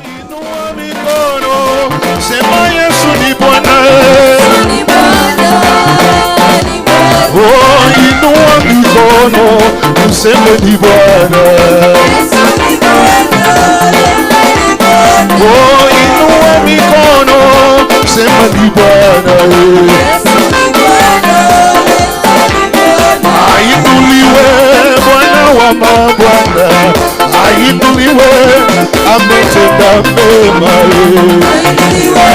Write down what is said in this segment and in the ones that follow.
Inua mikono, sema Yesu ni Bwana. Oh, inua mikono, useme ni Bwana. Oh, inua mikono, sema ni Bwana. Ainuliwe Bwana wa mabwana, ainuliwe, ametenda mema. Ainuliwe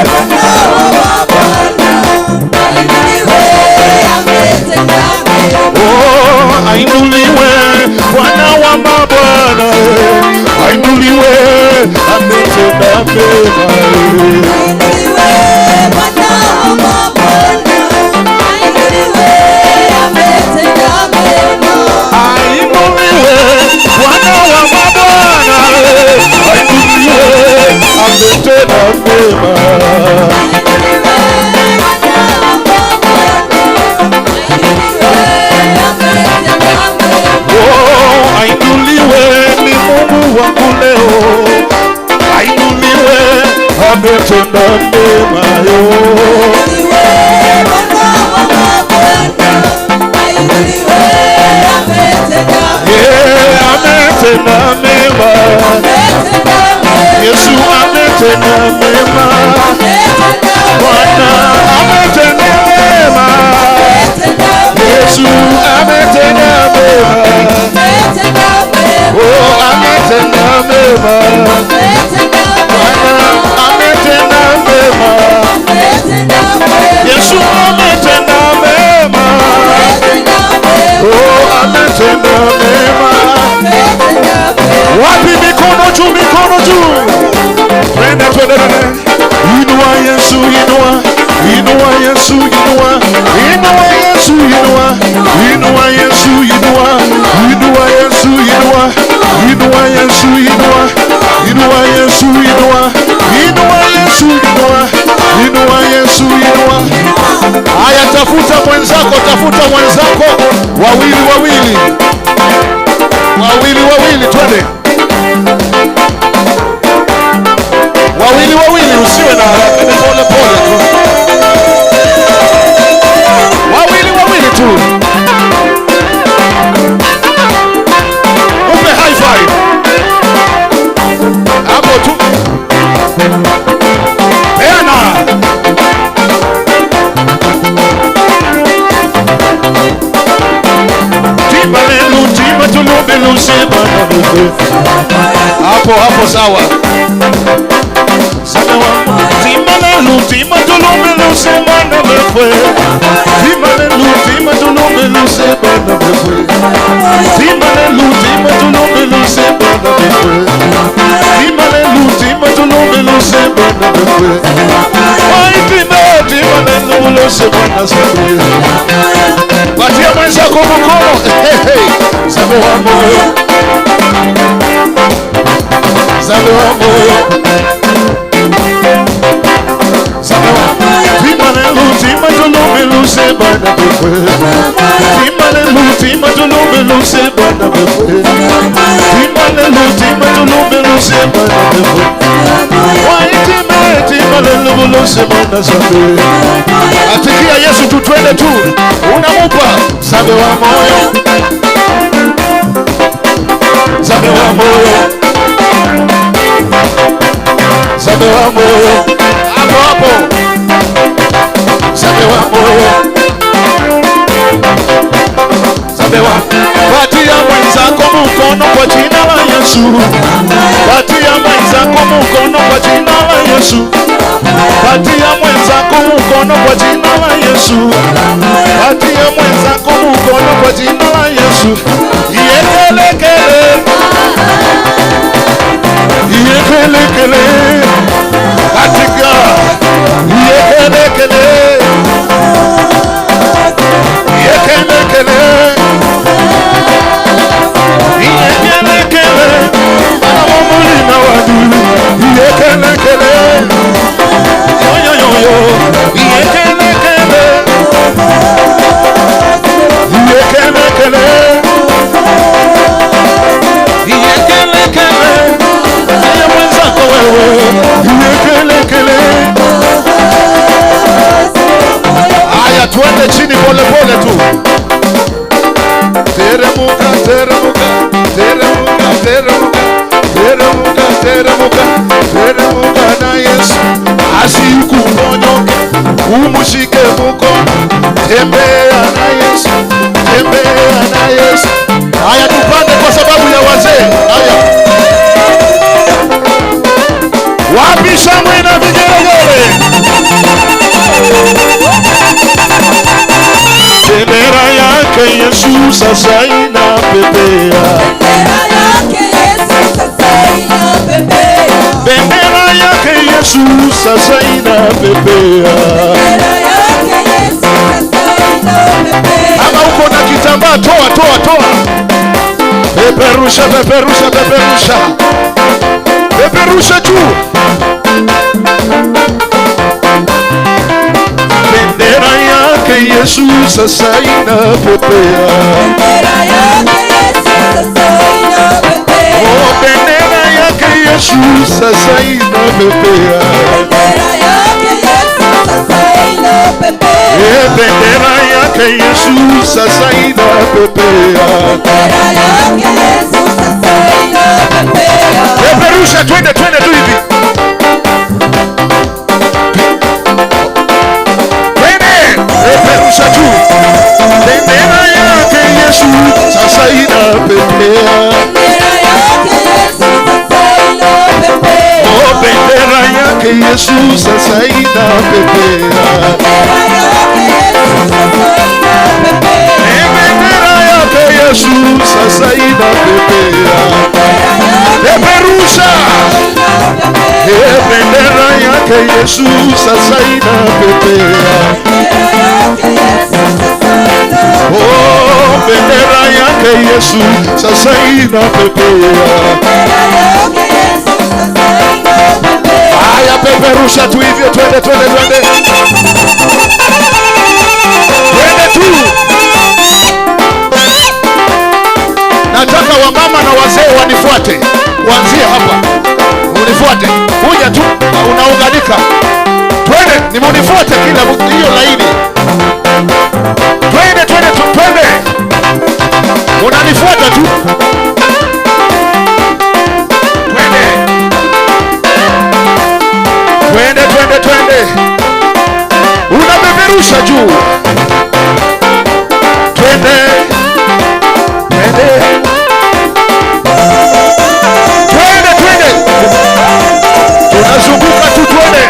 Bwana wa mabwana, ainuliwe, ametenda mema. Oh, ainuliwe Bwana wa mabwana, ainuliwe, ametenda mema. Ainuliwe Bwana wa mabwana, ainuliwe, ametenda mema. Ainuliwe Bwana wa mabwana, ainuliwe, ametenda mema. Ainuliwe Bwana wa mabwana, ainuliwe, ametenda mema. Oh, ainuliwe ni Mungu wangu leo, ainuliwe, ametenda mema yo. Ainuliwe Bwana wa mabwana, ainuliwe, ametenda mema. Yeah, ametenda mema. Ametenda mema. Yesu ametenda mema. Ametenda Bwana mema. ametenda mema. Ametenda Yesu mema. ametenda mema. Ametenda mema. Oh, ametenda mema. Ametenda Bwana mema. ametenda mema. Ametenda mema. Yesu ametenda mema. Ametenda mema. Oh, ametenda mema. Ametenda mema. Wapi mikono juu, mikono juu. Twende, twende, twende. Inua Yesu, inua. Inua Yesu, inua. Inua Yesu, inua. Inua Yesu, inua. Inua Yesu, inua. Inua Yesu, inua. Inua Yesu, inua. Inua Yesu, inua. Inua Yesu, inua. Haya, tafuta mwenzako, tafuta mwenzako. Wawili, wawili. Wawili, wawili, twende. Wawili, wawili, usiwe na haraka, ni pole pole tu. Wawili, wawili tu. Upe high five. Hapo tu. Peana. Timba lelu, timba tulubelu, sema na Mungu. Hapo, hapo sawa. Timba lelu, timba tulubelu, sema na Mungu. Timba lelu, timba tulubelu, sema na Mungu. Timba lelu, timba tulubelu, sema na Mungu. Timba lelu, timba tulubelu, sema na Mungu. Wai timba, timba lelu, sema na Mungu. Patia mwenzako mkono. Hey, hey. Zambe wa moyo. Zambe wa moyo. Zambe wa moyo. Timba lelu, timba tulubelu, sema na Mungu. Timba lelu, timba tulubelu, sema na Mungu. Timba lelu, timba tulubelu, sema na Mungu. Wai timba, timba lelu, sema na Mungu. Atikia Yesu tu, twende tu. Unamupa Zambe wa moyo. Zambe wa moyo. Zambe wa moyo. Hapo hapo. Zambe wa moyo. Zambe wa. Patia mwenzako mkono kwa jina la Yesu. Patia mwenzako mkono kwa jina la Yesu. Patia mwenzako mkono kwa jina la Yesu. Patia mwenzako mkono kwa jina la Yesu. Yekelekele. Yekelekele. Katika. Yekelekele. Yekelekele. Yekelekele. Bana mumuli na wadu. Yekelekele. Yo yo yo yo. Yekelekele. Yekelekele. Yekelekele. Aya mwenzako Iwekelekele. Haya, tuende chini pole pole tu. Teremuka, teremuka, teremuka, teremuka, teremuka, teremuka, teremuka na Yesu. Asikuponyoke, umushike mkono. Tembea na Yesu, tembea na Yesu. Haya, tupande kwa sababu ya wazee. Haya, wapi shangwe na vigelegele? Bendera yake Yesu sasa inapepea. Bendera yake Yesu sasa inapepea. Kama uko na kitambaa toa, toa, toa. Peperusha, peperusha, peperusha. Peperusha juu. Bendera yake Yesu sasa inapepea. Oh, bendera yake Yesu sasa inapepea. Eh, bendera yake Yesu sasa inapepea. Peperusha, twende, twende tu hivi. Twende, peperusha juu. Bendera yake Yesu sasa inapepea. Oh, bendera yake Yesu sasa inapepea. Eh, bendera yake Yesu sasa inapepea. Peperusha. Eh, bendera yake Yesu sasa inapepea. Oh, bendera yake Yesu sasa inapepea. Haya, peperusha tu hivyo, twende, twende, twende. Twende tu. Nataka wamama na wazee wanifuate. Kuanzia hapa. Unifuate. Kuja tu, unaunganika. Twende, nimunifuate kila hiyo laini. Twende, twende, twende. Unanifuata tu. Twende. Twende, twende, twende. Unapeperusha juu. Twende. Twende. Twende, twende. Tunazunguka tu, twende.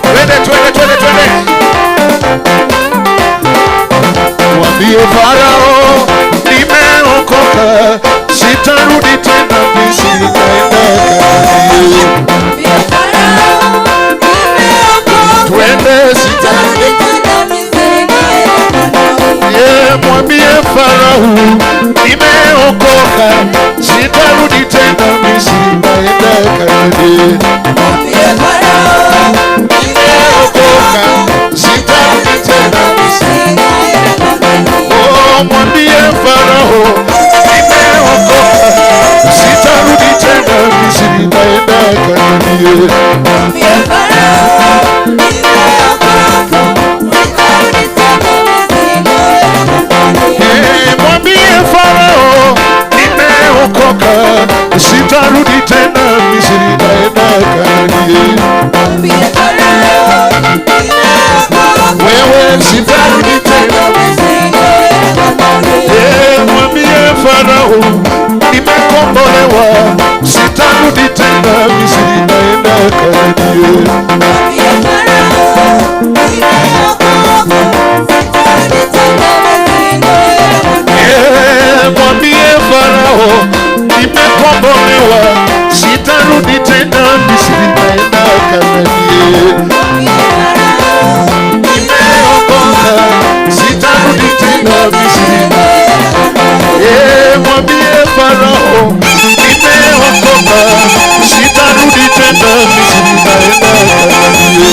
Twende, twende, twende, twende. Mwambie Farao, nimeokoka, sitarudi tena Misri, naenda Kanaani. Twende, sitarudi. Mwambie Farao, nimeokoka, sitarudi tena Misri, naenda Kanaani. Nimeokoka, sitarudi tena Misri. Oh, mwambie Farao, nimeokoka, sitarudi tena Misri, naenda Kanaani. Mwambie Farao, nimeokoka, sitarudi tena Misri, naenda Kanaani. Wewe sitarudi tena. Mwambie Farao, nimekombolewa, sitarudi tena Misri, naenda Kanaani. Mwambie Farao, nimekombolewa, sitarudi tena Misri, naenda Kanaani. Nimeokoka, sitarudi tena Misri. Mwambie Farao, nimeokoka, sitarudi tena Misri, naenda Kanaani.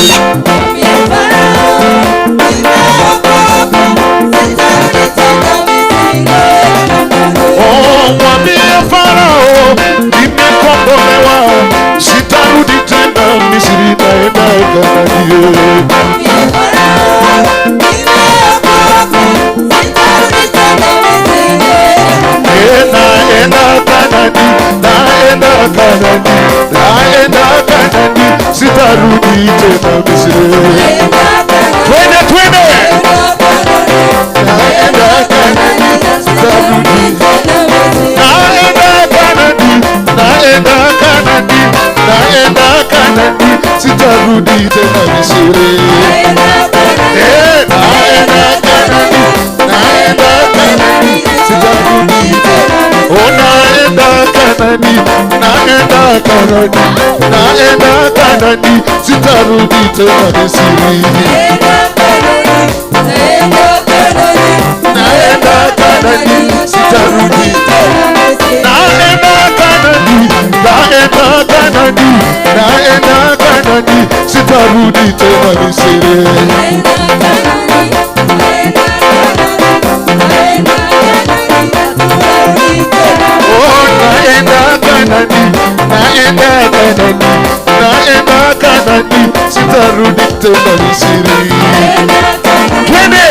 Oh, mwambie Farao, nimekombolewa, nimeokolewa, sitarudi tena Misri, naenda Kanaani. Naenda Kanaani, naenda Kanaani, naenda Kanaani, sitarudi tena Misri. Twende, twende. Naenda Kanaani, sitarudi. Naenda Kanaani, naenda Kanaani, naenda Kanaani, sitarudi tena Misri. Naenda Kanaani, naenda Kanaani, sitarudi tena. Oh, naenda Kanaani, naenda Kanaani, naenda Kanaani, sitarudi tena Misri. Naenda Kanaani, sitarudi. Naenda Kanaani, naenda Kanaani, naenda Kanaani, sitarudi tena Misri. Oh, naenda Kanaani, naenda Kanaani, naenda Kanaani, sitarudi tena Misri. Twende.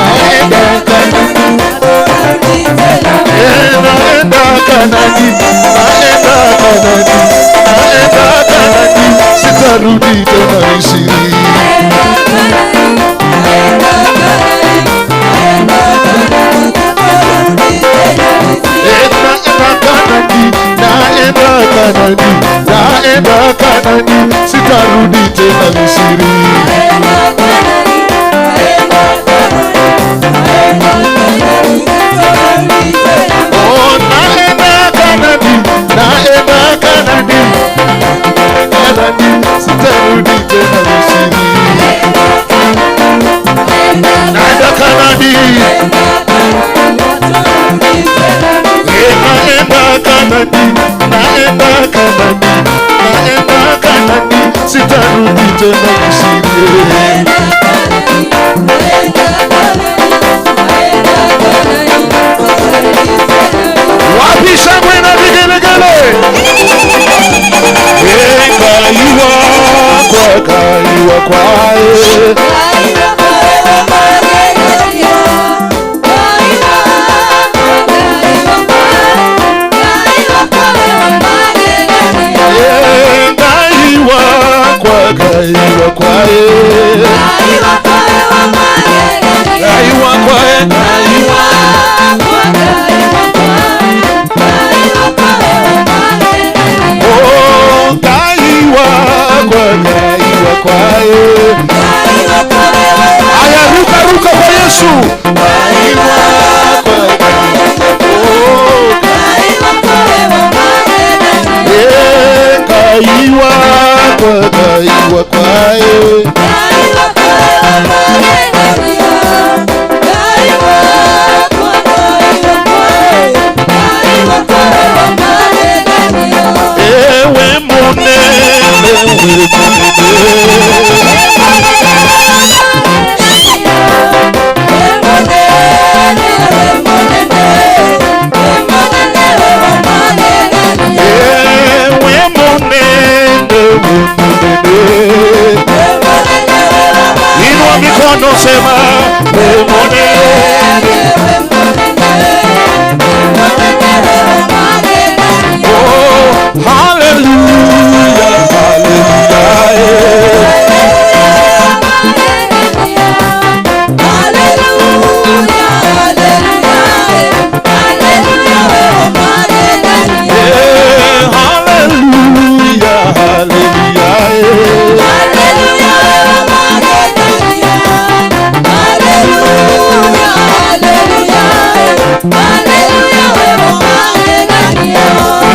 Naenda Kanaani, naenda Kanaani, naenda Kanaani, naenda Kanaani, sitarudi tena Misri. Naenda Kanaani, naenda Kanaani, sitarudi tena Misri. Oh, naenda Kanaani, naenda Kanaani, Kanaani, sitarudi tena Misri. Naenda Kanaani, naenda Kanaani, naenda Kanaani, naenda Kanaani, sitarudi tena Misri. Wapi shangwe na vigelegele? Kaiwa kwa kaiwa kwae, kaiwa kwa kaiwa kwae, kaiwa kwae, kaiwa. Oh, kaiwa kwa kaiwa kwae. Aya, ruka ruka kwa Yesu. Kaiwa kwa oh, kaiwa kwa kaiwa kwae. Ewe munene, ewe munene. Ewe munene, munene. Inua mikono sema, ewe munene. Oh, hallelujah, hallelujah. Yeah, hallelujah, hallelujah.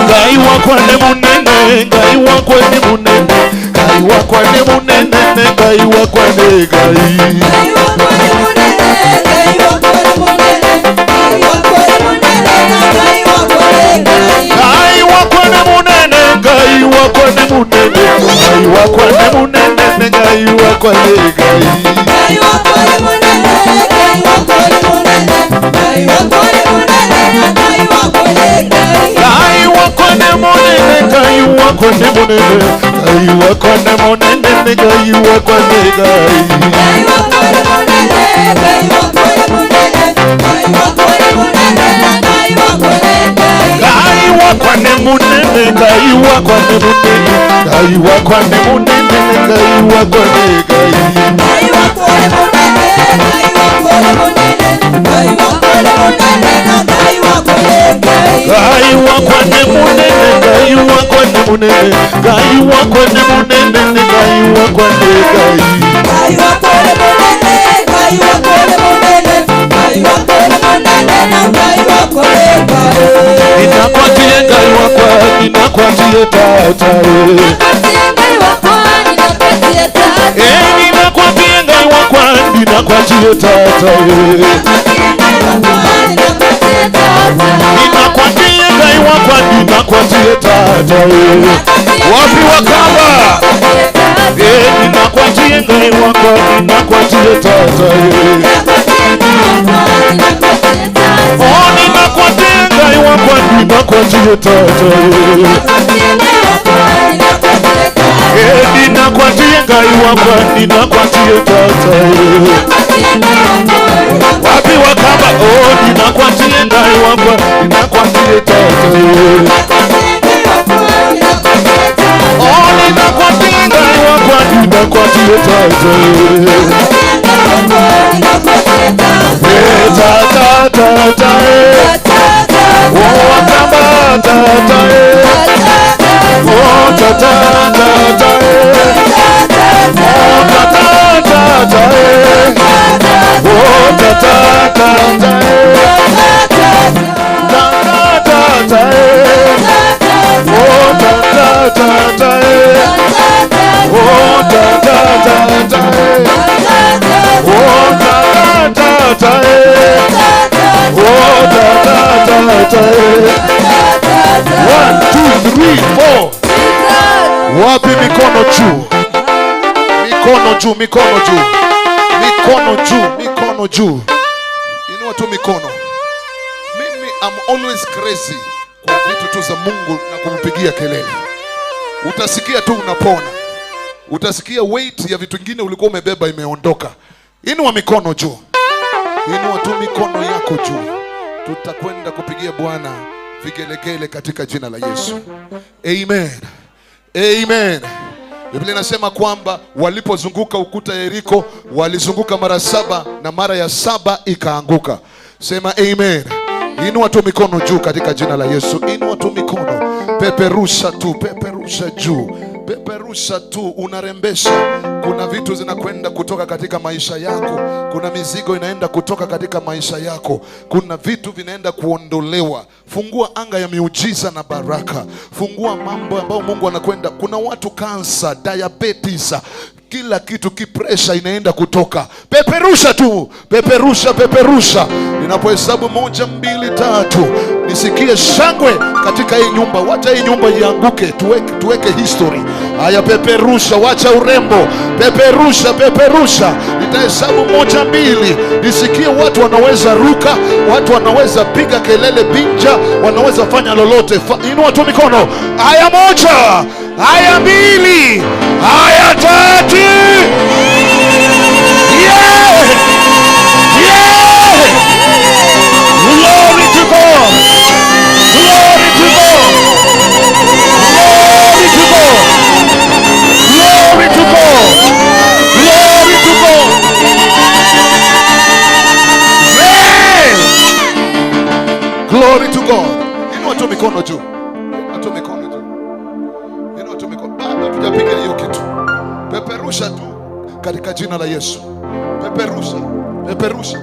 Ngai wakwa ni munene, Ngai wakwa ni munene, Ngai wakwa ni munene, Ngai wakwa ni Ngai. Ngai wakwa ni munene, Ngai wakwa ni munene, Ngai wakwa ni munene, Ngai wakwa ni Ngai. Ngai wakwa ni munene, Ngai wakwa ni munene, Ngai wakwa ni munene, Ngai wakwa ni Ngai. Ngai wakwa wakwa ni munene, Ngai wakwa ni munene, Ngai wakwa ni Ngai. Ngai wakwa ni munene, Ngai wakwa ni munene, Ngai wakwa ni munene, Ngai wakwa ni Ngai. Ngai wakwa ni munene, Ngai wakwa ni munene, Ngai wakwa ni munene, Ngai wakwa ni Ngai. Ngai wakwa ni munene, Ngai wakwa ni munene, Ngai wakwa ni munene, Ngai wakwa ni Ngai. Ngai wakwa ni munene, Ngai wakwa ni munene, Ngai wakwa ni munene, Ngai wakwa ni Ngai. Ngai wakwa ni munene, Ngai wakwa ni munene, Ngai wakwa ni munene, Ngai wakwa ni Ngai. Ninakwatie Ngai wakwa, ninakwatie tata. Ngai wakwa, ninakwatie tata. Ninakwatie Ngai wakwa, ninakwatie tata. Ngai wakwa, ninakwatie tata. Ninakwatie Ngai wakwa, ninakwatie tata. Wapi wakamba? Ninakwatie Ngai wakwa, ninakwatie tata. Oh, ninakwatie Ngai wakwa, ninakwatie tata. Ninakwatie Ngai wakwa, ninakwatie tata. Wapi wakamba? Oh, ninakwatie Ngai wakwa, ninakwatie tata. Oh, ninakwatie Ngai wakwa, ninakwatie tata. Ta ta ta ta. Oh, wakamba ta ta. Oh, ta ta ta ta. Oh, ta ta ta ta. Oh, ta ta ta ta. Ta ta ta ta. Oh, ta ta ta ta. Oh, ta ta ta ta. Oh, ta ta ta ta. Oh, ta ta ta ta. 1 2 3 4. Wapi mikono juu? Mikono juu, mikono juu. Mikono juu, mikono juu. Inua tu mikono. Mimi I'm always crazy kwa vitu tu za Mungu na kumpigia kelele. Utasikia tu unapona. Utasikia weight ya vitu vingine ulikuwa umebeba imeondoka. Inua mikono juu. Inua tu mikono yako juu. Tutakwenda kupigia Bwana vigelegele katika jina la Yesu. Amen. Amen. Biblia inasema kwamba walipozunguka ukuta Yeriko walizunguka mara 7 na mara ya 7 ikaanguka. Sema amen. Inua tu mikono juu katika jina la Yesu. Inua tu mikono. Peperusha tu, peperusha juu. Peperusha tu, unarembesha. Kuna vitu zinakwenda kutoka katika maisha yako. Kuna mizigo inaenda kutoka katika maisha yako. Kuna vitu vinaenda kuondolewa. Fungua anga ya miujiza na baraka. Fungua mambo ambayo Mungu anakwenda. Kuna watu kansa, diabetes, kila kitu, kipresha inaenda kutoka. Peperusha tu, peperusha, peperusha. Ninapohesabu 1 2 3, nisikie shangwe katika hii nyumba. Wacha hii nyumba ianguke, tuweke history. Haya, peperusha, wacha urembo. Peperusha, peperusha. Nitahesabu 1 2, nisikie watu wanaweza ruka, watu wanaweza piga kelele binja, wanaweza fanya lolote. Inua tu mikono. Haya 1, haya 2, haya 3. Yeah! Yeah! Glory to God! Glory to God! Glory to God! Glory to God! Glory to God! Hey! Glory to God! Inua tu mikono juu. Inua tu mikono juu. Inua tu mikono. Bado hatujapiga hiyo kitu. Peperusha tu katika jina la Yesu. Peperusha, peperusha.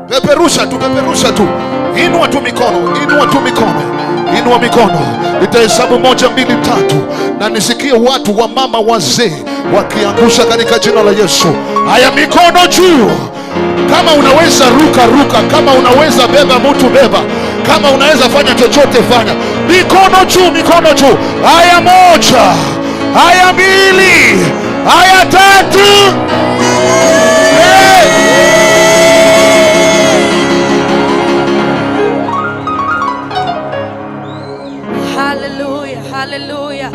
Peperusha tu, peperusha tu. Inua tu mikono, inua tu mikono. Inua mikono. Nitahesabu 1 2 3 na nisikie watu wa mama wazee wakiangusha katika jina la Yesu. Haya, mikono juu. Kama unaweza ruka ruka, kama unaweza beba mtu beba, kama unaweza fanya chochote fanya. Mikono juu, mikono juu. Haya 1, haya 2, haya 3. Hey! Hallelujah, hallelujah.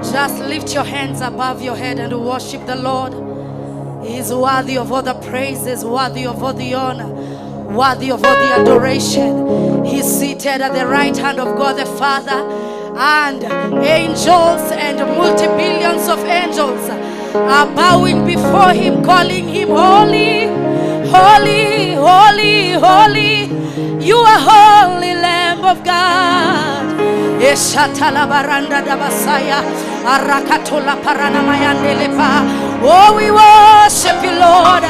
Just lift your hands above your head and worship the Lord. He is worthy of all the praises, worthy of all the honor, worthy of all the adoration. He is seated at the right hand of God the Father, and angels and multi-billions of angels are bowing before him, calling him holy, holy, holy, holy. You are holy, Lamb of God. Eshatala baranda dabasaya, arakatola paranamayandeleba. Oh, we worship you, Lord.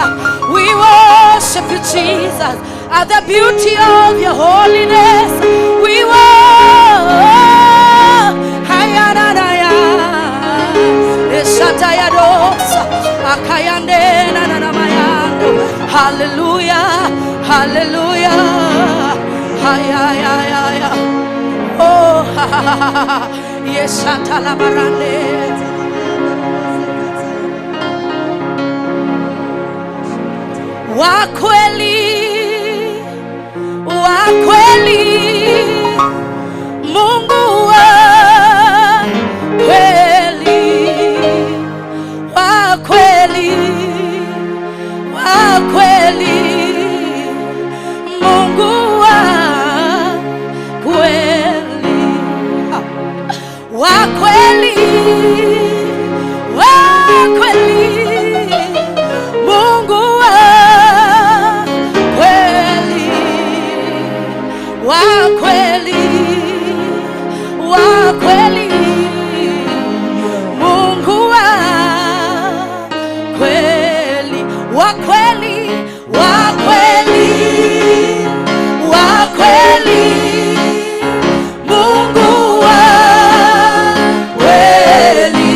We worship you, Jesus. At the beauty of your holiness, we worship. Hayananaya. Eshatayadosa, akayande nananamayando. Hallelujah, hallelujah. Hayayayaya. Oh, ha, ha, ha, ha, ha. Yeshatalabarande. Wa kweli, wa kweli, Mungu wa kweli, wa kweli, wa kweli, Mungu wa kweli, wa kweli, wa kweli, Mungu wa kweli, wa kweli, wa kweli, Mungu wa kweli, wa kweli, wa kweli, wa kweli, Mungu wa kweli,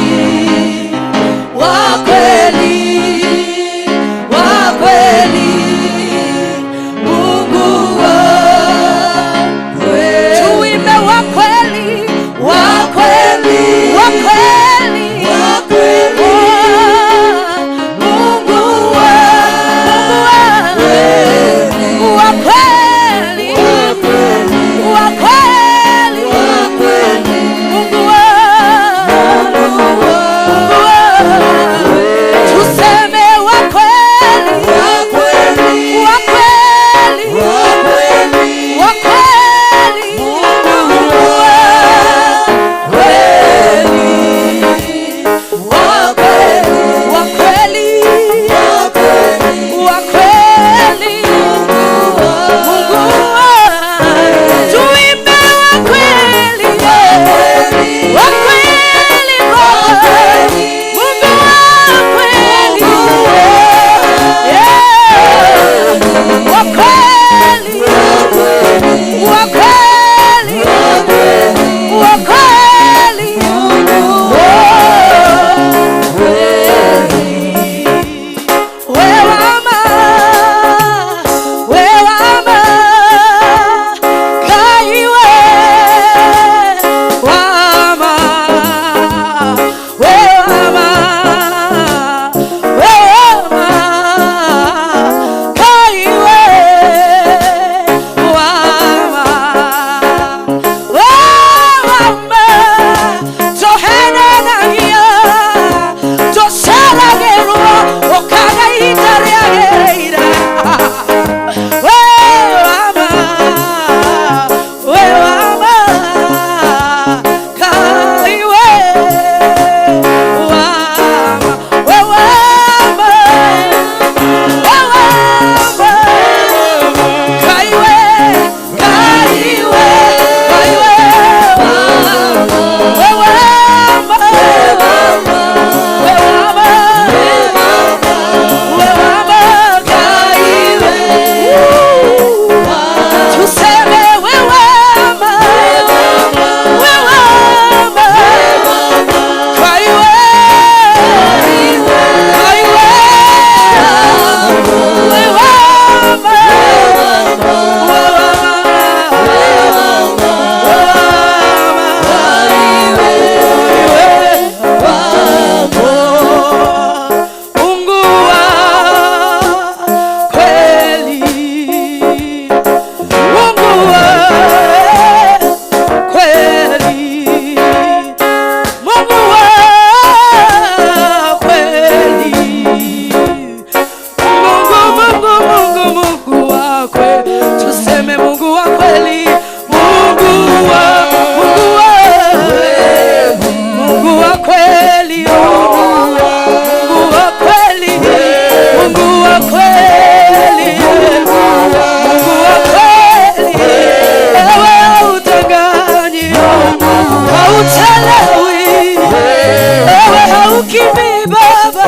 Hauchelewi, wewe haukimbii Baba,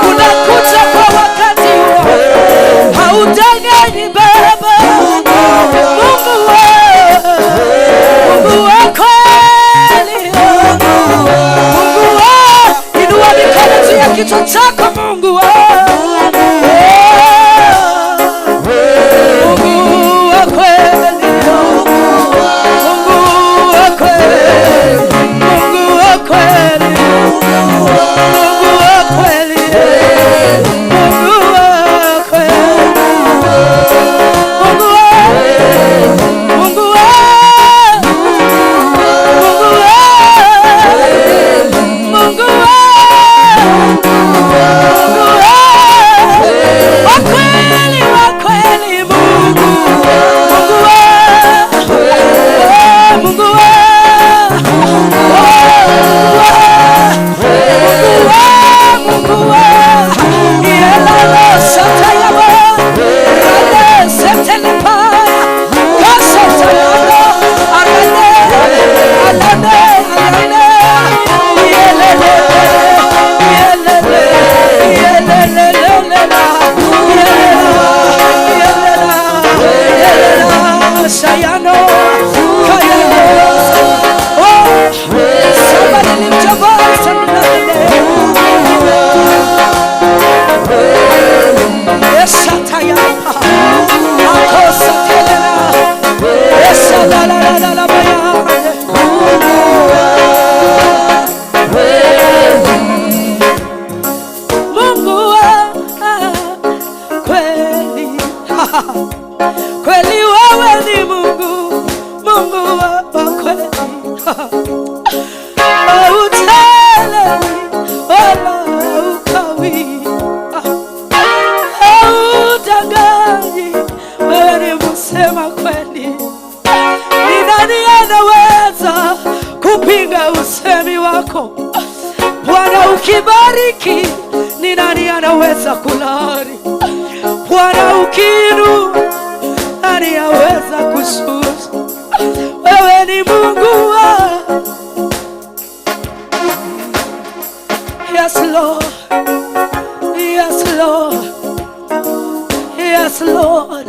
unakuja kwa wakati wako, haudanganyi Baba. Mungu wa, Mungu wa kweli, Mungu wa, inua mikono juu ya kichwa chako Mungu wa, Mungu wa kweli, Mungu wa kweli, Mungu wa kweli, Mungu wa kweli, Mungu wa kweli, Mungu wa, Mungu wa, Mungu wa, Mungu wa, Mungu wa, wa kweli, wa kweli, Mungu, Mungu wa, Mungu wa, Mungu wa, Mungu wa, Yelalo satayaba, rade setelepa, kasetalalo, arane, alane, alane, yelele, yelele, yelelelele, yelela, yelela, yelela, sayano, kayano. Oh, somebody lift your voice and bless the name. Esatayapa, akosatelela, esalalalalabaya. Mungu wa kweli, kweli wewe ni Mungu, Mungu wa kweli. Hauchelewi wala haukawii, haudanganyi, wewe ni msema kweli. Ni nani anaweza kupinga usemi wako? Bwana ukibariki, ni nani anaweza kulaani? Bwana ukiinua, nani aweza kushusha? Wewe ni Mungu wa. Yes Lord, yes Lord, yes Lord,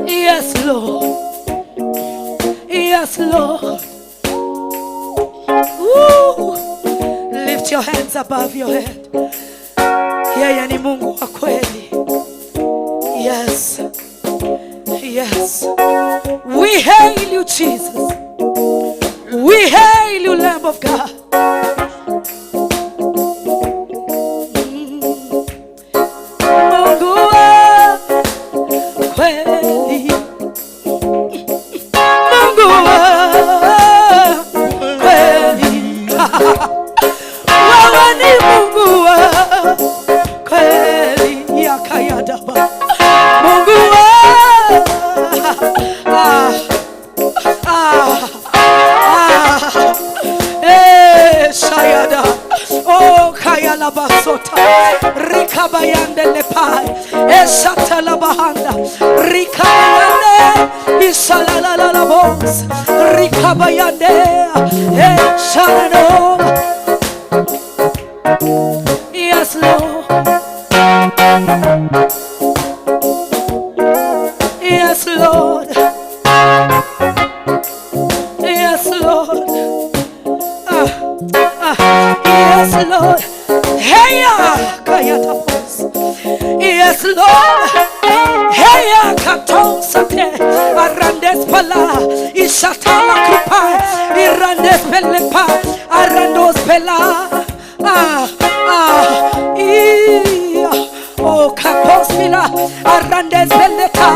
yes Lord, yes Lord. Woo. Lift your hands above your head. Yeye ni Mungu wa kweli. Yes, yes. We hail you, Jesus. We hail you, Lamb of God. Mungu wa kweli, Mungu wa kweli. Wewe ni Mungu wa kweli, yakayadaba. Mungu wa, ah, ah, ah, eh, shayada. Oh, kayalabasota, rikabayande lepai, eshatalabahanda, rikabayande, isalalalabos, rikabayande, eh, shalano. Yes, Lord. Yes, Lord. Yes, Lord. Ah, ah, yes, Lord. Hey, kayatapos. Yes, Lord. Hey, katosate. Arandes pala. Ishatala kupa. Irandes pelepa. Arandos pela. Ah, ah, iya. Oh, kaposmila. Arandes peleta.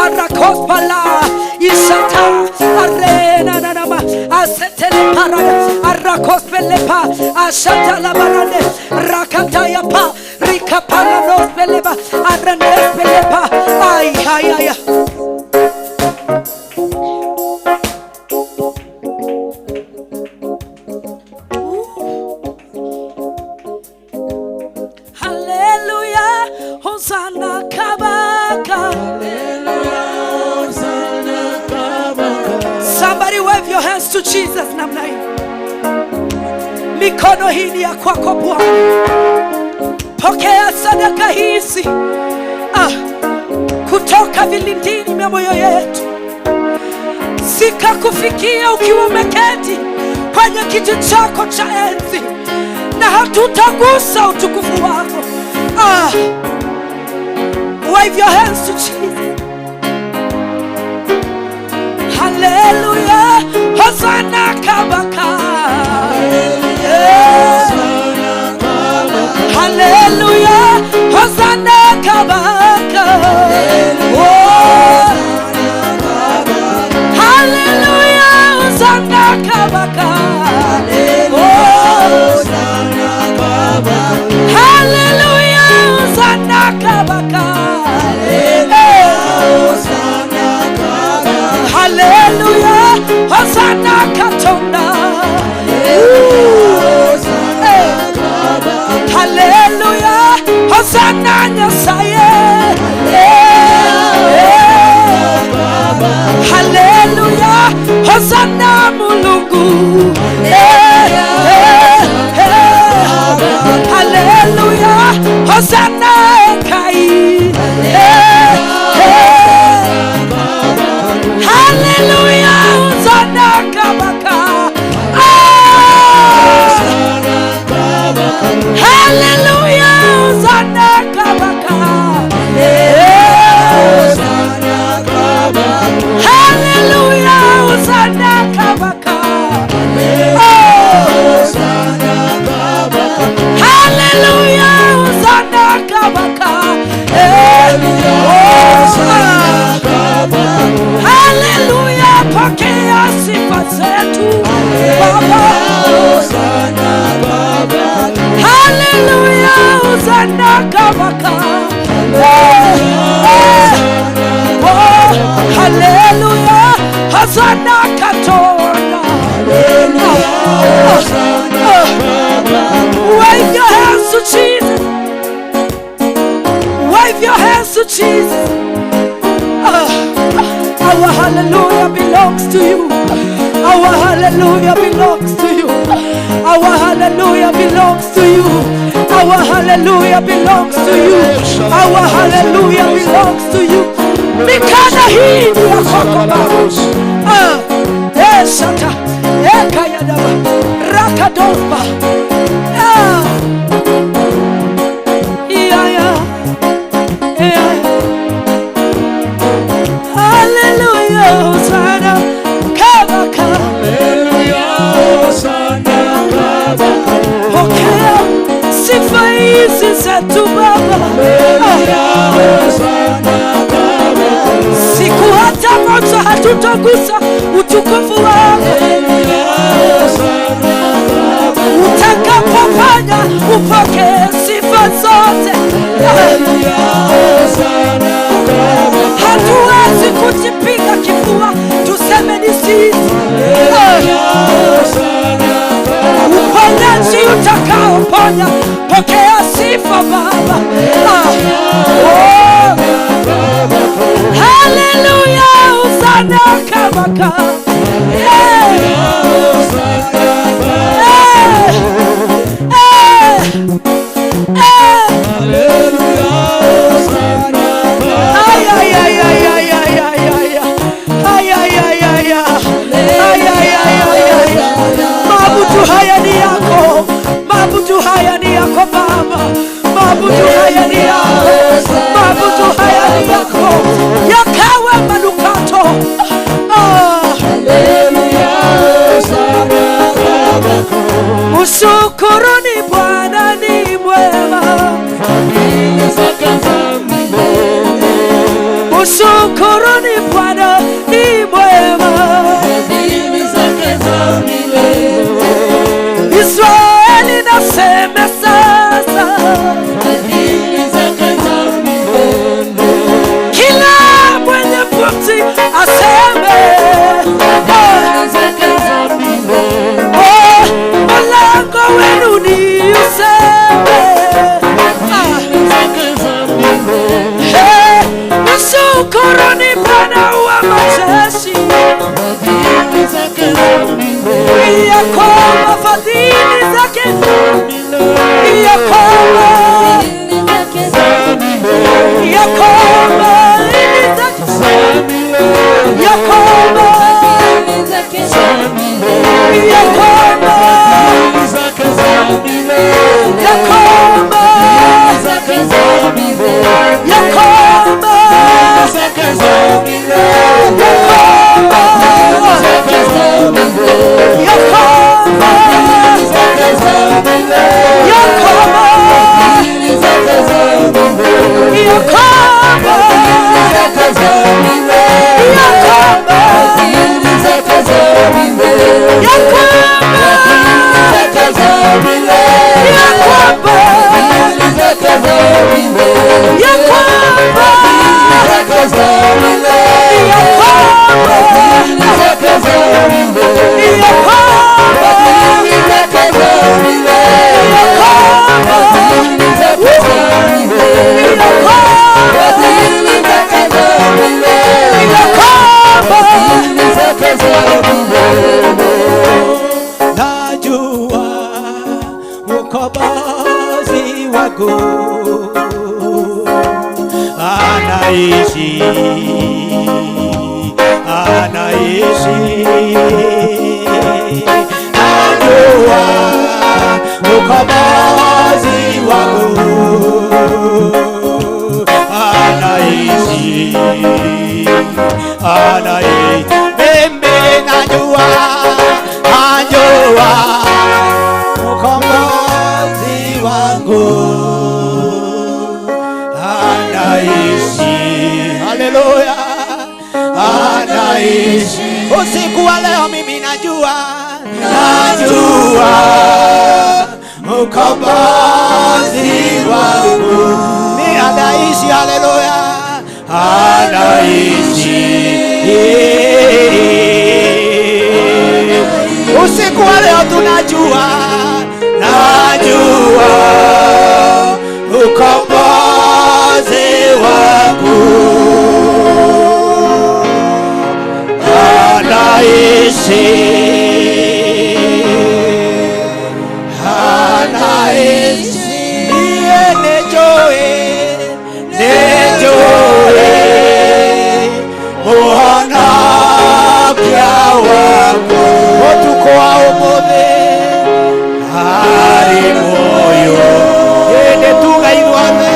Arakos pala. Isata. Arena nanama. Asetele parada. Arakos pelepa. Ashata la barande. Rakataya pa. Rikapala nos peleba. Arandes pelepa. Ay, ay, ay. Hallelujah, Hosanna Kabaka. Somebody wave your hands to hands to Jesus namna hii. Mikono hii ni ya kwako Bwana. Pokea sadaka hizi kutoka vilindini mwa moyo yetu. Sikakufikia ukiwa umeketi kwenye kiti chako cha enzi, na hatutagusa utukufu wako. Wave your hands to Jesus. Hallelujah. Hosanna Kabaka. Yeah. Hallelujah. Hosanna Kabaka. Oh. Hallelujah. Hosanna Kabaka. Oh. Hallelujah. Hosanna Kabaka. Hallelujah. Hosanna Katonda. Hey. Hallelujah. Hosanna Nyasaye. Hey. Hallelujah. Hosanna Mulungu. Hey. Hey. Hey. Hallelujah. Hosanna Ekai. Hey. Hey. Hallelujah. Hosanna Kabaka. Ah. Hallelujah. Hosanna Kabaka. Yeah. Hallelujah. Hosanna Kabaka. Oh. Hallelujah. Hosanna Kabaka. Oh. Hallelujah. Pokea sifa zetu Baba. Hallelujah. Hosanna Kabaka. Oh. Hallelujah. Hosanna Katonda. Wave your hands to Jesus. Wave your hands to Jesus. Our hallelujah belongs to you. Our hallelujah belongs to you. Our hallelujah belongs to you. Our hallelujah belongs to you. Our hallelujah belongs to you. Mikono hii ni ya kwako Baba. Shata. Kayadaba. Rakadomba. Yeah, yeah. Yeah. Hallelujah, Hosanna, Kabaka. Pokea sifa hizi zetu Baba. Siku hata moja hatutagusa utukufu wako. Utakapofanya upokee sifa zote. Hatuwezi kujipiga kifua tuseme ni sisi. Uponyaji utakaoponya, pokea sifa Baba. Oh. Hallelujah, Hosanna Kabaka. Yeah. Eh. Eh. Eh. Ay, ay, ay, ay, ay, ay, ay, ay. Ay, ay, ay, ay, ay. Ay, ay, ay, ay, ay. Maabudu haya ni yako. Maabudu haya ni yako Baba. Maabudu haya ni yako. Maabudu haya ni yako. Yakawe manukato. Mshukuruni Bwana ni mwema. Mshukuruni Bwana ni mwema. Israeli naseme sasa, kila mwenye pumzi aseme, oh, mlango wenu ni useme, hey, mshukuruni Bwana. Ya kwamba fadhili zake, ya kwamba, ya kwamba ya kwamba, ya kwamba, ya kwamba, ya kwamba, ya kwamba, ya kwamba, ya kwamba, ya kwamba, ya kwamba, ya kwamba, ya kwamba, ya kwamba, ya kwamba, Najua mkombozi wangu anaishi, anaishi. Najua mkombozi wangu anaishi, anaishi. Mimi najua, najua mkombozi wangu anaishi. Haleluya, anaishi. Usiku wa leo mimi najua, najua mkombozi wangu ni anaishi. Haleluya, anaishi. Usiku wa leo tunajua, najua mkombozi wangu anaishi, anaishi. Niĩ nĩnjũĩ, nĩnjũĩ mũhonokia wakwa ũtukũ wa ũmũthĩ arĩ muoyo. Ĩndĩ tuga ithuothe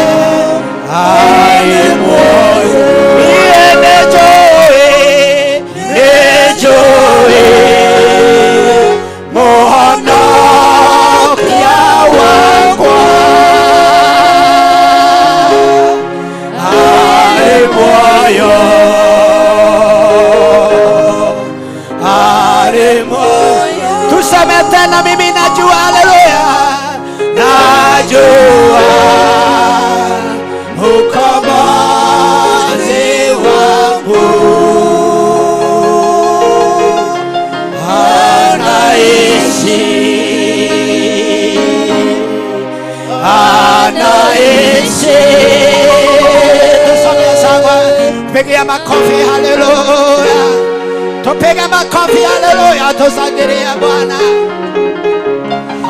arĩ muoyo. Niĩ nĩnjũĩ, nĩnjũĩ mũhonokia wakwa arĩ muoyo, arĩ muoyo. Tuseme tena, mimi najua, haleluya, najua mkombozi wangu anaishi, anaishi. Tusome sawa, pigia makofi, haleluya, tupige makofi, haleluya, tushangilie Bwana,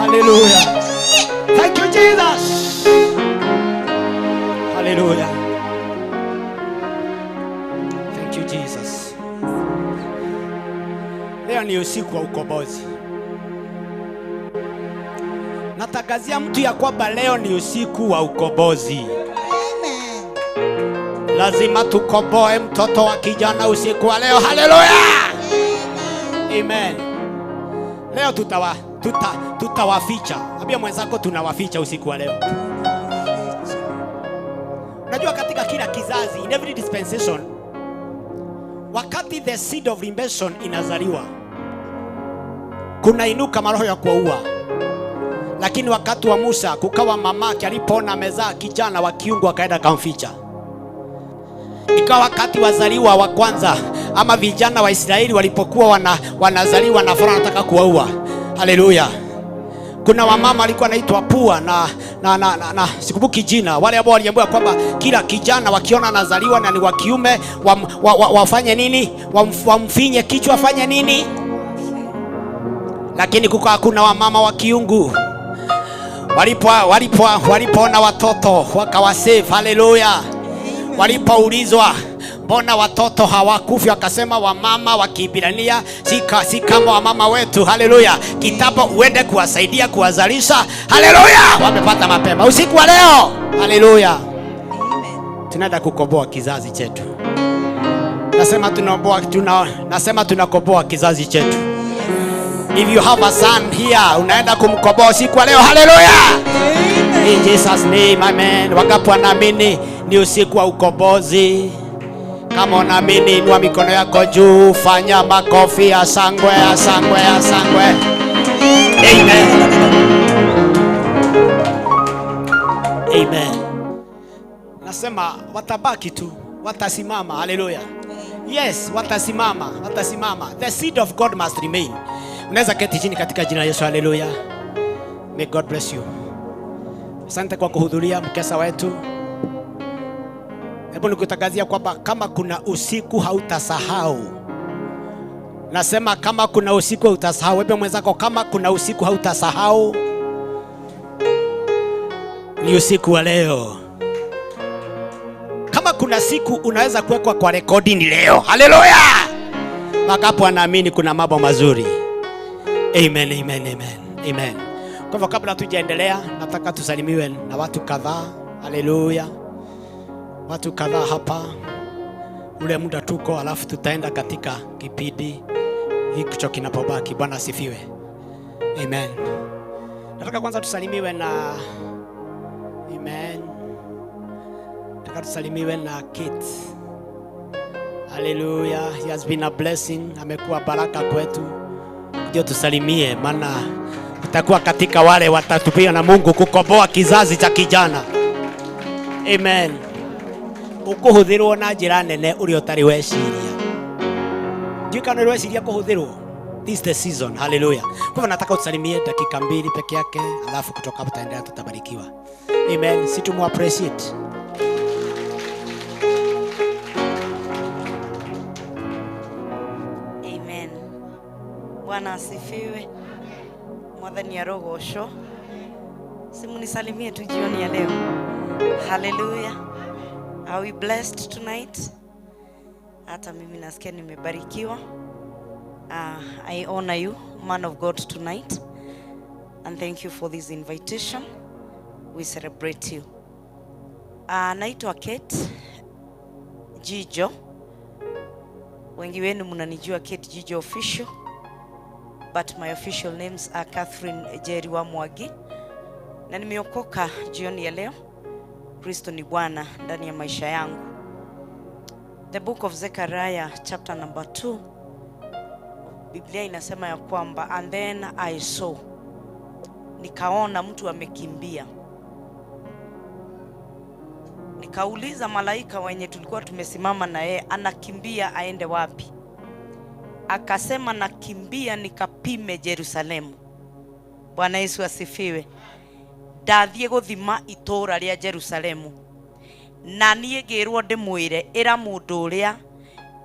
haleluya. Thank you, Jesus, haleluya. Thank you, Jesus. Leo ni usiku wa ukombozi. Natangazia mtu ya kwamba leo ni usiku wa ukombozi. Lazima tukomboe mtoto wa kijana usiku wa leo. Haleluya. Amen. Leo tutawaficha. Ambia mwenzako tunawaficha usiku wa leo. Unajua katika kila kizazi, in every dispensation, wakati the seed of redemption inazaliwa, kunainuka maroho ya kuwaua. Lakini wakati wa Musa kukawa mamake alipoona amezaa kijana wa kiungu akaenda akamficha. Ikawa wakati wazaliwa wa kwanza ama vijana wa Israeli walipokuwa wanazaliwa na Farao anataka kuwaua. Haleluya. Kuna wamama walikuwa wanaitwa Pua na sikumbuki jina, wale ambao waliambiwa kwamba kila kijana wakiona anazaliwa na ni wa kiume wafanye nini? Wamfinye kichwa, wafanye nini? Lakini kukawa kuna wamama wa kiungu walipoona watoto wakawasave. Haleluya. Walipoulizwa mbona watoto hawakufi, wakasema wamama wa Kiebrania si kama wamama wetu. Haleluya. Kitambo uende kuwasaidia kuwazalisha. Haleluya. Wamepata mapema usiku wa leo. Haleluya. Tunaenda kukomboa kizazi chetu. Nasema tunakomboa kizazi chetu. If you have a son here, unaenda kumkomboa usiku wa leo. Haleluya. In Jesus name, amen. Wangapi wanaamini ni usiku wa ukombozi? Kama unaamini, inua mikono yako juu, fanya makofi ya shangwe, ya shangwe, ya shangwe. Amen. Amen. Nasema watabaki tu, watasimama. Haleluya. Yes, watasimama, watasimama. The seed of God must remain. Unaweza keti chini katika jina la Yesu. Haleluya. May God bless you. Asante kwa kuhudhuria mkesha wetu. Hebu nikutangazia kwamba kama kuna usiku hautasahau. Nasema kama kuna usiku hautasahau. Wewe mwenzako, kama kuna usiku hautasahau, ni usiku wa leo. Kama kuna siku unaweza kuwekwa kwa rekodi ni leo. Haleluya. Wangapi wanaamini kuna mambo mazuri? Amen, amen, amen, amen. Kwa hivyo kabla tujaendelea, nataka tusalimiwe na watu kadhaa. Haleluya. Watu kadhaa hapa, ule muda tuko, alafu tutaenda katika kipindi hicho kinapobaki. Bwana asifiwe. Amen. Nataka kwanza tusalimiwe na amen. Nataka tusalimiwe na Kate. Haleluya. He has been a blessing. Amekuwa baraka kwetu. Ndio tusalimie, maana utakuwa katika wale watatupia na Mungu kukomboa kizazi cha kijana. Amen. Ukuhuthirwo na njira nene uria utari weciria. Ndiũ kana weciria kuhuthirwo. This is the season. Hallelujah. Kwa hivyo nataka utusalimie dakika 2 peke yake, alafu kutoka hapo tutaendelea, tutabarikiwa. Amen. Si tumu appreciate. Amen. Bwana asifiwe. Mwathani arogocwo. Simunisalimie tu jioni ya leo. Hallelujah. Are we blessed tonight? Hata mimi nasikia nimebarikiwa. I honor you, man of God, tonight. And thank you for this invitation. We celebrate you. Naitwa Kate Jijo. Wengi wenu mnanijua Kate Jijo official. But my official names are Catherine Jerry wa Mwagi. Na nimeokoka jioni ya leo. Kristo ni Bwana ndani ya maisha yangu. The book of Zechariah chapter number 2. Biblia inasema ya kwamba and then I saw, nikaona mtu amekimbia. Nikauliza malaika wenye tulikuwa tumesimama na yeye, anakimbia aende wapi? Akasema nakimbia nikapime Jerusalemu. Bwana Yesu asifiwe. Ndathie guthima itura ria Jerusalemu. Na niĩ ngĩrwo ndĩmwĩre, ĩra mũndũ ũrĩa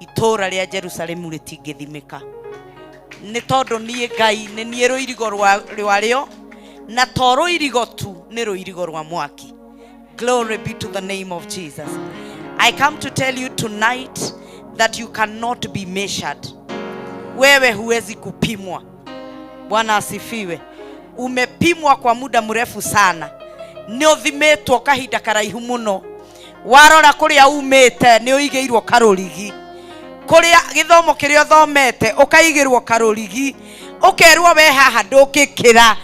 itura ria Jerusalemu rĩtingĩthimĩka. Nĩ tondũ niĩ Ngai nĩ niĩ rũirigo rwarĩo, na to rũirigo tu, nĩ rũirigo rwa mwaki. Glory be to the name of Jesus. I come to tell you tonight that you cannot be measured. Wewe huwezi kupimwa. Bwana asifiwe. Umepimwa kwa muda mrefu sana. Nĩ ũthimĩtwo kahinda karaihu mũno. Warora kũrĩa umĩte nĩ ũigĩirwo karũrigi. Kũrĩa gĩthomo kĩrĩa ũthomete ũkaigĩrwo karũrigi. Ũkerwo we haha ndũngĩkĩra.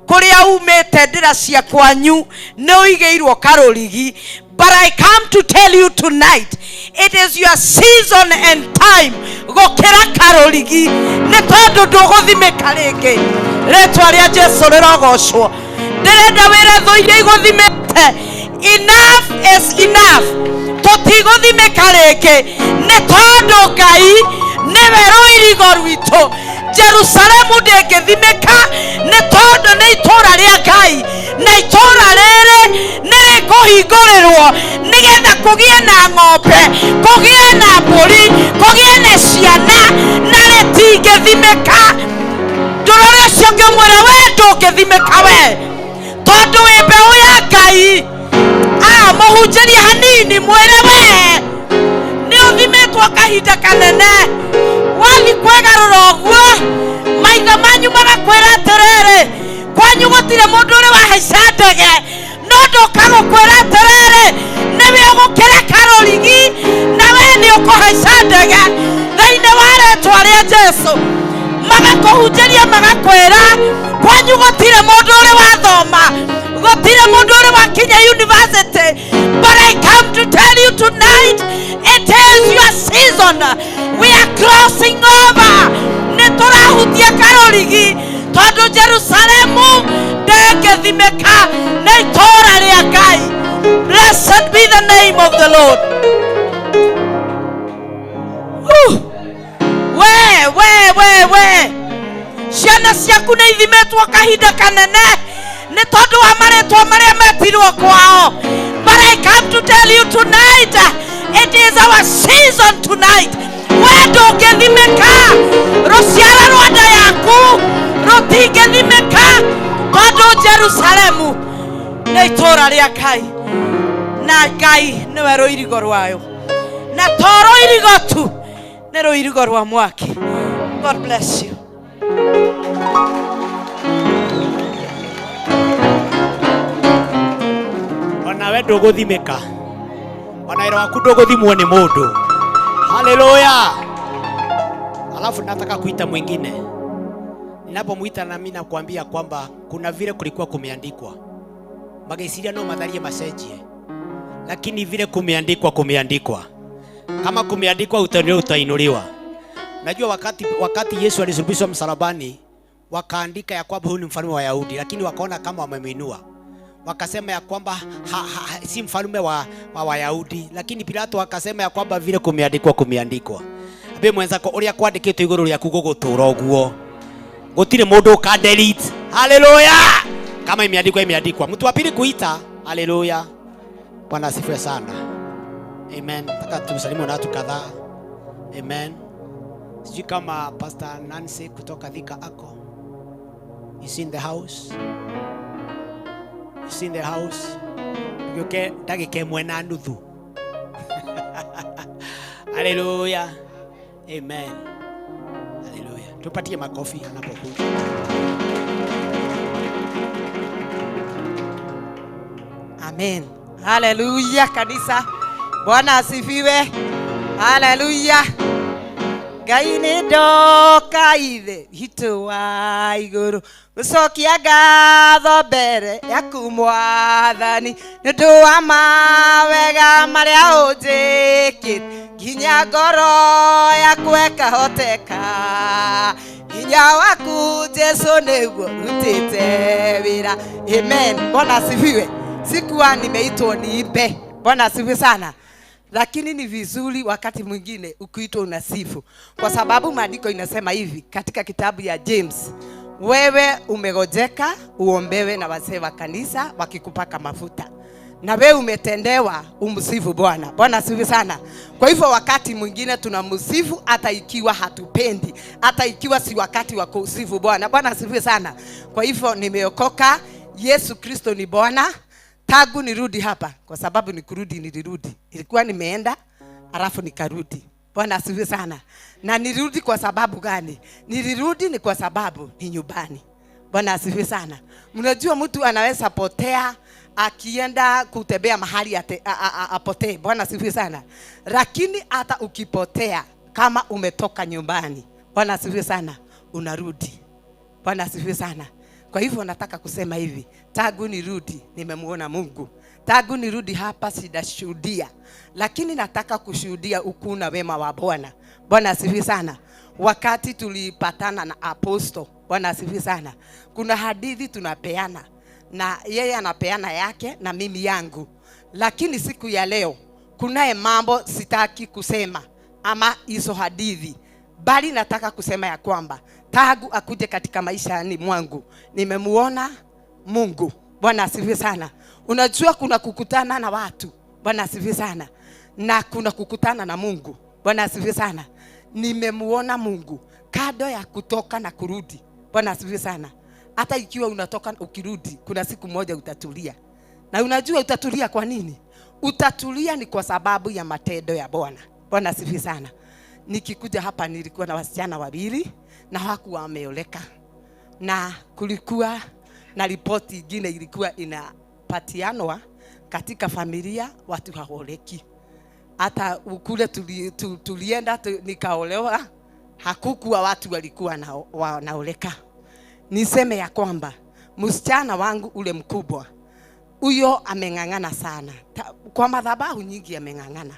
Kũrĩa umĩte ndĩra cia kwanyu nĩ ũigĩirwo karũrigi. But I come to tell you tonight, it is your season and time gũkĩra karũrigi. Nĩ tondũ ndũgũthimĩka rĩngĩ. Rĩtwa rĩa Jesũ rĩrogocwo. Ndĩrenda wĩre thũ iria igũthimĩte, enough is enough. Tũtigũthimĩka rĩngĩ. Nĩ tondũ Ngai nĩwe rũirigo rwitũ. Jerusalemu ndĩngĩthimĩka nĩ tondũ nĩ itũũra rĩa Ngai, na itũũra rĩrĩ nĩ rĩkũhingũrĩrwo nĩgetha kũgĩe na ng'ombe, kũgĩe na mbũri, kũgĩe na ciana, na rĩtingĩthimĩka. Ndũrore ũcio Ũngĩmwĩra we ndũngĩthimĩka we, tondũ wĩ mbeũ ya Ngai. Mũhunjĩrie hanini, mwĩre we nĩ ũthimĩtwo kahinda kanene. Wathi kwĩgarũra ũguo, maithe manyu magakwĩra atĩrĩrĩ, kwanyu gũtirĩ mũndũ ũrĩ wahaica ndege, no ndũka gũkwĩra atĩrĩrĩ, nĩwe ũgũkĩra karũrigi na we nĩ ũkũhaica ndege thĩinĩ wa rĩtwa rĩa Jesũ. Magakũhunjĩria magakwĩra kwanyu gũtirĩ mũndũ ũrĩ wathoma, gũtirĩ mũndũ ũrĩ wakinya university, but I come to tell you tonight, it is your season. We are crossing over. Nĩ tũrahutia karũrigi tondũ Jerusalemu ndĩngĩthimĩka nĩ itũũra rĩa Ngai. Blessed be the name of the Lord. We we we we, ciana ciaku nĩ ithimĩtwo kahinda kanene nĩ tondũ wa marĩtwa marĩa metirwo kwao. But I come to tell you tonight, it is our season tonight. We ndũngĩthimĩka, rũciaro rwa nda yaku rũtingĩthimĩka, tondũ Jerusalemu nĩ itũũra rĩa Ngai, na Ngai nĩwe rũirigo rwayo, na to rũirigo tu, nĩ rũirigo rwa mwaki. God bless you. Ona we ndũgũthimĩka, ona wĩra waku ndũgũthimwo nĩ mũndũ. Haleluya. Alafu nataka kuita mwingine. Ninapomuita na mimi nakwambia kwamba kuna vile kulikuwa kumeandikwa, mageciria no matharie macenjie, lakini vile kumeandikwa kumeandikwa. Kama kumeandikwa utainuliwa. Najua wakati Yesu alisulubishwa msalabani, wakaandika ya kwamba huyu ni mfalme wa Wayahudi, lakini wakaona kama wamemuinua, wakasema ya kwamba si mfalme wa Wayahudi. Lakini Pilato akasema ya kwamba vile kumeandikwa kumeandikwa. Abe mwenzako uria kwandikitwo iguru rĩaku gũgũtũra ũguo, gũtirĩ mũndũ ũka delete. Haleluya. Kama imeandikwa imeandikwa. Mtu wa pili kuita. Haleluya. Bwana asifiwe sana. Amen. Nataka tumsalimu na watu kadhaa. Amen. Sijui kama Pastor Nancy kutoka Thika ako. Is in the house. Is in the house. Tugĩũke ndagĩka ĩmwe na nuthu. Haleluya. Amen. Haleluya. Tupatie makofi anapokuja. Amen. Haleluya kanisa. Bwana asifiwe. Haleluya. Ngai nĩ ndoka ithe witũ wa igũrũ, gũcokia ngatho mbere yaku Mwathani, nĩ ũndũ wa mawega marĩa ũnjĩkĩte, nginya ngoro yaku ĩkahoteka. Hinya waku Jesu nĩguo rutĩte wĩra. Amen. Bwana asifiwe. Sikuwa nimeitwa niimbe. Bwana asifiwe sana. Lakini ni vizuri wakati mwingine ukiitwa unasifu, kwa sababu maandiko inasema hivi katika kitabu ya James, wewe umegojeka uombewe na wazee wa kanisa wakikupaka mafuta, na wewe umetendewa umsifu Bwana. Bwana asifiwe sana. Kwa hivyo wakati mwingine tunamsifu hata ikiwa hatupendi, hata ikiwa si wakati wa kusifu Bwana. Bwana asifiwe sana. Kwa hivyo nimeokoka, Yesu Kristo ni Bwana. Tangu nirudi hapa, kwa sababu nikurudi nilirudi. Ilikuwa nimeenda alafu nikarudi. Bwana asifiwe sana. Na nilirudi kwa sababu gani? Nilirudi ni kwa sababu ni nyumbani. Bwana asifiwe sana. Mnajua mtu anaweza potea akienda kutembea mahali apotee. Bwana asifiwe sana. Lakini hata ukipotea kama umetoka nyumbani, Bwana asifiwe sana, unarudi. Bwana asifiwe sana. Kwa hivyo nataka kusema hivi, tangu nirudi nimemuona Mungu. Tangu nirudi hapa sijashuhudia, lakini nataka kushuhudia ukuu na wema wa Bwana. Bwana asifiwe sana. Wakati tulipatana na apostle, Bwana asifiwe sana, kuna hadithi tunapeana, na yeye anapeana yake na mimi yangu. Lakini siku ya leo kunaye mambo sitaki kusema ama hizo hadithi, bali nataka kusema ya kwamba tangu akuje katika maisha ni mwangu nimemuona Mungu. Bwana asifiwe sana. Unajua kuna kukutana na watu, Bwana asifiwe sana, na kuna kukutana na Mungu. Bwana asifiwe sana. Nimemuona Mungu kado ya kutoka na kurudi. Bwana asifiwe sana. Hata ikiwa unatoka ukirudi, kuna siku moja utatulia. Na unajua utatulia kwa nini? Utatulia ni kwa sababu ya matendo ya Bwana. Bwana asifiwe sana. Nikikuja hapa nilikuwa na wasichana wawili na hawakuwa wameoleka, na kulikuwa na ripoti ingine ilikuwa inapatianwa katika familia, watu hawaoleki. Hata kule tulienda nikaolewa, hakukuwa watu walikuwa wanaoleka. Niseme ya kwamba msichana wangu ule mkubwa huyo ameng'ang'ana sana kwa madhabahu nyingi ameng'ang'ana,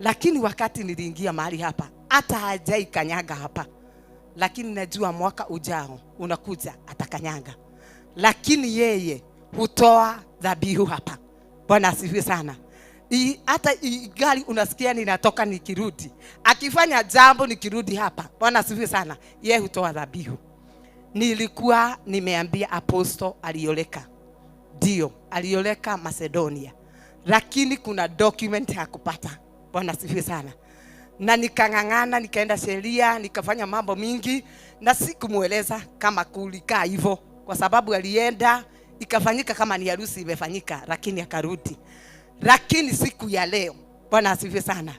lakini wakati niliingia mahali hapa hata hajai kanyaga hapa, lakini najua mwaka ujao unakuja atakanyaga, lakini yeye hutoa dhabihu hapa. Bwana asifiwe sana. Hata gari unasikia ninatoka nikirudi, akifanya jambo nikirudi hapa, Bwana asifiwe sana, yeye hutoa dhabihu. Nilikuwa nimeambia apostle alioleka, ndio alioleka Macedonia, lakini kuna document hakupata. Bwana asifiwe sana. Na nikang'ang'ana, nikaenda sheria, nikafanya mambo mingi, na sikumueleza kama kulikaa hivyo, kwa sababu alienda ikafanyika kama ni harusi imefanyika, lakini akarudi. Lakini siku ya leo, Bwana asifiwe sana,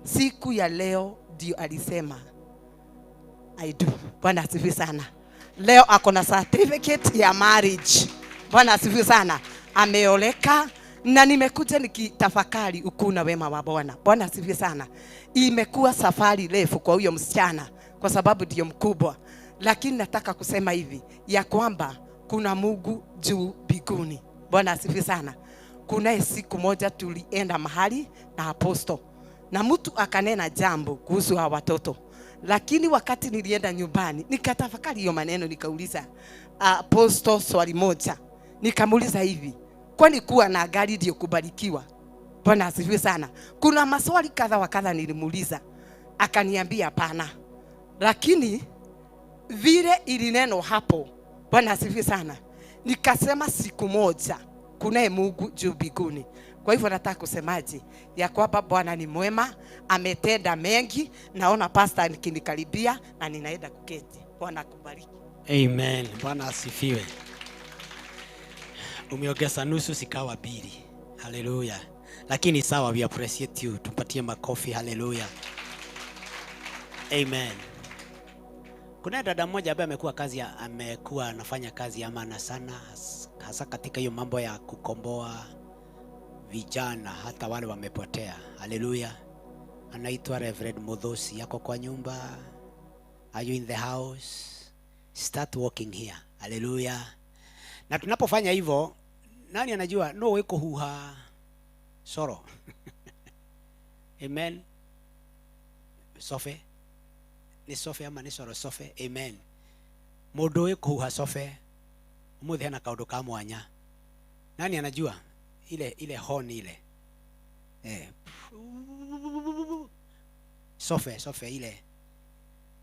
siku ya leo ndio alisema I do. Bwana asifiwe sana. Leo ako na certificate ya marriage. Bwana asifiwe sana. Ameoleka, na nimekuja nikitafakari ukuu na wema wa Bwana. Bwana asifiwe sana. Imekuwa safari refu kwa huyo msichana kwa sababu ndio mkubwa. Lakini nataka kusema hivi ya kwamba kuna Mungu juu mbinguni. Bwana asifiwe sana. Kuna siku moja tulienda mahali na apostle, na mtu akanena jambo kuhusu hawa watoto. Lakini wakati nilienda nyumbani nikatafakari hiyo maneno, nikauliza apostle swali moja. Nikamuuliza hivi, kwani kuwa na gari ndio kubarikiwa? Bwana asifiwe sana. Kuna maswali kadha wa kadha nilimuuliza, akaniambia hapana. Lakini vile ilineno hapo, Bwana asifiwe sana, nikasema siku moja kunaye Mungu juu mbinguni. Kwa hivyo nataka kusemaje? Ya kwamba Bwana ni mwema, ametenda mengi. Naona pastor akinikaribia na ninaenda kuketi. Bwana akubariki. Amen. Bwana asifiwe. Umeongeza nusu sikawa mbili. Hallelujah. Lakini sawa, we appreciate you. Tupatie makofi. Hallelujah. Amen. Kuna dada mmoja ambaye amekuwa anafanya kazi ya maana sana, hasa katika hiyo mambo ya kukomboa vijana hata wale wamepotea. Hallelujah. Anaitwa Reverend Muthosi. Yako kwa nyumba? Are you in the house? Start walking here. Hallelujah. Na tunapofanya hivyo, nani anajua no weko huha soro. Amen. Sofe. Ni sofe ama ni soro sofe. Amen. Mundu weko huha sofe. Umuthi hena kaundu ka mwanya. Nani anajua ile horn ile? Sofe, sofe ile.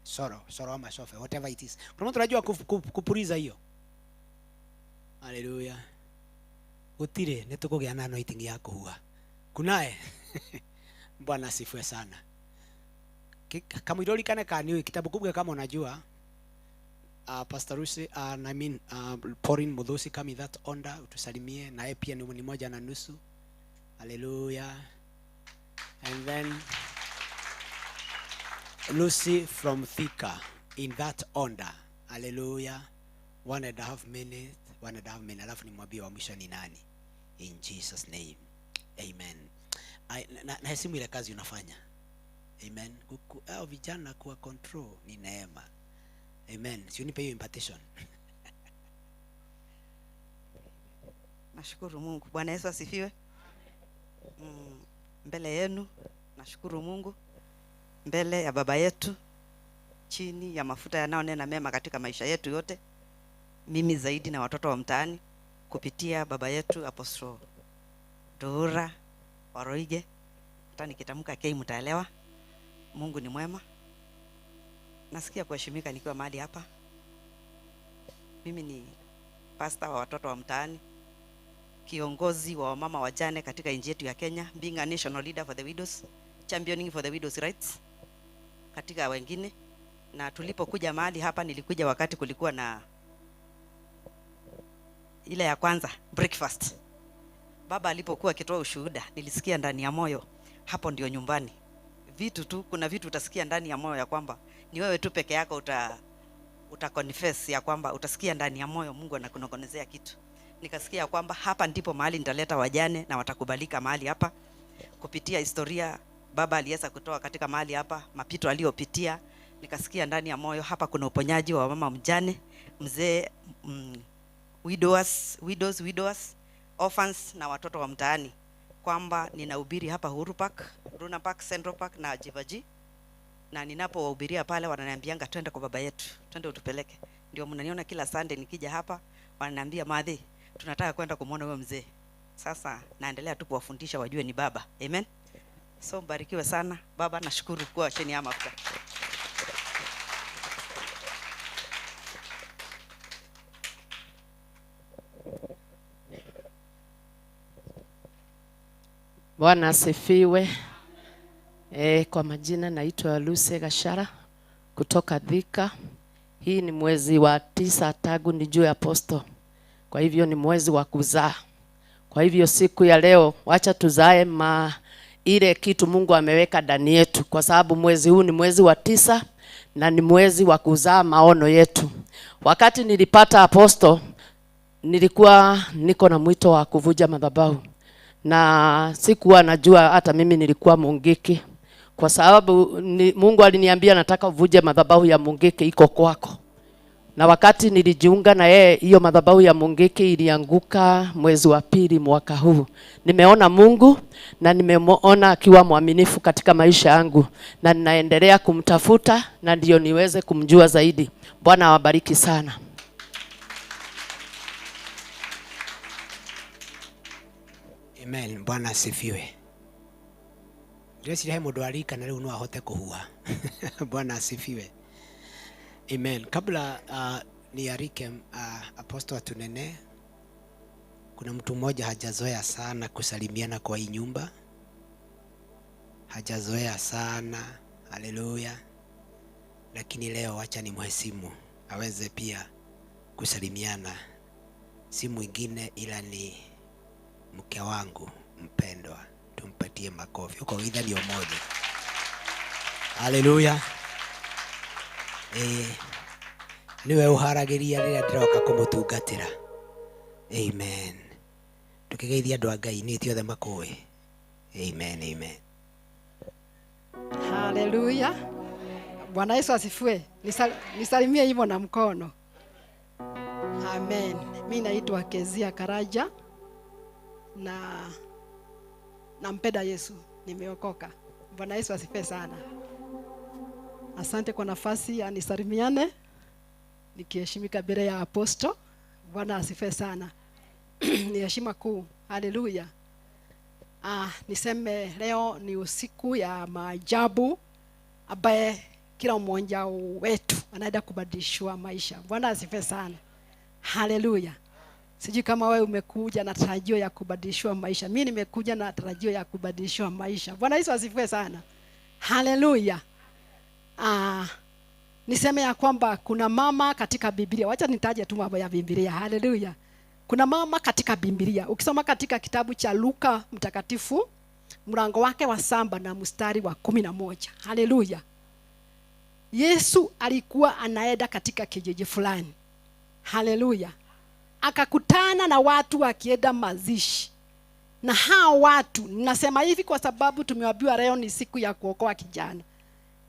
Soro, soro ama sofe, whatever it is. Kuna mtu anajua kupuliza hiyo? Hallelujah. Gutire nitukugia na anointing ya kuhua. Kunaye. Bwana asifiwe sana. Kamwirori kane kaniwe kitabu kubwa kama unajua. Pastor Rusi, I mean, Pauline Muthosi, come in that order, utusalimie. Naye pia ni 1.5. Hallelujah. And then Lucy from Thika in that order. Hallelujah. 1.5 minutes, 1.5 minutes. Alafu nimwambie wa mwisho ni nani. In Jesus name. Amen. Naheshimu ile kazi unafanya. Amen. Hao vijana kuwa control ni neema. Amen. Si unipe hiyo impartation. Nashukuru Mungu. Bwana Yesu asifiwe. Mbele yenu nashukuru Mungu, mbele ya baba yetu, chini ya mafuta yanayonena mema katika maisha yetu yote, mimi zaidi na watoto wa mtaani, kupitia baba yetu Apostle Dora Waroige. Hata nikitamka K mtaelewa. Mungu ni mwema. Nasikia kuheshimika nikiwa mahali hapa. Mimi ni pastor wa watoto wa mtaani, kiongozi wa wamama wajane katika nchi yetu ya Kenya, being a national leader for the widows, championing for the widows rights katika wengine. Na tulipokuja mahali hapa, nilikuja wakati kulikuwa na Ile ya kwanza breakfast, baba alipokuwa akitoa ushuhuda, nilisikia ndani ya moyo, hapo ndio nyumbani. Vitu tu, kuna vitu utasikia ndani ya moyo ya kwamba ni wewe tu peke yako uta confess ya kwamba utasikia ndani ya moyo Mungu anakunong'onezea kitu. Nikasikia kwamba hapa ndipo mahali nitaleta wajane na watakubalika mahali hapa. Kupitia historia baba aliweza kutoa katika mahali hapa, mapito aliyopitia, nikasikia ndani ya moyo hapa kuna uponyaji wa mama mjane, mzee, widows, orphans na watoto wa mtaani, kwamba ninahubiri hapa Uhuru Park, Runa Park, Central Park na Jivaji, na ninapowahubiria pale wananiambianga twende kwa baba yetu, twende utupeleke. Ndio mnaniona kila Sunday nikija hapa wananiambia madhi, tunataka kwenda kumuona huyo mzee. Sasa naendelea tu kuwafundisha wajue ni baba. Amen. So mbarikiwe sana baba, nashukuru kuwa chini ya mafuta. Bwana asifiwe. Kwa majina naitwa Lucy Gashara kutoka Thika. Hii ni mwezi wa 9 tangu nijue apostle. Kwa hivyo ni mwezi wa kuzaa. Kwa hivyo siku ya leo wacha tuzae ile kitu Mungu ameweka ndani yetu, kwa sababu mwezi huu ni mwezi wa 9 na ni mwezi wa kuzaa maono yetu. Wakati nilipata apostle nilikuwa niko na mwito wa kuvuja madhabahu, na sikuwa najua hata mimi nilikuwa Mungiki, kwa sababu Mungu aliniambia nataka uvuje madhabahu ya Mungiki iko kwako. Na wakati nilijiunga na yeye, hiyo madhabahu ya Mungiki ilianguka mwezi wa 2 mwaka huu. Nimeona Mungu na nimemuona akiwa mwaminifu katika maisha yangu, na ninaendelea kumtafuta na ndio niweze kumjua zaidi. Bwana awabariki sana. Amen. Bwana asifiwe. Ndĩreciria he mũndũ arika na rĩu no ahote kũhuha. Bwana asifiwe. Amen. Kabla niarike apostle atunene, kuna mtu mmoja hajazoea sana kusalimiana kwa hii nyumba. Hajazoea sana. Haleluya. Lakini leo acha nimheshimu aweze pia kusalimiana. Si mwingine ila ni mke wangu mpendwa. Tumpatie makofi. Uko idha ni moja. Haleluya. Niwe uharagiria rĩrĩa ndĩroka kũmũtungatĩra. Amen. Tukigeithia andũ a Ngai nĩ ti othe makũĩ. Amen, amen. Haleluya. Bwana Yesu asifiwe. Nisalimie hivyo na mkono. Amen. Mimi naitwa Kezia Karaja na nampenda Yesu, nimeokoka. Bwana Yesu asifiwe sana. Asante kwa nafasi ya nisalimiane nikiheshimika mbele ya apostle. Bwana asifiwe sana. Ni heshima kuu. Haleluya. Niseme leo ni usiku ya maajabu ambaye kila mmoja wetu anaenda kubadilishwa maisha. Bwana asifiwe sana. Haleluya. Sijui kama wewe umekuja na tarajio ya kubadilishwa maisha. Mimi nimekuja na tarajio ya kubadilishwa maisha. Bwana Yesu asifiwe sana. Haleluya. Niseme ya kwamba kuna mama katika Biblia. Wacha nitaje tu mambo ya Biblia. Haleluya. Kuna mama katika Biblia. Ukisoma katika kitabu cha Luka mtakatifu mlango wake wa 7 na mstari wa 11. Haleluya. Yesu alikuwa anaenda katika kijiji fulani. Haleluya. Akakutana na watu wakienda mazishi. Na hao watu, nasema hivi kwa sababu tumeambiwa leo ni siku ya kuokoa kijana.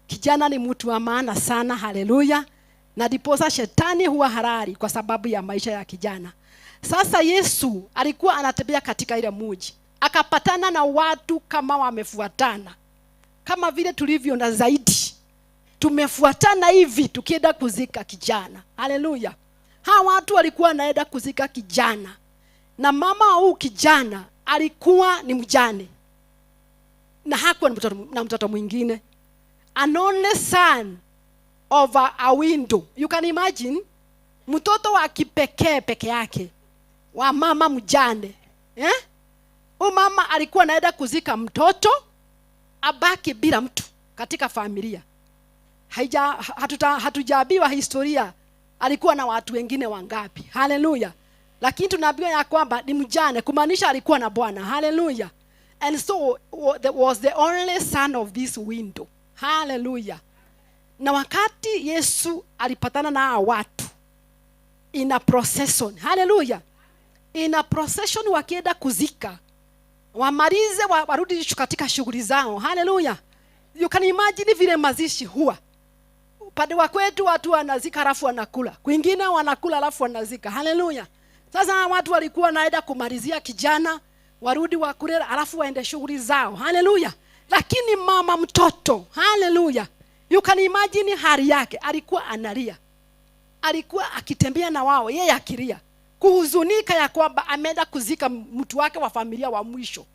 Kijana ni mtu wa maana sana. Haleluya. Na ndiposa shetani huwa harari kwa sababu ya maisha ya kijana. Sasa Yesu alikuwa anatembea katika ile mji. Akapatana na watu kama wamefuatana. Kama vile tulivyo na zaidi. Tumefuatana hivi tukienda kuzika kijana. Haleluya. Hawa watu walikuwa wanaenda kuzika kijana. Na mama huyu kijana alikuwa ni mjane. Na hakuwa na mtoto mwingine. An only son of a window. You can imagine mtoto wa kipekee peke yake wa mama mjane. Huyu mama alikuwa anaenda kuzika mtoto abaki bila mtu katika familia. Hatujaambiwa historia alikuwa na watu wengine wangapi. Haleluya. Lakini tunaambiwa ya kwamba ni mjane, kumaanisha alikuwa na bwana. Haleluya. And so was the only son of this widow. Haleluya. Na wakati Yesu alipatana na hawa watu in a procession, haleluya, in a procession wakienda kuzika, wamalize warudi katika shughuli zao. Haleluya. You can imagine vile mazishi huwa. Upande wa kwetu watu wanazika halafu wanakula, kwingine wanakula halafu wanazika. Haleluya. Sasa watu walikuwa wanaenda kumalizia kijana, warudi wakule halafu waende shughuli zao. Haleluya. Lakini mama mtoto, haleluya, you can imagine hali yake, alikuwa analia, alikuwa akitembea na wao, yeye akilia, kuhuzunika ya kwamba ameenda kuzika mtu wake wa familia wa mwisho,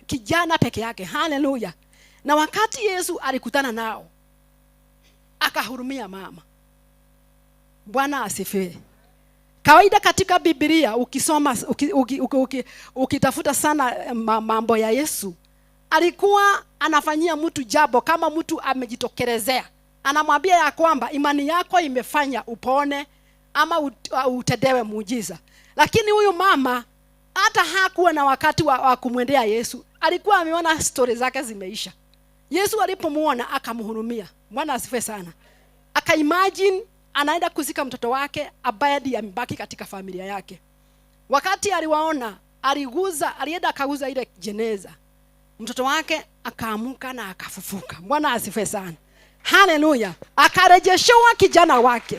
kijana peke yake. Haleluya. Na wakati Yesu alikutana nao, akahurumia mama. Bwana asifiwe. Kawaida katika Biblia ukisoma, ukitafuta sana mambo ya Yesu, alikuwa anafanyia mtu jambo kama mtu amejitokelezea, anamwambia ya kwamba imani yako imefanya upone ama utendewe muujiza. Lakini huyu mama hata hakuwa na wakati wa kumwendea Yesu, alikuwa ameona stori zake zimeisha. Yesu alipomuona akamhurumia. Bwana asifiwe sana. Akaimagine anaenda kuzika mtoto wake ambaye ndiye amebaki katika familia yake. Wakati aliwaona, alienda akaguza ile jeneza. Mtoto wake akaamuka na akafufuka. Bwana asifiwe sana. Haleluya. Akarejeshewa kijana wake.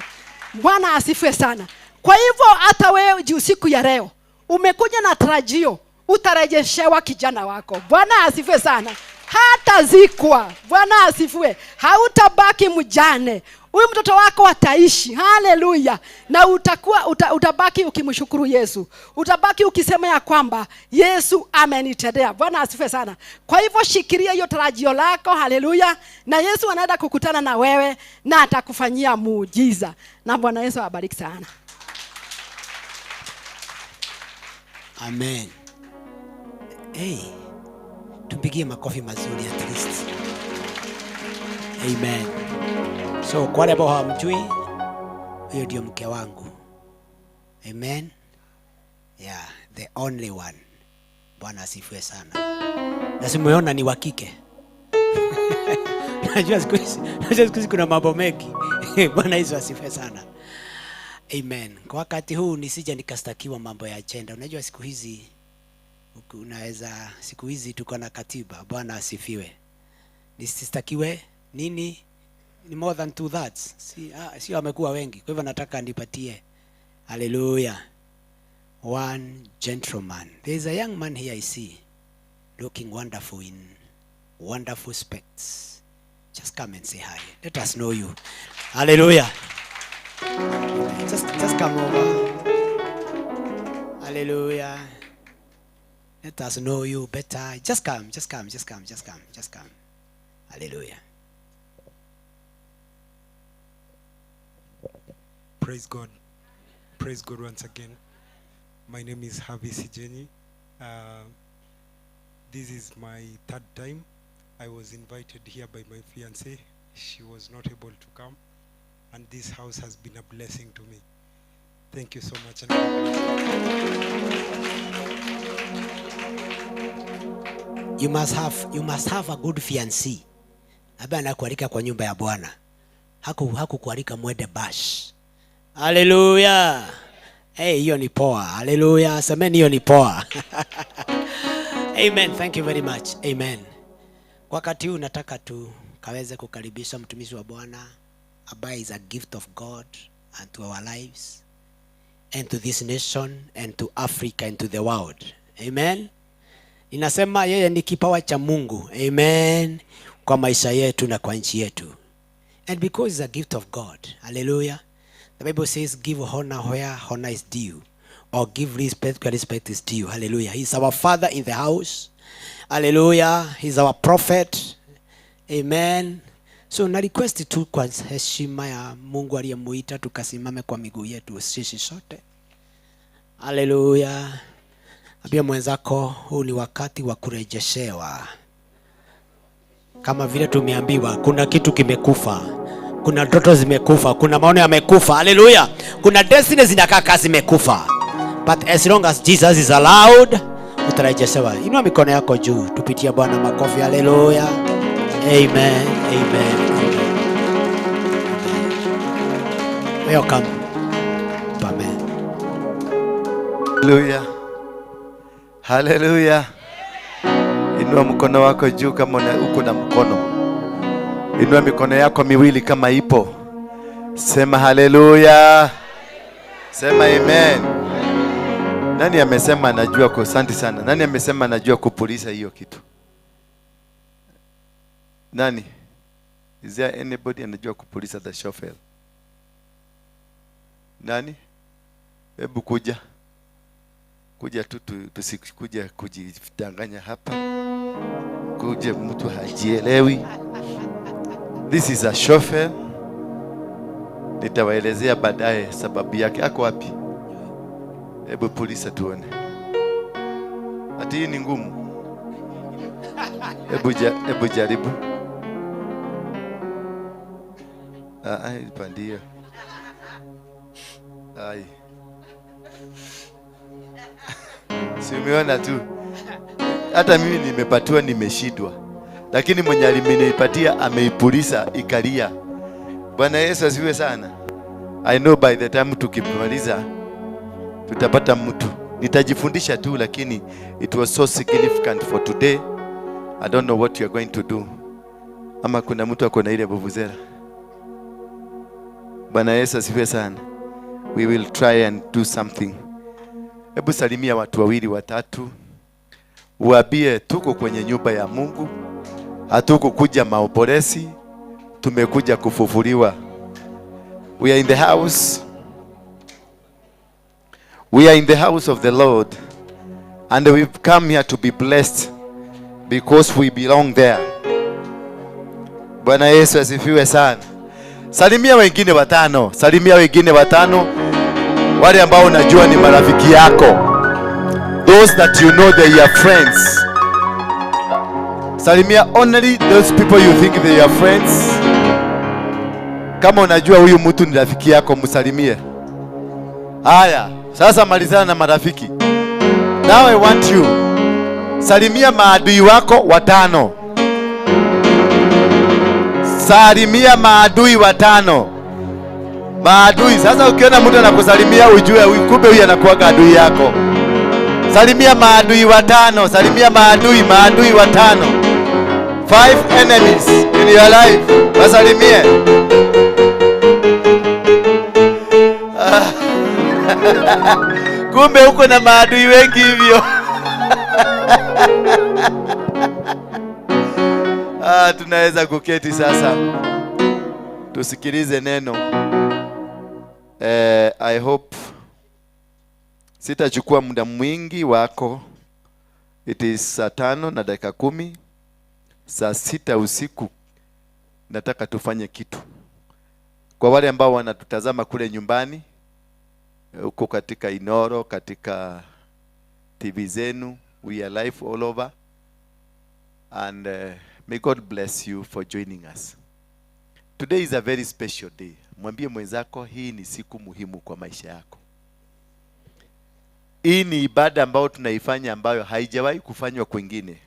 Bwana asifiwe sana. Kwa hivyo hata wewe usiku ya leo umekuja na tarajio, utarejeshewa kijana wako. Bwana asifiwe sana. Hatazikwa. Bwana asifiwe. Hautabaki mjane. Huyu mtoto wako ataishi. Haleluya. Na utabaki ukimshukuru Yesu. Utabaki ukisema ya kwamba Yesu amenitendea. Bwana asifiwe sana. Kwa hivyo shikilia hiyo tarajio lako. Haleluya. Na Yesu anaenda kukutana na wewe na atakufanyia muujiza. Na Bwana Yesu awabariki sana. Amen. Hey, tumpigie makofi mazuri at least. Amen. So kwa wale ambao hawamjui, huyo ndio mke wangu. Amen. Yeah, the only one. Bwana asifiwe sana. Na simuona ni wa kike. Najua siku hizi kuna mambo mengi. Bwana Yesu asifiwe sana. Amen. Kwa wakati huu nisije nikastakiwa mambo ya agenda. Unajua siku hizi unaweza, siku hizi tuko na katiba. Bwana asifiwe. Nisistakiwe nini? Ni more than 2/3. Sio amekuwa wengi. Kwa hivyo nataka nipatie. Hallelujah. One gentleman. There is a young man here I see looking wonderful in wonderful specs. Just come and say hi. Let us know you. Hallelujah. Just come over. Hallelujah. Let us know you better. Just come, just come, just come, just come, just come. Hallelujah. Praise God. Praise God once again. My name is Harvey Sijenyi. This is my third time. I was invited here by my fiancée. She was not able to come. And this house has been a blessing to me. Thank you so much. And God bless you. You must have a good fiancée. Ambaye anakualika kwa nyumba ya Bwana. Hakukualika mwende bash. Hallelujah. Hey, hiyo ni poa. Hallelujah. Semeni hiyo ni poa. Amen. Thank you very much. Amen. Wakati huu nataka tu kaweze kukaribisha mtumishi wa Bwana ambaye is a gift of God and to our lives and to this nation and to Africa and to the world. Amen. Inasema yeye ni kipawa cha Mungu. Amen. Kwa maisha yetu na kwa nchi yetu. And because it's a gift of God. Hallelujah. The Bible says give honor where honor is due, or give respect where respect is due. Hallelujah. He's our father in the house. Hallelujah. He's our prophet. Amen. So na request tu kwa heshima ya Mungu aliyemuita tukasimame kwa miguu yetu sisi sote. Hallelujah. Ambia mwenzako huu ni wakati wa kurejeshewa. Kama vile tumeambiwa kuna kitu kimekufa. Kuna ndoto zimekufa, kuna maono yamekufa. Hallelujah. Kuna destiny zinakaa kazi zimekufa. But as long as Jesus is allowed, utarejeshewa. Inua mikono yako juu, tupitie Bwana makofi. Haleluya, amen, amen, amen. Welcome. Amen. Haleluya. Haleluya. Inua mkono wako juu kama uko na mkono. Inua mikono yako miwili kama ipo. Sema haleluya. Sema amen. Nani amesema anajua kwa asante sana. Nani amesema anajua kupuliza hiyo kitu? Nani? Is there anybody anajua kupuliza the shofar? Nani? Hebu kuja. Kuja tu tusikuja kujidanganya hapa. Kuja mtu hajielewi. This is a shofar. Nitawaelezea baadaye sababu yake. Ako wapi? Hebu pulisa tuone. Ati hii ni ngumu. Hebu jaribu. Pandia. Ai. Si umeona tu. Hata mimi nimepatiwa, nimeshindwa. Lakini mwenye alinipatia ameipulisa ikalia. Bwana Yesu asifiwe sana. I know by the time tukimaliza tutapata mtu. Nitajifundisha tu, lakini it was so significant for today. I don't know what you are going to do. Ama kuna mtu ako na ile vuvuzela. Bwana Yesu asifiwe sana. We will try and do something. Hebu salimia watu wawili watatu. Uambie tuko kwenye nyumba ya Mungu. Hatukukuja maoporesi, tumekuja kufufuliwa. We are in the house. We are in the house of the Lord. And we've come here to be blessed because we belong there. Bwana Yesu asifiwe sana. Salimia wengine watano. Salimia wengine watano. Wale ambao unajua ni marafiki yako. Those that you know they are friends. Salimia only those people you think they are friends. Kama unajua huyu mtu ni rafiki yako, msalimie. Haya, sasa malizana na marafiki. Now I want you. Salimia maadui wako watano. Salimia maadui watano. Maadui. Sasa ukiona mtu anakusalimia ujue kumbe huyu anakuwa adui yako. Salimia maadui watano. Salimia maadui watano. 5 enemies in your life. Wasalimie. Kumbe uko na maadui wengi hivyo. Tunaweza kuketi sasa. Tusikilize neno. I hope sitachukua muda mwingi wako. It is 5:10. 6:00 usiku nataka tufanye kitu. Kwa wale ambao wanatutazama kule nyumbani, huko katika Inoro, katika TV zenu, we are live all over. And may God bless you for joining us. Today is a very special day. Mwambie mwenzako hii ni siku muhimu kwa maisha yako. Hii ni ibada ambayo tunaifanya ambayo haijawahi kufanywa kwingine.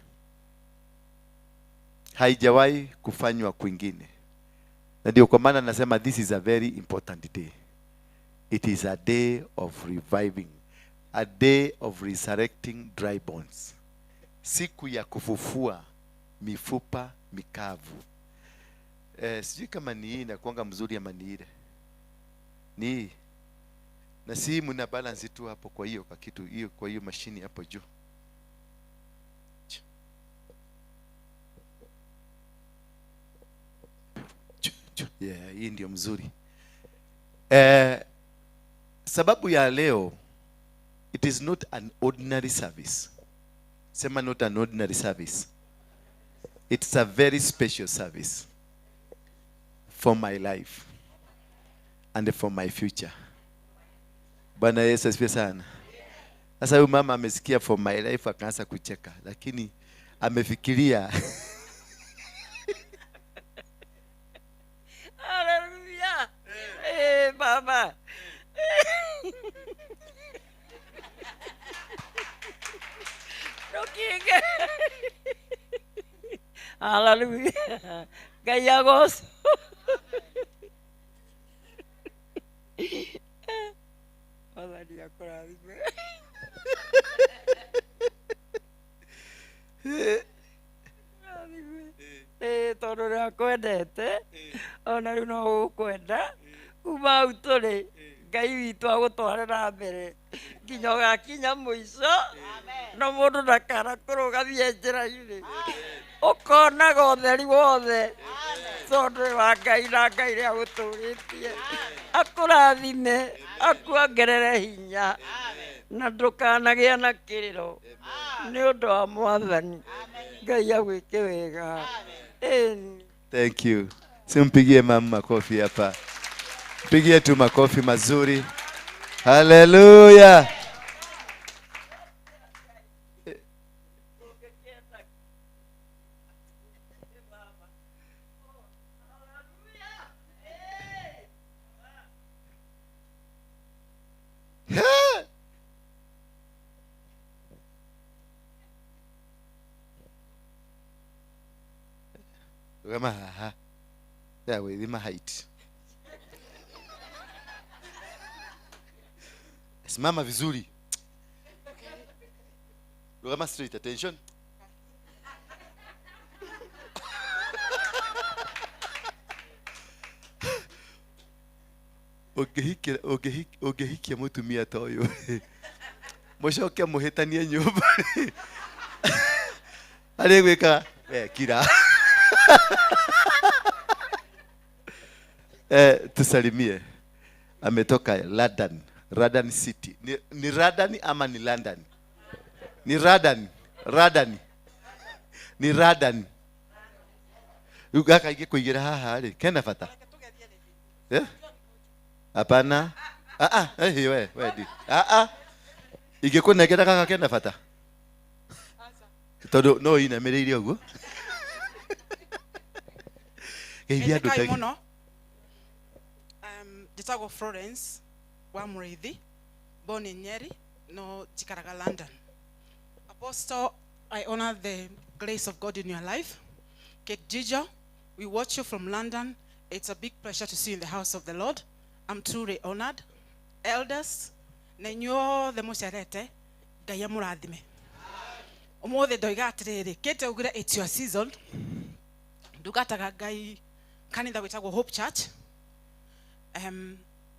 Haijawahi kufanywa kwingine. Na ndio kwa maana nasema this is a very important day. It is a day of reviving, a day of resurrecting dry bones. Siku ya kufufua mifupa mikavu. Sijui kama ni hii inakuanga mzuri ama ni ile. Ni hii. Na si mna balance tu hapo kwa hiyo kwa kitu hiyo kwa hiyo mashini hapo juu. Yeah, hii ndio mzuri. Sababu ya leo, it is not an ordinary service. Sema not an ordinary service. It's a very special service for my life and for my future. Bwana Yesu asifiwe sana. Sasa huyu mama amesikia for my life akaanza kucheka, lakini amefikiria. Hallelujah. Baba. King. Hallelujah. Ngai agocwo. Mwathani akũrathime. Ĩĩ tondũ nĩ akwendete ona rĩu no gũkwenda kuma hau tũrĩ Ngai witũ agũtware na mbere nginya ũgakinya mũico no mũndũ ndakana kũrũgamia njĩra-inĩ ũkonaga ũtheri wothe tondũ nĩ wa Ngai na Ngai nĩ agũtũrĩtie akũrathime akuongerere hinya na ndũkanagĩa na kĩrĩro nĩ ũndũ wa Mwathani. Ngai agwĩke wega. Ĩni. Thank you. Simpigie mama makofi hapa. Pigie tu makofi mazuri. Haleluya. Kama haha. Ya withima height. Simama vizuri. Rugama straight, attention. Ũngĩhikia mũtumia ta ũyũ mũcoke mũhĩtanie nyũmba arĩ gwĩka we kira. Tusalimie. Ametoka London, Radan City. Ni Radan ama ni London? Ni Radan, Radan. Ni Radan. Gaka ingĩkũigĩra haha rĩ, kena bata? Eh? Hapana. Ah ah, eh we, we di. Ah ah. Ingĩkũnengera gaka kena bata? Tondũ no inamĩrĩire ũguo. Geithia andũ Njĩtĩkai ta mũno. Njĩtagwo Florence wa Mũrĩithi, born in Nyeri, no njikaraga London. Apostle, I honor the grace of God in your life. Kate Jijo, we watch you from London. It's a big pleasure to see you in the house of the Lord. I'm truly honored. Elders, na inyuothe mũcerete, Ngai amũrathime. Ũmũthĩ ndoiga atĩrĩrĩ, Kate augire it's your season. Ndungataga Ngai kanitha wĩtagwo Hope Church.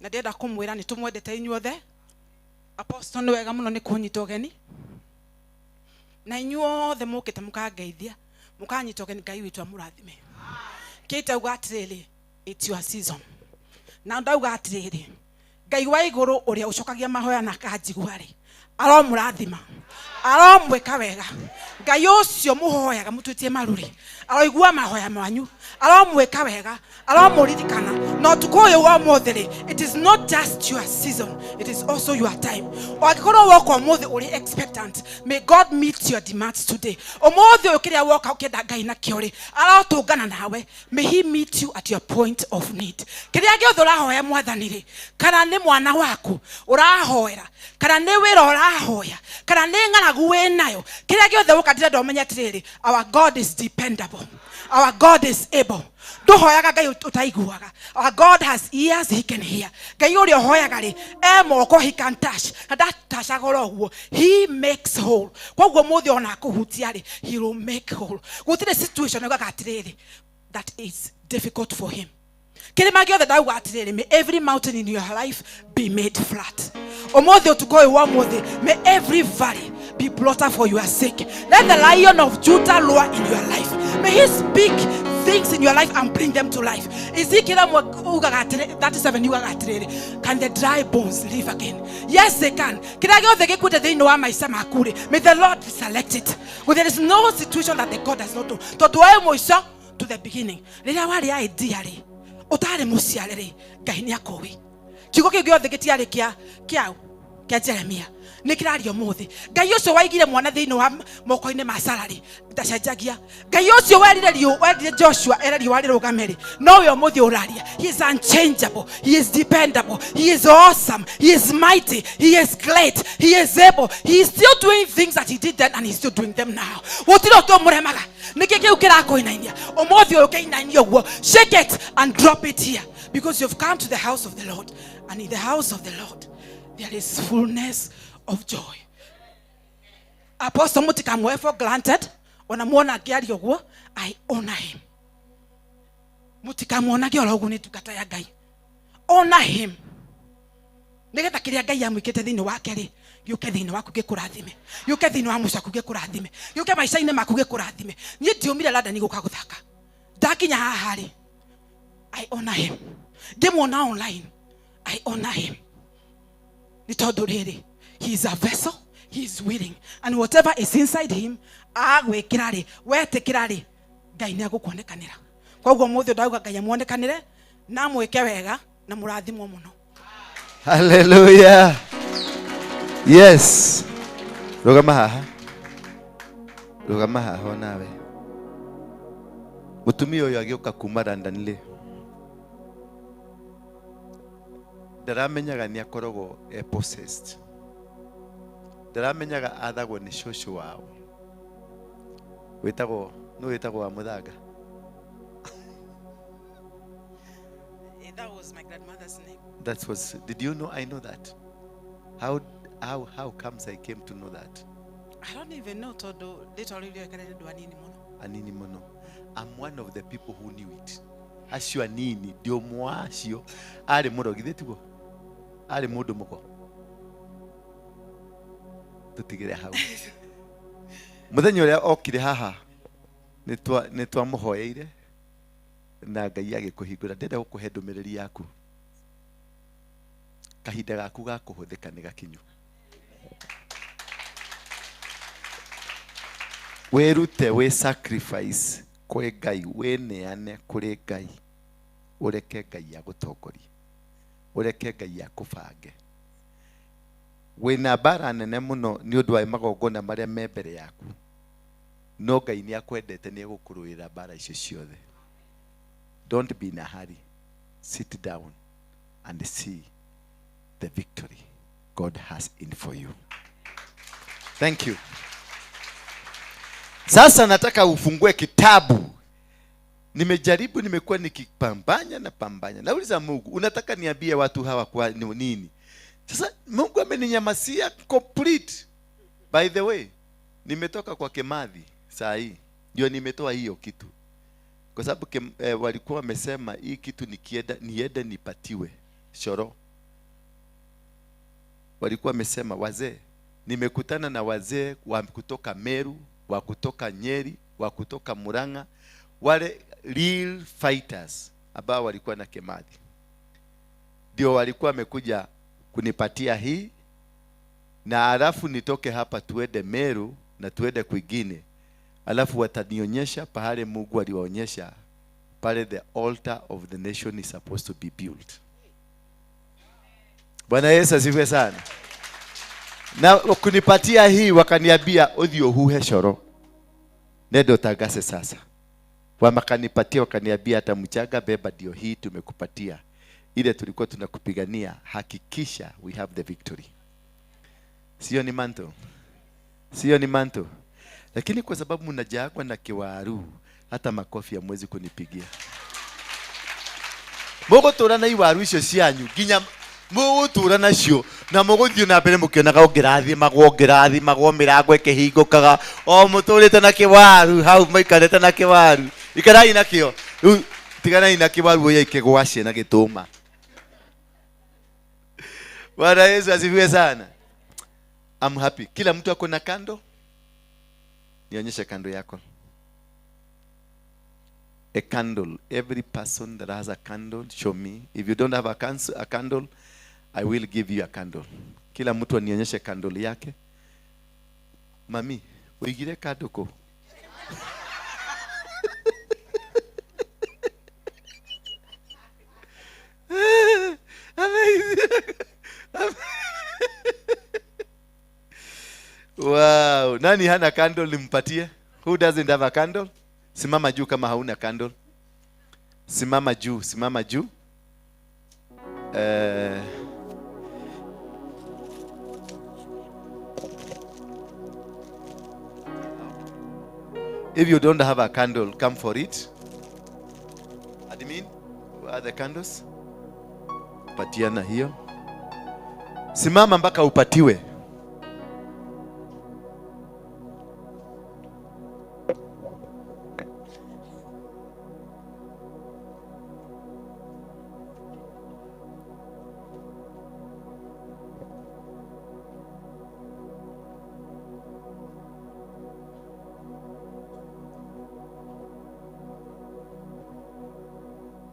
Na ndĩrenda kũmwĩra nĩ tũmwendete inyuothe. Apostle nĩ wega mũno nĩ kũnyita ũgeni. Na inyuothe mũkĩte mũkangeithia, mũkanyita ũgeni, Ngai witũ amũrathime. Kate auga atĩrĩrĩ, it's your season. Na ndauga atĩrĩrĩ, Ngai wa igũrũ ũrĩa ũcokagia mahoya na akanjigua rĩ, aromũrathima, aromwĩka wega. Ngai ũcio mũhoyaga mũtuĩtie maru rĩ, aroigua mahoya manyu, aromwĩka wega, aromũririkana. Na ũtukũ ũyũ wa ũmũthĩ rĩ, it is not just your season, it is also your time. Angĩkorwo woka ũmũthĩ ũrĩ expectant, may God meet your demands today. Ũmũthĩ ũyũ kĩrĩa woka ũkĩenda Ngai nakĩo rĩ, arotũngana nawe. May he meet you at your point of need. Kĩrĩa gĩothe ũrahoya Mwathani rĩ, kana nĩ mwana waku ũrahoera, kana nĩ wĩra ũrahoya, kana nĩ ng'aragu wĩnayo, kĩrĩa gĩothe woka ndĩrenda ũmenye atĩrĩrĩ, our God is dependable. Our God is able. Ndũhoyaga Ngai ũtaiguaga. Our God has ears, he can hear. Ngai ũrĩa ũhoyaga rĩ, e moko, he can touch. Na ndatacaga oro ũguo. He makes whole. Koguo mũthĩ ona akũhutia rĩ, he will make whole. Gũtirĩ situation augaga atĩrĩrĩ, that is difficult for him. Kĩrĩma gĩothe ndauga atĩrĩrĩ, may every mountain in your life be made flat. Ũmũthĩ ũtukũ ũyũ wa ũmũthĩ, may every valley be brought up for your sake. Let the Lion of Judah roar in your life. May he speak things in your life and bring them to life. Ezekiel ugaga atĩrĩ, 37 ugaga atĩrĩrĩ, can the dry bones live again? Yes, they can. Kĩrĩa gĩothe gĩkuĩte thĩinĩ wa maica maku rĩ, may the Lord select it. Well, there is no situation that the God does not do. Tondũ waĩ mũico to the beginning. Rĩrĩa warĩ idea rĩ, ũtarĩ mũciare rĩ, Ngai nĩ akũĩ. Kiugo kĩu gĩothe gĩtiarĩ kĩa kĩao. Kia Jeremia nä kä raria må thä. Ngai å cio waigire mwana thä inä wa moko-inä ma Sarari ndacenjagia. Ngai å cio werire werire Joshua ere riũa rĩrũgame rĩ, nowe ũmũthĩ ũraria. He is unchangeable, he is dependable, he is awesome, he is mighty, he is great, he is able. He is still doing things that he did then and he is still doing them now. Gũtirĩ ũndũ ũmũremaga. Nĩkĩ kĩu kĩrakũinainia ũmũthĩ ũyũ? Kĩinainia ũguo, shake it and drop it here, because you've come to the house of the Lord, and in the house of the Lord there is fullness of joy. Apostle mutikamuoe for granted. Ona muona ngĩaria ũguo, I honor him. Mutikamuonage oro ũguo, nĩ ndungata ya Ngai. Honor him nĩgetha kĩrĩa Ngai amwĩkĩte thĩinĩ wake rĩ, gĩũke thĩinĩ waku gĩkũrathime, gĩũke thĩinĩ wa mũciĩ waku gĩkũrathime, gĩũke maica-inĩ maku gĩkũrathime. Niĩ ndiumire London gũka gũthaka. Ndakinya haha rĩ, I honor him. Ngĩmuona online, I honor him, nĩ tondũ rĩrĩ, he is a vessel, he is willing, and whatever is inside him agwĩkĩra rĩ, wetĩkĩra rĩ, Ngai nĩ agũkuonekanĩra. Koguo mũthĩ ndauga Ngai amuonekanĩre na amwĩke wega na mũrathimwo mũno. Hallelujah. Yes. Rũgama haha. Rũgama haha onawe. Mũtumia ũyũ agĩũka kuma London rĩ, ndaramenyaga nĩ akoragwo e possessed. Ndaramenyaga athagwo nĩ cũcũ wao. Wĩtagwo, nũ wĩtagwo wa Mũthanga? That was my grandmother's name. That was, did you know I know that? How comes I came to know that? I don't even know tondũ rĩtwa rĩu rĩoĩkaine nĩ andũ anini mũno. Anini mũno. I'm one of the people who knew it. Acio anini, ndi ũmwe wa acio. Arĩ mũrogi, githĩ tiguo? Arĩ mũndũ mũgo. Tũtigĩre hau. Mũthenya ũrĩa okire haha, nĩ twamũhoeire na Ngai agĩkũhingũra. Ndĩrenda gũkũhe ndũmĩrĩri yaku. Kahinda gaku ga kũhũthĩka nĩ gakinyu. Wĩrute, wĩ sacrifice kwĩ Ngai, wĩneane kũrĩ Ngai, ũreke Ngai agũtongorie, ũreke Ngai akũbange. Wĩna mbara nene mũno nĩ ũndũ wa magongona marĩa me mbere yaku, no Ngai nĩ akwendete, nĩ egũkũrũĩra mbara icio ciothe. Don't be in a hurry. Sit down and see the victory God has in for you. Thank you. Sasa nataka ufungue kitabu. Nimejaribu, nimekuwa nikipambanya na pambanya. Nauliza Mungu, unataka niambie watu hawa kwa nini? Sasa Mungu ameninyamasia complete. By the way, nimetoka kwa Kemathi saa hii. Ndio nimetoa hiyo kitu. Kwa sababu walikuwa wamesema hii kitu nikienda niende nipatiwe shoro. Walikuwa wamesema wazee, nimekutana na wazee wa kutoka Meru, wa kutoka Nyeri, wa kutoka Murang'a, wale real fighters ambao walikuwa na Kemathi. Ndio walikuwa wamekuja kunipatia hii, na alafu nitoke hapa tuende Meru na tuende kwingine. Alafu watanionyesha pahali Mungu aliwaonyesha pale the altar of the nation is supposed to be built. Bwana Yesu asifiwe sana. Na kunipatia hii wakaniambia uthio huhe shoro. Nendo tagase sasa. Wakanipatia wakaniambia hata mchanga beba ndio hii tumekupatia. Ile tulikuwa tunakupigania, hakikisha we have the victory. Sio ni manto. Sio ni manto. Lakini kwa sababu mnajaagwa na kiwaru, hata makofi hamwezi kunipigia. Mũgũtũra na iwaru icio cianyu nginya mũgũtũra nacio na mũgũthiĩ na mbere mũkĩonaga ũngĩrathimagwo ũngĩrathimagwo mĩrango ĩkĩhingũkaga o mũtũrĩte na kĩwaru hau maikarĩte na kĩwaru. Ikarai nakĩo rĩu, tiganai na kĩwaru ũyũ ikĩgwacie na gĩtũma. Bwana Yesu asifiwe sana. I'm happy. Kila mtu ako na kando. Nionyeshe kando yako. A candle. Every person that has a candle, show me. If you don't have a candle, I will give you a candle. Kila mtu anionyeshe candle yake. Mami, uigire kando ko. Amazing. Wow, nani hana candle nimpatie? Who doesn't have a candle? Simama juu kama hauna candle. Simama juu, simama juu. If you don't have a candle, come for it. Admin, where are the candles? Patiana hiyo. Simama mpaka upatiwe.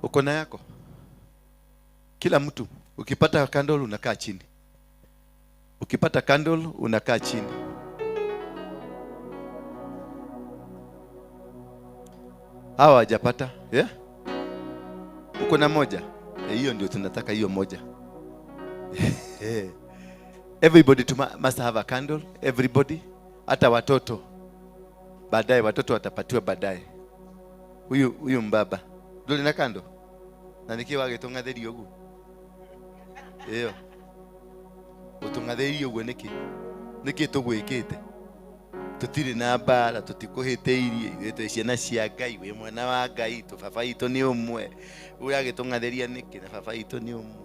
Uko na yako. Kila mtu ukipata candle unakaa chini. Ukipata candle unakaa chini. Hawa hawajapata, yeah? Uko na moja. Hiyo ndio tunataka, hiyo moja. Everybody must have a candle, everybody, hata watoto. Baadaye watoto watapatiwa baadaye. Huyu mbaba. Nduri na kando. Na niki wagĩtũng'athĩria ũguo? Ĩyo. Ũtũng'athĩirie ũguo nĩkĩ? Nĩkĩ tũgwĩkĩte? Tũtirĩ na mbara, tũtikũhĩtĩirie, ithuĩ twĩ ciana cia Ngai, wĩ mwana wa Ngai, tũ baba witũ nĩ ũmwe. Ũragĩtũng'athĩria nĩkĩ na baba witũ nĩ ũmwe?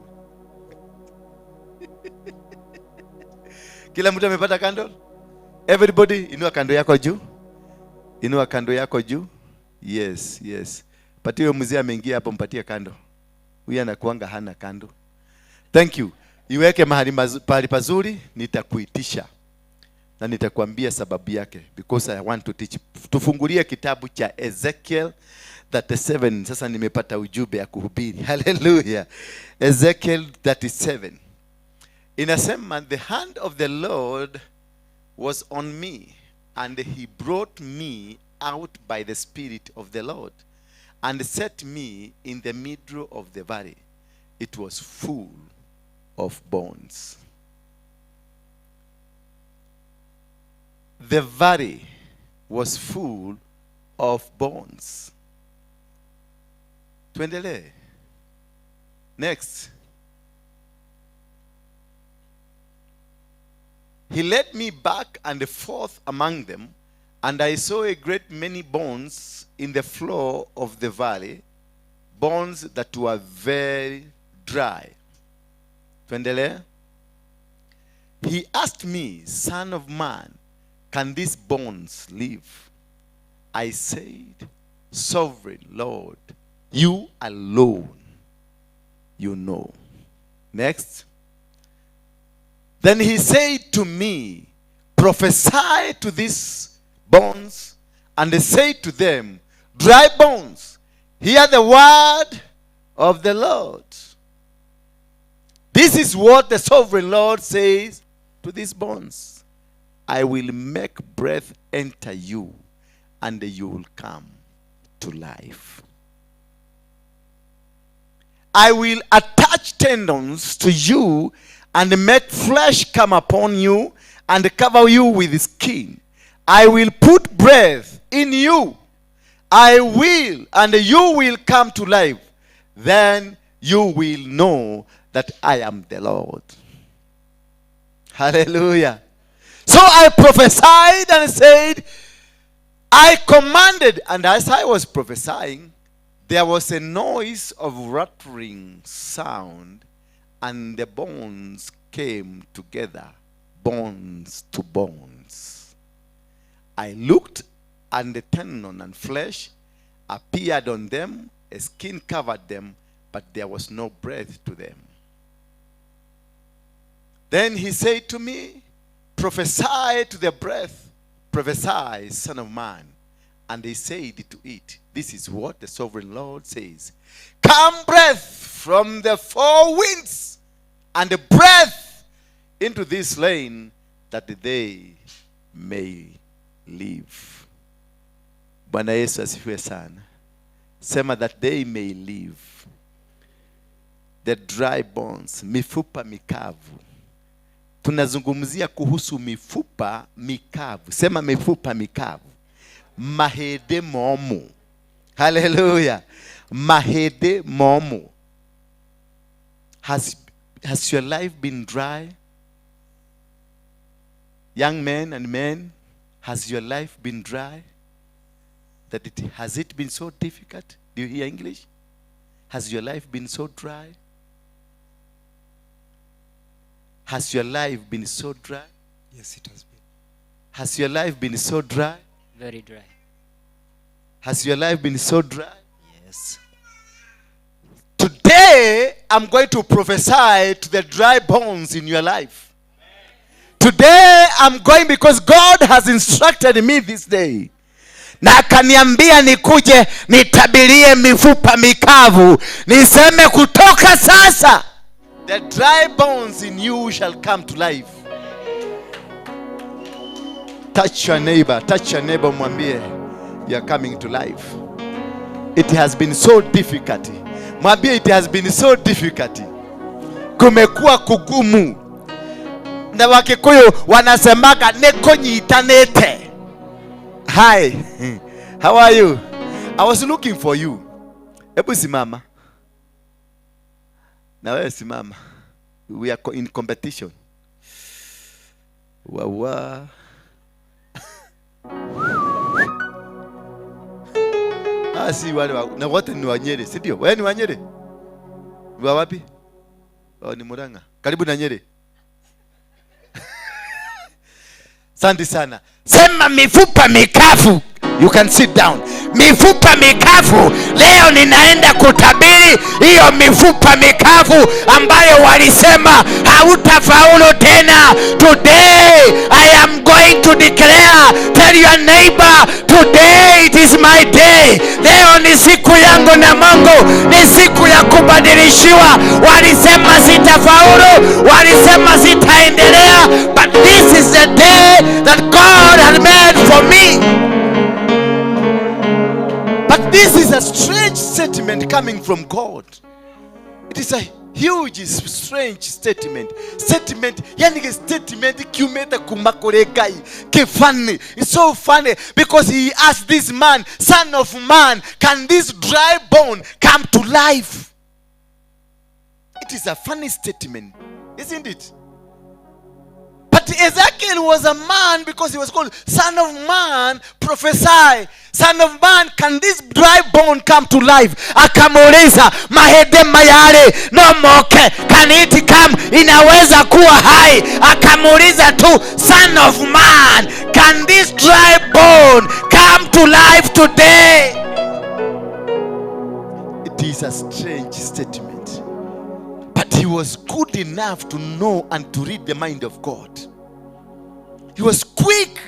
Kila mtu amepata candle? Everybody, inua kando yako juu. Inua kando yako juu. Yes, yes. Patie huyo mzee ameingia hapo, mpatie kando. Huyu anakuanga hana kando. Thank you. Iweke mahali pahali pazuri, nitakuitisha. Na nitakwambia sababu yake, because I want to teach. Tufungulie kitabu cha Ezekiel 37. Sasa nimepata ujumbe ya kuhubiri. Hallelujah. Ezekiel 37. Inasema, the hand of the Lord was on me, and he brought me out by the Spirit of the Lord, and set me in the middle of the valley. It was full of bones. The valley was full of bones. Tuendelee. Next. He led me back and forth among them, and I saw a great many bones in the floor of the valley, bones that were very dry. Tuendelee. He asked me, Son of man, can these bones live? I said, Sovereign Lord, you alone, you know. Next. Then he said to me, prophesy to these bones, and say to them, dry bones, hear the word of the Lord. This is what the sovereign Lord says to these bones. I will make breath enter you, and you will come to life. I will attach tendons to you, and make flesh come upon you, and cover you with skin. I will put breath in you. I will, and you will come to life. Then you will know that I am the Lord. Hallelujah. So I prophesied and said, I commanded, and as I was prophesying, there was a noise of rattling sound, and the bones came together, bones to bones. I looked, and the tendon and flesh appeared on them, a skin covered them, but there was no breath to them. Then he said to me, prophesy to the breath, prophesy, son of man. And he said to it, this is what the sovereign Lord says. Come breath from the four winds, and the breath into this lane, that they may live. Bwana Yesu asifiwe sana. Sema, that they may live. The dry bones, mifupa mikavu, Tunazungumzia kuhusu mifupa mikavu. Sema mifupa mikavu. Mahede momu. Hallelujah. Mahede momu. Has your life been dry? Young men and men, has your life been dry? Has it been so difficult? Do you hear English? Has your life been so dry? Has your life been so dry? Yes, it has been. Has your life been so dry? Very dry. Has your life been so dry? Yes. Today, I'm going to prophesy to the dry bones in your life. Today, I'm going because God has instructed me this day. Na akaniambia nikuje nitabirie mifupa mikavu. Niseme kutoka sasa, the dry bones in you shall come to life. Touch your neighbor, mwambie, you are coming to life. It has been so difficult. Mwambie, it has been so difficult. Kumekuwa kugumu. Na Wakikuyu wanasemaga nekonyitanete. Hi, how are you? I was looking for you. Ebu simama. Na wewe simama. We are in competition. Wawa. Si wale wa, na wote ni wa Nyeri, si ndio? Wewe ni wa Nyeri? Wa wapi? Oh, ni Murang'a. Karibu na Nyeri. Asante sana. Sema mifupa mikavu. You can sit down. Mifupa mikavu. Leo ninaenda kutabiri hiyo mifupa mikavu ambayo walisema hautafaulu tena. Today I am going to declare. Tell your neighbor, today it is my day. Leo ni siku yangu na Mungu, ni siku ya kubadilishiwa. Walisema sitafaulu, walisema sitaendelea, but this is the day that God has made for me. But this is a strange statement coming from God. It is a huge, strange statement. Statement, yani statement kiumeta kumakore Ngai. Funny. It's so funny because he asked this man, son of man, can this dry bone come to life? It is a funny statement, isn't it? But Ezekiel was a man because he was called son of man, prophesy. Son of man, can this dry bone come to life? Akamuuliza, mahede mayare no moke, can it come? Inaweza kuwa hai. Akamuuliza tu, son of man, can this dry bone come to life today? It is a strange statement. But he was good enough to know and to read the mind of God. He was quick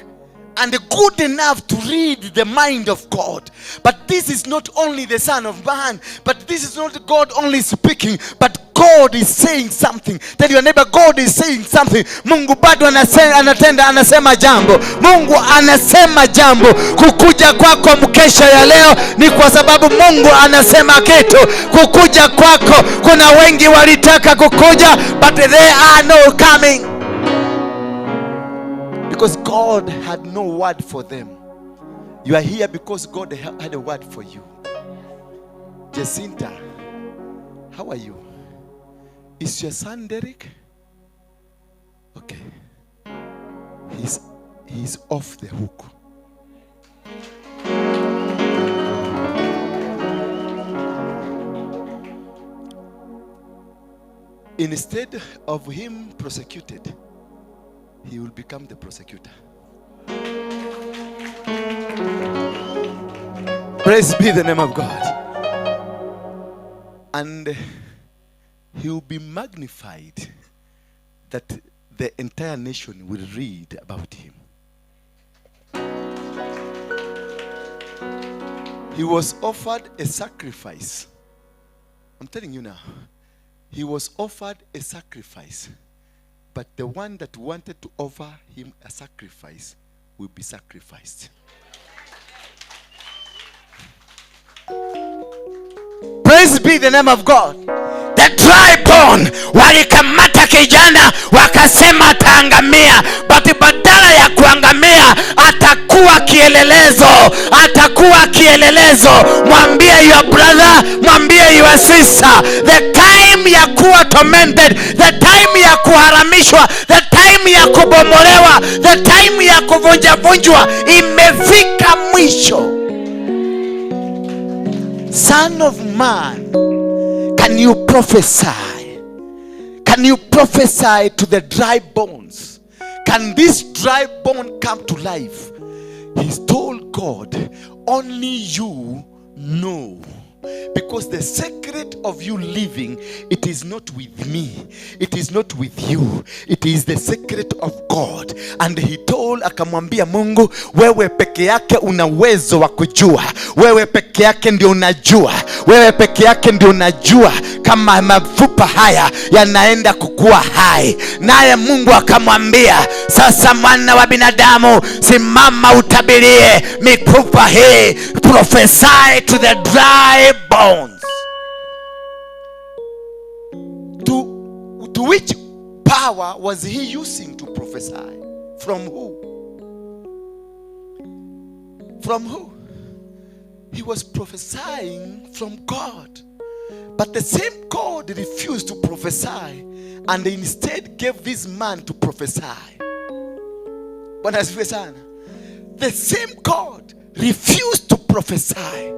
and good enough to read the mind of God. But this is not only the Son of Man, but this is not God only speaking, but God is saying something. Tell your neighbor, God is saying something. Mungu bado anatenda, anasema jambo. Mungu anasema jambo. Kukuja kwako mkesha ya leo ni kwa sababu Mungu anasema kitu. Kukuja kwako, kuna wengi walitaka kukuja, but they are no coming. Because God had no word for them. You are here because God had a word for you. Jacinta, how are you? Is your son Derek? Okay. He's off the hook. Instead of him prosecuted, he will become the prosecutor. Praise be the name of God. And he will be magnified that the entire nation will read about him. He was offered a sacrifice. I'm telling you now. He was offered a sacrifice. But the one that wanted to offer him a sacrifice will be sacrificed. Praise be the name of God. The dry bone. Walikamata kijana wakasema ataangamia, but badala ya kuangamia atakuwa kielelezo, atakuwa kielelezo. Mwambie your brother, mwambie your sister, the time ya kuwa tormented, the time ya kuharamishwa, the time ya kubomolewa, the time ya kuvunjavunjwa imefika mwisho. Son of man, can you prophesy? Can you prophesy to the dry bones? Can this dry bone come to life? He told God, only you know. Because the secret of you living, it is not with me, it is not with you, it is the secret of God. And he told, akamwambia Mungu, wewe peke yake una uwezo wa kujua, wewe peke yake ndio unajua, wewe peke yake ndio unajua kama mafupa haya yanaenda kukua hai. Naye Mungu akamwambia, sasa mwana wa binadamu, simama utabirie mifupa hii, prophesy to the dry bones. To which power was he using to prophesy? From who? From who? He was prophesying from God. But the same God refused to prophesy and instead gave this man to prophesy. Bwana asifiwe sana. The same God refused to prophesy.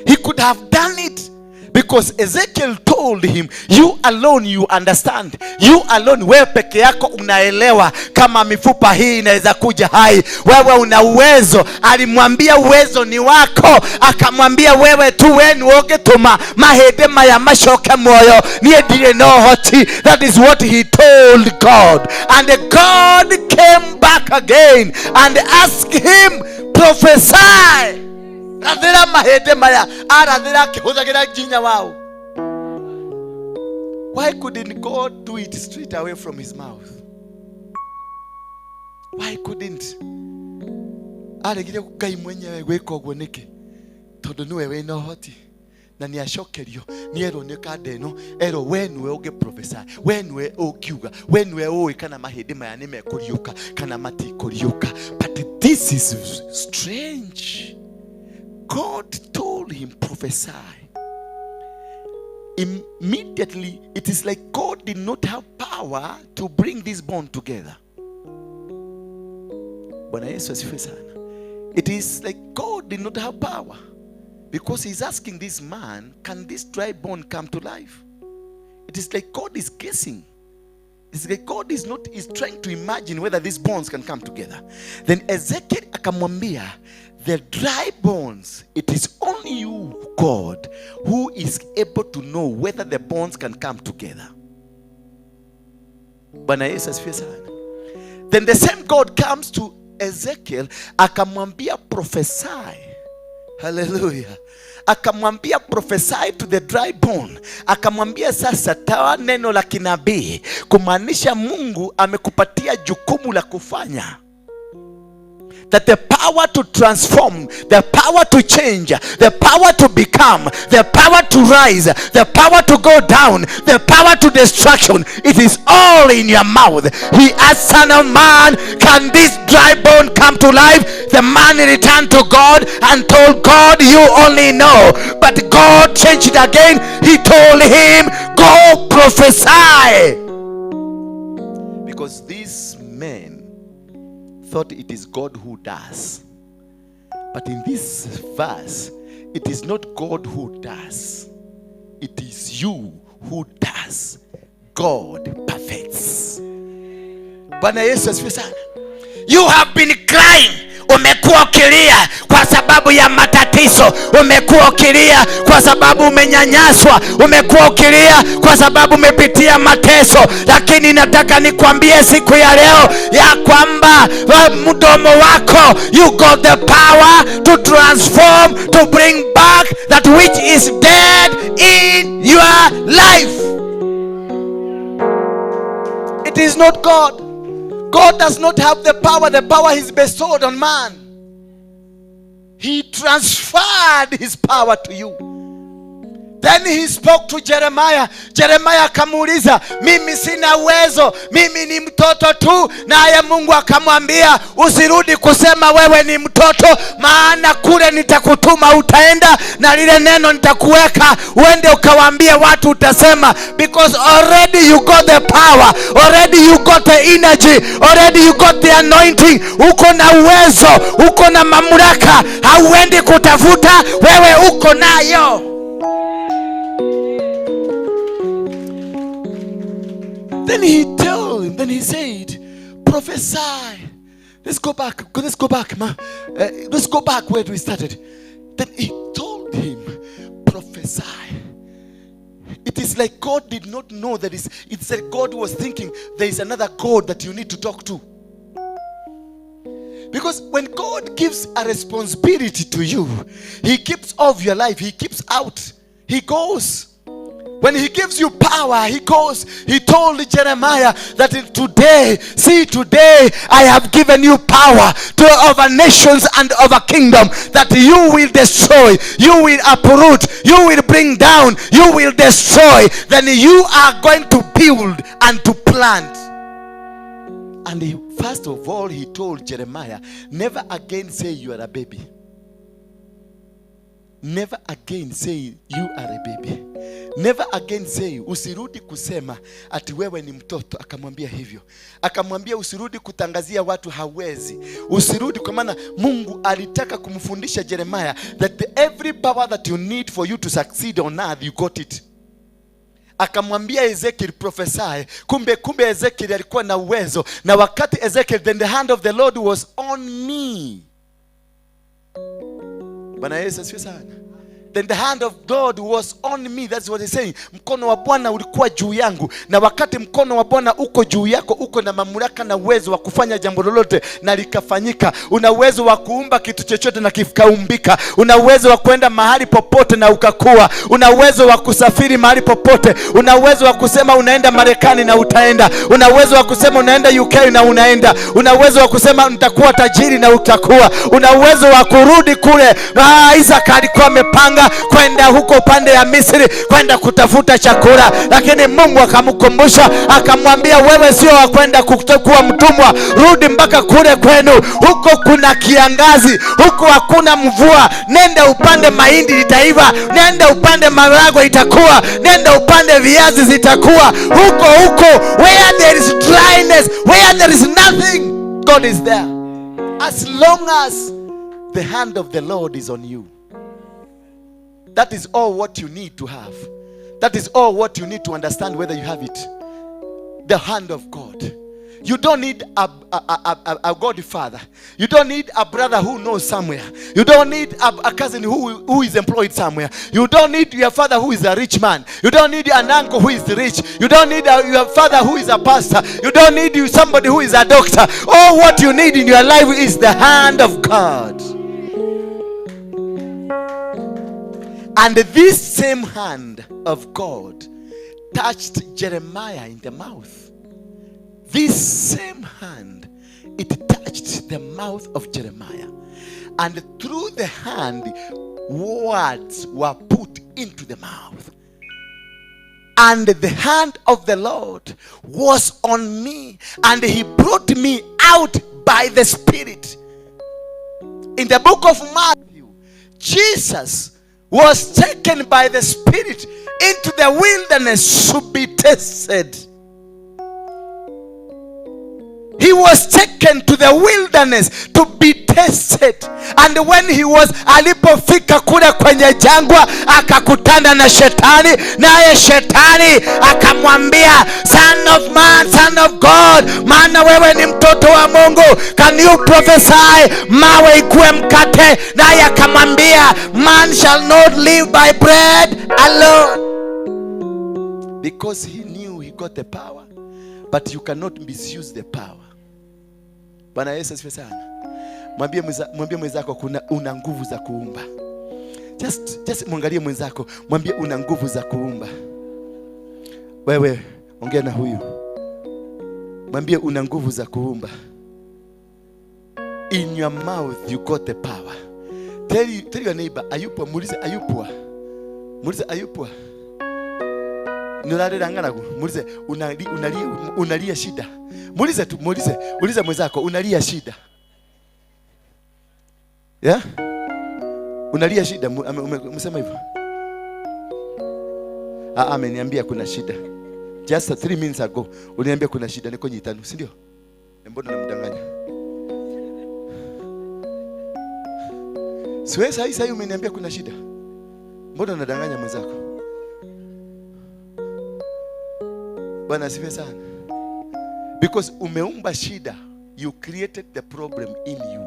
He could have done it because Ezekiel told him, you alone you understand. You alone, wewe peke yako unaelewa kama mifupa hii inaweza kuja hai. Wewe una uwezo. Alimwambia uwezo ni wako. Akamwambia wewe tu wenu ogetuma mahende maya mashoke moyo. Nie ndire no hoti. That is what he told God. And God came back again and asked him, prophesy. Rathira mahende maya, arathira akihuthagira nginya wao. Why couldn't God do it straight away from his mouth? Why couldn't? Aregire Ngai mwenyewe gwika uguo niki? Tondu niwe wina uhoti. Na ni acokerio, ni erwo ni kanda ĩno, erwo we niwe ũngĩ prophesy, we niwe ũngiuga, we niwe ũĩ kana mahĩndĩ maya nĩ mekũriũka kana matikũriũka. But this is strange. God told him, prophesy. Immediately, it is like God did not have power to bring this bone together. Bwana Yesu asifiwe sana. It is like God did not have power. Because he's asking this man, can this dry bone come to life? It is like God is guessing. It's like God is not, is trying to imagine whether these bones can come together. Then Ezekiel akamwambia, the dry bones, it is only you, God, who is able to know whether the bones can come together. Bwana Yesu asifiwe sana. Then the same God comes to Ezekiel, akamwambia prophesy. Hallelujah. Akamwambia prophesy to the dry bone. Akamwambia sasa toa neno la kinabii, kumaanisha Mungu amekupatia jukumu la kufanya. That the power to transform, the power to change, the power to become, the power to rise, the power to go down, the power to destruction, it is all in your mouth. He asked, Son of man, can this dry bone come to life? The man returned to God and told God, you only know. But God changed it again. He told him, go prophesy. Because these men thought it is God who does. But in this verse, it is not God who does. It is you who does. God perfects. Bwana Yesu asifiwe sana. You have been crying. Umekuwa ukilia kwa sababu ya matatizo, umekuwa ukilia kwa sababu umenyanyaswa, umekuwa ukilia kwa sababu umepitia mateso. Lakini nataka nikwambie siku ya leo ya kwamba mdomo wako, you got the power to transform, to bring back that which is dead in your life. It is not God. God does not have the power. The power is bestowed on man. He transferred his power to you. Then he spoke to Jeremiah. Jeremiah akamuuliza, mimi sina uwezo, mimi ni mtoto tu. Naye Mungu akamwambia, usirudi kusema wewe ni mtoto, maana kule nitakutuma utaenda, na lile neno nitakuweka uende ukawaambie watu utasema, because already you got the power, already you got the energy, already you got the anointing. Uko na uwezo, uko na mamlaka, hauendi kutafuta, wewe uko nayo. Then he told him, then he said, prophesy. Let's go back. Let's go back, ma. Let's go back where we started. Then he told him, prophesy. It is like God did not know that it's like God was thinking there is another God that you need to talk to. Because when God gives a responsibility to you, he keeps off your life. He keeps out. He goes. When he gives you power, he goes. He told Jeremiah that today, see today, I have given you power to over nations and over kingdom, that you will destroy, you will uproot, you will bring down, you will destroy. Then you are going to build and to plant. And he, first of all, he told Jeremiah, never again say you are a baby. Never again say you are a baby. Never again say, usirudi kusema ati wewe ni mtoto. Akamwambia hivyo. Akamwambia usirudi kutangazia watu hawezi. Usirudi, kwa maana Mungu alitaka kumfundisha Jeremiah that every power that you need for you to succeed on earth, you got it. Akamwambia Ezekiel prophesy. Kumbe Ezekiel alikuwa na uwezo. Na wakati Ezekiel, then the hand of the Lord was on me. Bwana Yesu asifiwe sana. Then the hand of God was on me. That's what he's saying. Mkono wa Bwana ulikuwa juu yangu. Na wakati mkono wa Bwana uko juu yako, uko na mamlaka na uwezo wa kufanya jambo lolote na likafanyika. Una uwezo wa kuumba kitu chochote na kikaumbika. Una uwezo wa kwenda mahali popote na ukakua. Una uwezo wa kusafiri mahali popote. Una uwezo wa kusema unaenda Marekani na utaenda. Una uwezo wa kusema unaenda UK na unaenda. Una uwezo wa kusema nitakuwa tajiri na utakuwa. Una uwezo wa kurudi kule. Isaka alikuwa amepanga kwenda huko pande ya Misri kwenda kutafuta chakula, lakini Mungu akamkumbusha akamwambia, wewe sio wa kwenda kuwa mtumwa, rudi mpaka kule kwenu, huko kuna kiangazi, huko hakuna mvua, nenda upande mahindi itaiva, nenda upande maharagwe itakuwa, nenda upande viazi zitakuwa, huko huko where there is dryness, where there is nothing, God is there. As long as the hand of the Lord is on you. That is all what you need to have. That is all what you need to understand whether you have it. The hand of God. You don't need a godfather. You don't need a brother who knows somewhere. You don't need a cousin who is employed somewhere. You don't need your father who is a rich man. You don't need an uncle who is rich. You don't need your father who is a pastor. You don't need somebody who is a doctor. All what you need in your life is the hand of God. And this same hand of God touched Jeremiah in the mouth. This same hand, it touched the mouth of Jeremiah. And through the hand, words were put into the mouth. And the hand of the Lord was on me, and he brought me out by the Spirit. In the book of Matthew, Jesus was taken by the Spirit into the wilderness to be tested. He was taken to the wilderness to be tested. And when he was, alipofika kule kwenye jangwa, akakutana na shetani, naye shetani akamwambia, son of man, son of God, maana wewe ni mtoto wa Mungu, can you prophesy mawe ikuwe mkate? Naye akamwambia, man shall not live by bread alone. Because he knew he got the power, but you cannot misuse the power. Bwana Yesu asifiwe sana. Mwambie mwenzako kuna una nguvu za kuumba. Just mwangalie mwenzako, mwambie una nguvu za kuumba. Wewe ongea na huyu. Mwambie una nguvu za kuumba. In your mouth you got the power. Tell your neighbor, ayupo, muulize ayupo. Muulize, are you poor? Nurarira ng'aragu. Muulize, unalia shida. Muulize tu, muulize, ulize mwenzako, unalia shida. Yeah? Unalia shida, umesema hivyo? Ah, ameniambia kuna shida. Just 3 minutes ago, uliniambia kuna shida, niko nyitano, si ndio? Mbona unamdanganya? Siwe sahi umeniambia kuna shida. Mbona unadanganya mwenzako? Bwana asifiwe sana. Because umeumba shida, you created the problem in you.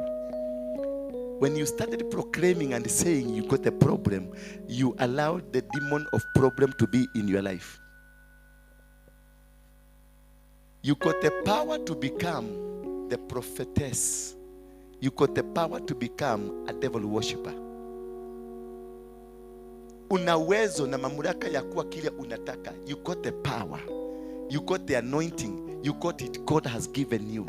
When you started proclaiming and saying you got a problem, you allowed the demon of problem to be in your life. You got the power to become the prophetess. You got the power to become a devil worshipper. Una uwezo na mamlaka ya kuwa kile unataka. You got the power. You got the anointing. You got it. God has given you.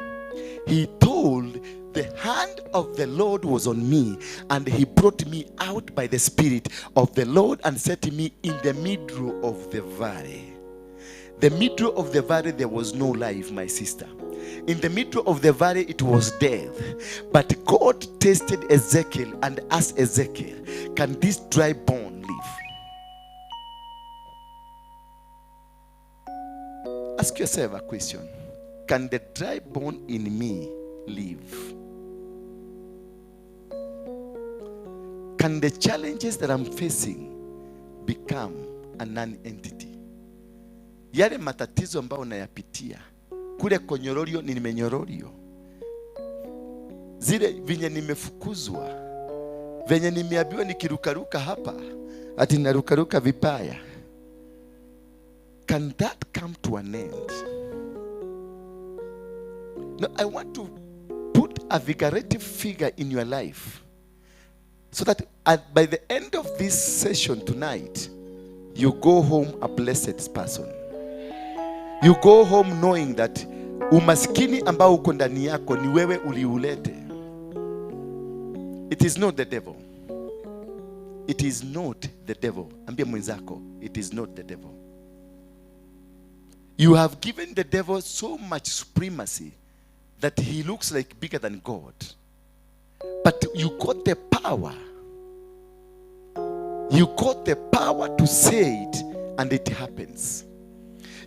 He told, the hand of the Lord was on me, and he brought me out by the Spirit of the Lord and set me in the middle of the valley. The middle of the valley, there was no life, my sister. In the middle of the valley, it was death. But God tested Ezekiel and asked Ezekiel, can this dry bone live? Ask yourself a question. Can the dry bone in me live? Can the challenges that I'm facing become a non-entity? Yale matatizo ambayo nayapitia, kule konyororio ni nimenyororio, zile vinye nimefukuzwa, venye nimeambiwa nikirukaruka hapa, ati narukaruka vibaya. Can that come to an end? Now, I want to put a figurative figure in your life so that by the end of this session tonight, you go home a blessed person. You go home knowing that umaskini ambao uko ndani yako ni wewe uliulete. It is not the devil. It is not the devil. Ambia mwenzako, it is not the devil. You have given the devil so much supremacy that he looks like bigger than God. But you got the power. You got the power to say it, and it happens.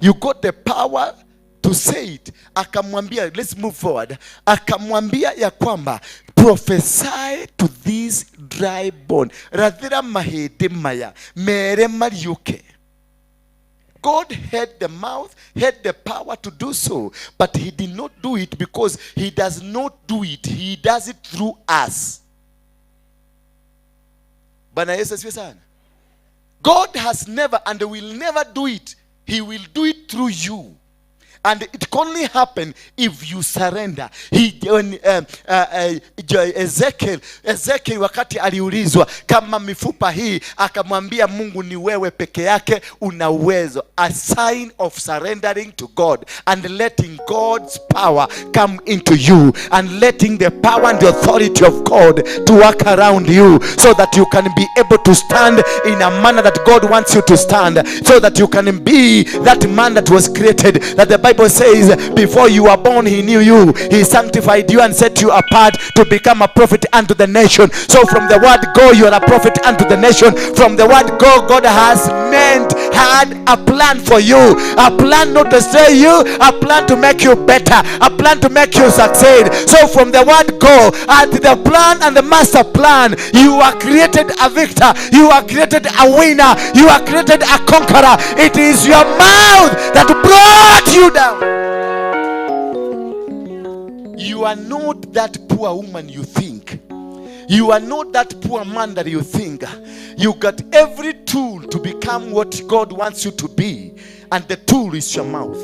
You got the power to say it. Akamwambia, let's move forward. Akamwambia ya kwamba, prophesy to this dry bone. Rathira mahete maya, mere mariuke. God had the mouth, had the power to do so, but he did not do it because he does not do it. He does it through us. Bwana Yesu asifiwe sana. God has never and will never do it. He will do it through you. And it can only happen if you surrender. Ezekiel wakati aliulizwa kama mifupa hii, akamwambia Mungu ni wewe peke yake una uwezo. A sign of surrendering to God and letting God's power come into you and letting the power and the authority of God to work around you so that you can be able to stand in a manner that God wants you to stand, so that you can be that man that was created, that the Bible says before you were born he knew you, he sanctified you and set you apart to become a prophet unto the nation. So from the word go, you are a prophet unto the nation. From the word go, God has had a plan for you, a plan not to destroy you, a plan to make you better, a plan to make you succeed. So from the word go, at the plan and the master plan, you are created a victor, you are created a winner, you are created a conqueror. It is your mouth that brought you down. You are not that poor woman you think. You are not that poor man that you think. You got every tool to become what God wants you to be, and the tool is your mouth.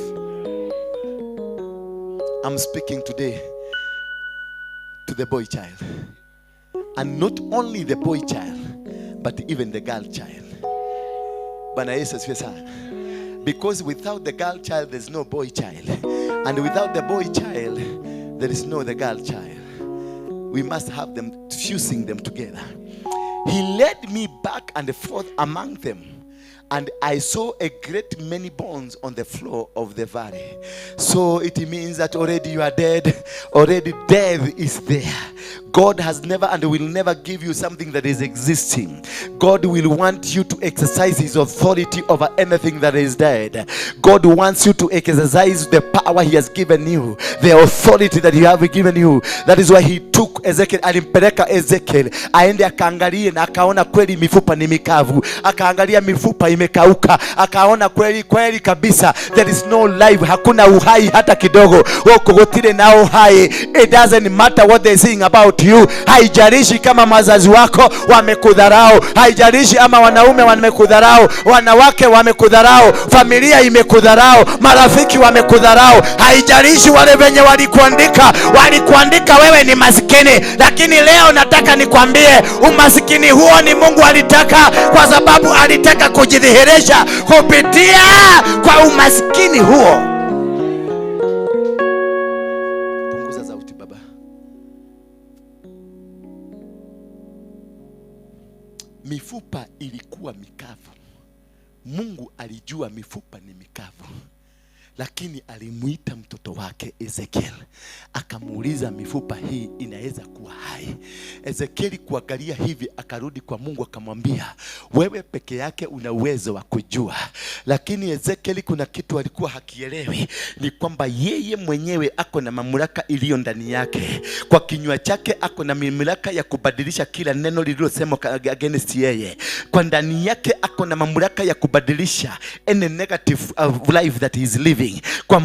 I'm speaking today to the boy child. And not only the boy child, but even the girl child. Bwana Yesu asifiwe sana. Because without the girl child, there's no boy child. And without the boy child, there is no the girl child. We must have them, fusing them together. He led me back and forth among them, and I saw a great many bones on the floor of the valley. So it means that already you are dead. Already death is there. God has never and will never give you something that is existing. God will want you to exercise his authority over anything that is dead. God wants you to exercise the power he has given you, the authority that he have given you. That is why he took Ezekiel, alimpeleka Ezekiel aende akaangalie, na akaona kweli mifupa ni mikavu, akaangalia mifupa imekauka, akaona kweli kweli kabisa there is no life, hakuna uhai hata kidogo, huko gutire na uhai. It doesn't matter what they saying about you. Haijalishi kama mazazi wako wamekudharau, haijalishi ama wanaume wamekudharau, wanawake wamekudharau, familia imekudharau, marafiki wamekudharau, haijalishi wale wenye walikuandika, walikuandika wewe ni masikini. Lakini leo nataka nikwambie, umasikini huo ni Mungu alitaka, kwa sababu alitaka kujidhihirisha kupitia kwa umasikini huo. Punguza sauti baba. Mifupa ilikuwa mikavu. Mungu alijua mifupa ni mikavu, lakini alimuita mtoto wake Ezekiel, akamuuliza mifupa hii inaweza kuwa hai? Ezekiel kuangalia hivi, akarudi kwa Mungu akamwambia, wewe peke yake una uwezo wa kujua. Lakini Ezekiel kuna kitu alikuwa hakielewi, ni kwamba yeye mwenyewe ako na mamlaka iliyo ndani yake. Kwa kinywa chake ako na mamlaka ya kubadilisha kila neno lililosemwa against yeye. Kwa ndani yake ako na mamlaka ya kubadilisha any negative life that he is living. Kwa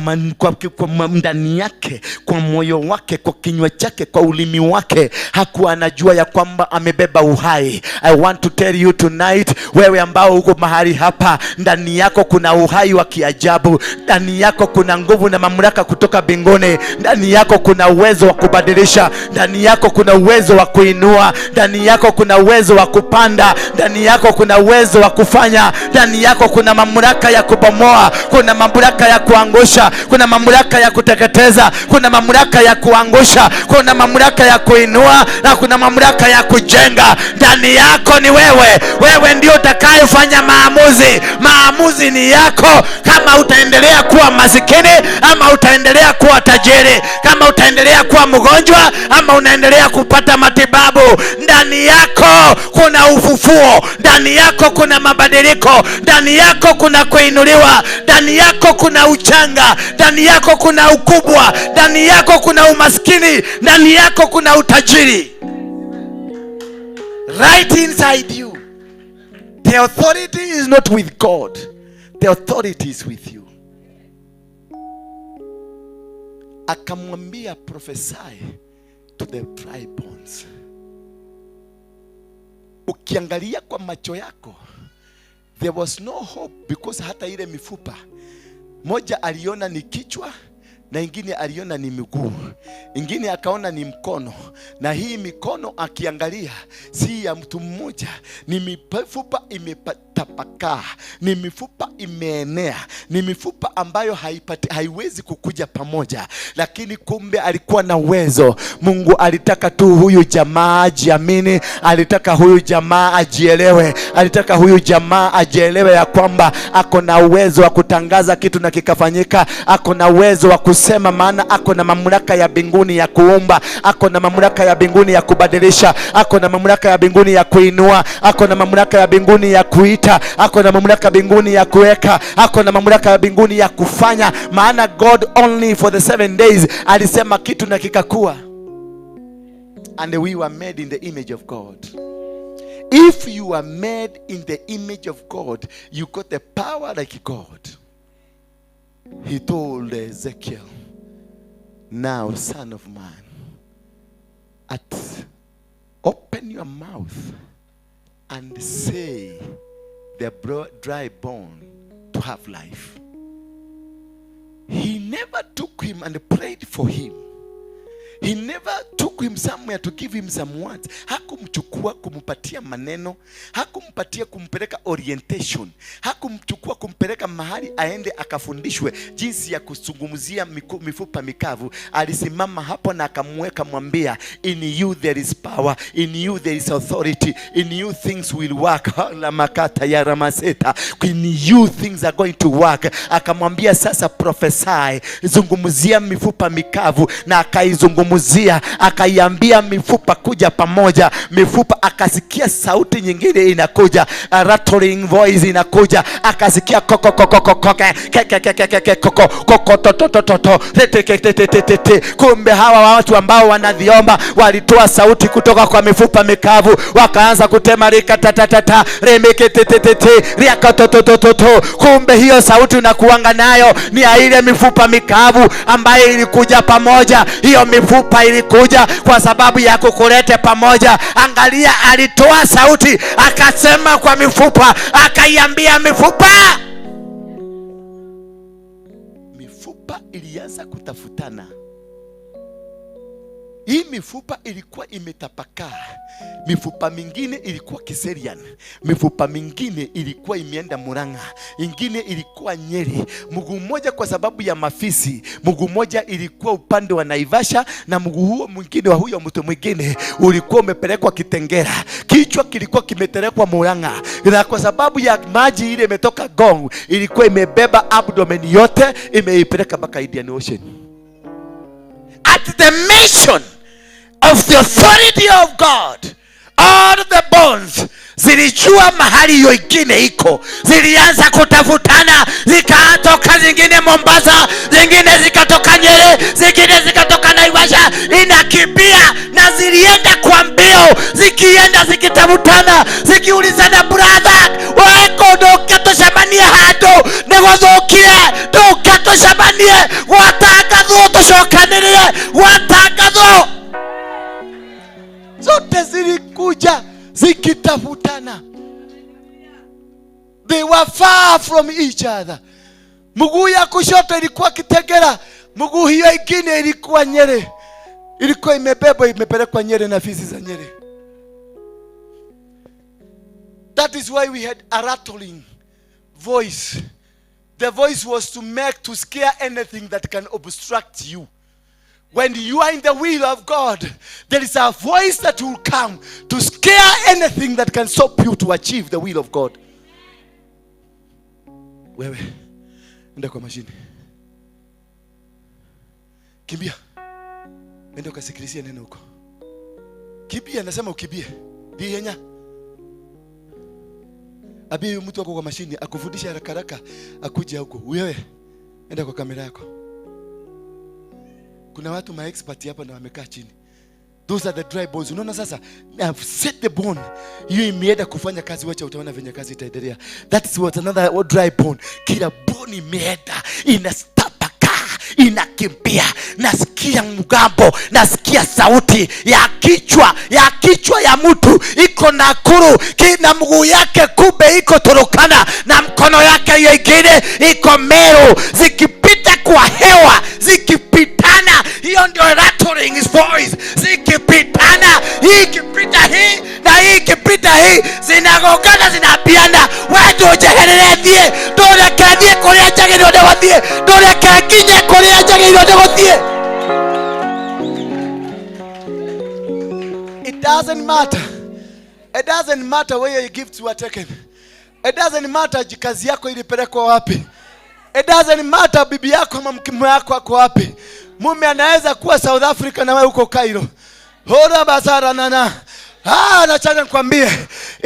ndani yake, kwa moyo wake, kwa kinywa chake, kwa ulimi wake, hakuwa anajua ya kwamba amebeba uhai. I want to tell you tonight, wewe ambao uko mahali hapa, ndani yako kuna uhai wa kiajabu, ndani yako kuna nguvu na mamlaka kutoka mbinguni, ndani yako kuna uwezo wa kubadilisha, ndani yako kuna uwezo wa kuinua, ndani yako kuna uwezo wa kupanda, ndani yako kuna uwezo wa kufanya, ndani yako kuna mamlaka ya kubomoa, kuna mamlaka ya kuangusha, kuna mamlaka ya kuteketeza, kuna mamlaka ya kuangusha, kuna mamlaka ya kuinua, na kuna mamlaka ya kujenga. Ndani yako ni wewe. Wewe ndio utakayefanya maamuzi. Maamuzi ni yako, kama utaendelea kuwa masikini ama utaendelea kuwa tajiri, kama utaendelea kuwa mgonjwa ama unaendelea kupata matibabu. Ndani yako kuna ufufuo, ndani yako kuna mabadiliko, ndani yako kuna kuinuliwa, ndani yako kuna uchanga, ndani yako kuna ukubwa, ndani yako kuna umaskini, ndani yako kuna utajiri. Right inside you. The authority is not with God. The authority is with you. Akamwambia, prophesy to the dry bones. Ukiangalia kwa macho yako, there was no hope, because hata ile mifupa moja aliona ni kichwa, na ingine aliona ni miguu, ingine akaona ni mkono, na hii mikono akiangalia si ya mtu mmoja, ni mifupa imetapakaa, ni mifupa imeenea, ni mifupa ambayo haiwezi kukuja pamoja. Lakini kumbe alikuwa na uwezo. Mungu alitaka tu huyu jamaa ajiamini, alitaka huyu jamaa ajielewe, alitaka huyu jamaa ajielewe ya kwamba ako na uwezo wa kutangaza kitu na kikafanyika, ako na uwezo wa kusema, maana ako na mamlaka ya mbinguni ya kuumba, ako na mamlaka ya mbinguni ya kubadilisha, ako na mamlaka ya mbinguni ya kuinua, ako na mamlaka ya mbinguni ya kuita, ako na mamlaka mbinguni ya kuweka, ako na mamlaka ya mbinguni ya kufanya. Maana God only for the 7 days alisema kitu na kikakuwa. And we were made in the image of God. If you are made in the image of God, you got the power like God. He told Ezekiel, now son of man, open your mouth and say the dry bone to have life. He never took him and prayed for him. He never took took him somewhere to give him some words. Hakumchukua kumpatia maneno, hakumpatia kumpeleka orientation, hakumchukua kumpeleka mahali aende akafundishwe jinsi ya kuzungumzia mifupa mikavu. Alisimama hapo na akamweka, mwambia, in you there is power, in you there is authority, in you things will work. La makata ya ramaseta, in you things are going to work. Akamwambia sasa prophesy, zungumzia mifupa mikavu, na akaizungumzia, akaiambia mifupa kuja pamoja. Mifupa akasikia sauti nyingine inakuja, a rattling voice inakuja, akasikia koko koko koko ke ke ke ke ke koko koko to to to to to te te te te te te. Kumbe hawa watu ambao wanadhiomba walitoa sauti kutoka kwa mifupa mikavu, wakaanza kutema rika ta ta ta ta remeke te te te te riaka to to to to to. Kumbe hiyo sauti unakuanga nayo ni ya ile mifupa mikavu ambayo ilikuja pamoja. Hiyo mifupa ilikuja kwa sababu ya kukulete pamoja. Angalia, alitoa sauti akasema kwa mifupa, akaiambia mifupa. Mifupa ilianza kutafutana. Hii mifupa ilikuwa imetapakaa. Mifupa mingine ilikuwa Kiserian, mifupa mingine ilikuwa imeenda Murang'a, ingine ilikuwa Nyeri. Mguu mmoja kwa sababu ya mafisi, mguu mmoja ilikuwa upande wa Naivasha, na mguu huo mwingine wa huyo mtu mwingine ulikuwa umepelekwa Kitengera. Kichwa kilikuwa kimetelekwa Murang'a, na kwa sababu ya maji ile imetoka Gong, ilikuwa imebeba abdomen yote, imeipeleka mpaka Indian Ocean. At the mention of the authority of God, all the bones zilijua mahali hiyo ingine iko, zilianza kutafutana, zikatoka zingine Mombasa, zingine zikatoka Nyeri, zingine zikatoka Naivasha, inakimbia na zilienda kwa mbio, zikienda zikitafutana, zikiulizana, brother, weko ndũngĩtũcemanie handũ nĩgũthũkire, ndũngĩtũcemanie gwatangathwo, tũcokanĩrĩre gwatangathwo. Zote zilikuja zikitafutana. They were far from each other. Mguu ya kushoto ilikuwa Kitegera, mguu hiyo ingine ilikuwa Nyeri. Ilikuwa imebebwa imepelekwa Nyeri na fisi za Nyeri. That is why we had a rattling voice. The voice was to make, to scare anything that can obstruct you. When you are in the will of God, there is a voice that will come to scare anything that can stop you to achieve the will of God. Wewe, enda kwa mashine. Kimbia. Enda ukasikilizie neno huko. Kimbia, nasema ukimbie. Dihenya. Abi mtu wako kwa mashine akufundisha haraka haraka akuje huko. Wewe, enda kwa kamera yako. Kuna watu ma expert hapa na wamekaa chini. Those are the dry bones. Unaona sasa, I've set the bone. Hiyo imeenda kufanya kazi, wacha utaona venye kazi itaendelea. That is what another dry bone. Kila bone imeenda, inastapaka, inakimbia. Nasikia mgambo, nasikia sauti ya kichwa ya mtu iko Nakuru, kina mguu yake kumbe iko Turukana, na mkono yake hiyo ingine iko Meru. Zikipita kwa hewa, zikipitana, hiyo ndio rattling voice. Zikipitana, hii ikipita hii na hii ikipita hii, zinagongana, zinaambiana, wewe ndujeherere thie, ndureke thie kuria njagĩrĩirwo nĩ gũthiĩ, ndureke nginye kuria njagĩrĩirwo nĩ gũthiĩ. It doesn't matter. It doesn't matter where your gifts were taken. It doesn't matter kazi yako ilipelekwa wapi. It doesn't matter bibi yako ama mke wako ako wapi. Mume anaweza kuwa South Africa na wewe uko Cairo. Hora basara nana. Nataka nikwambie,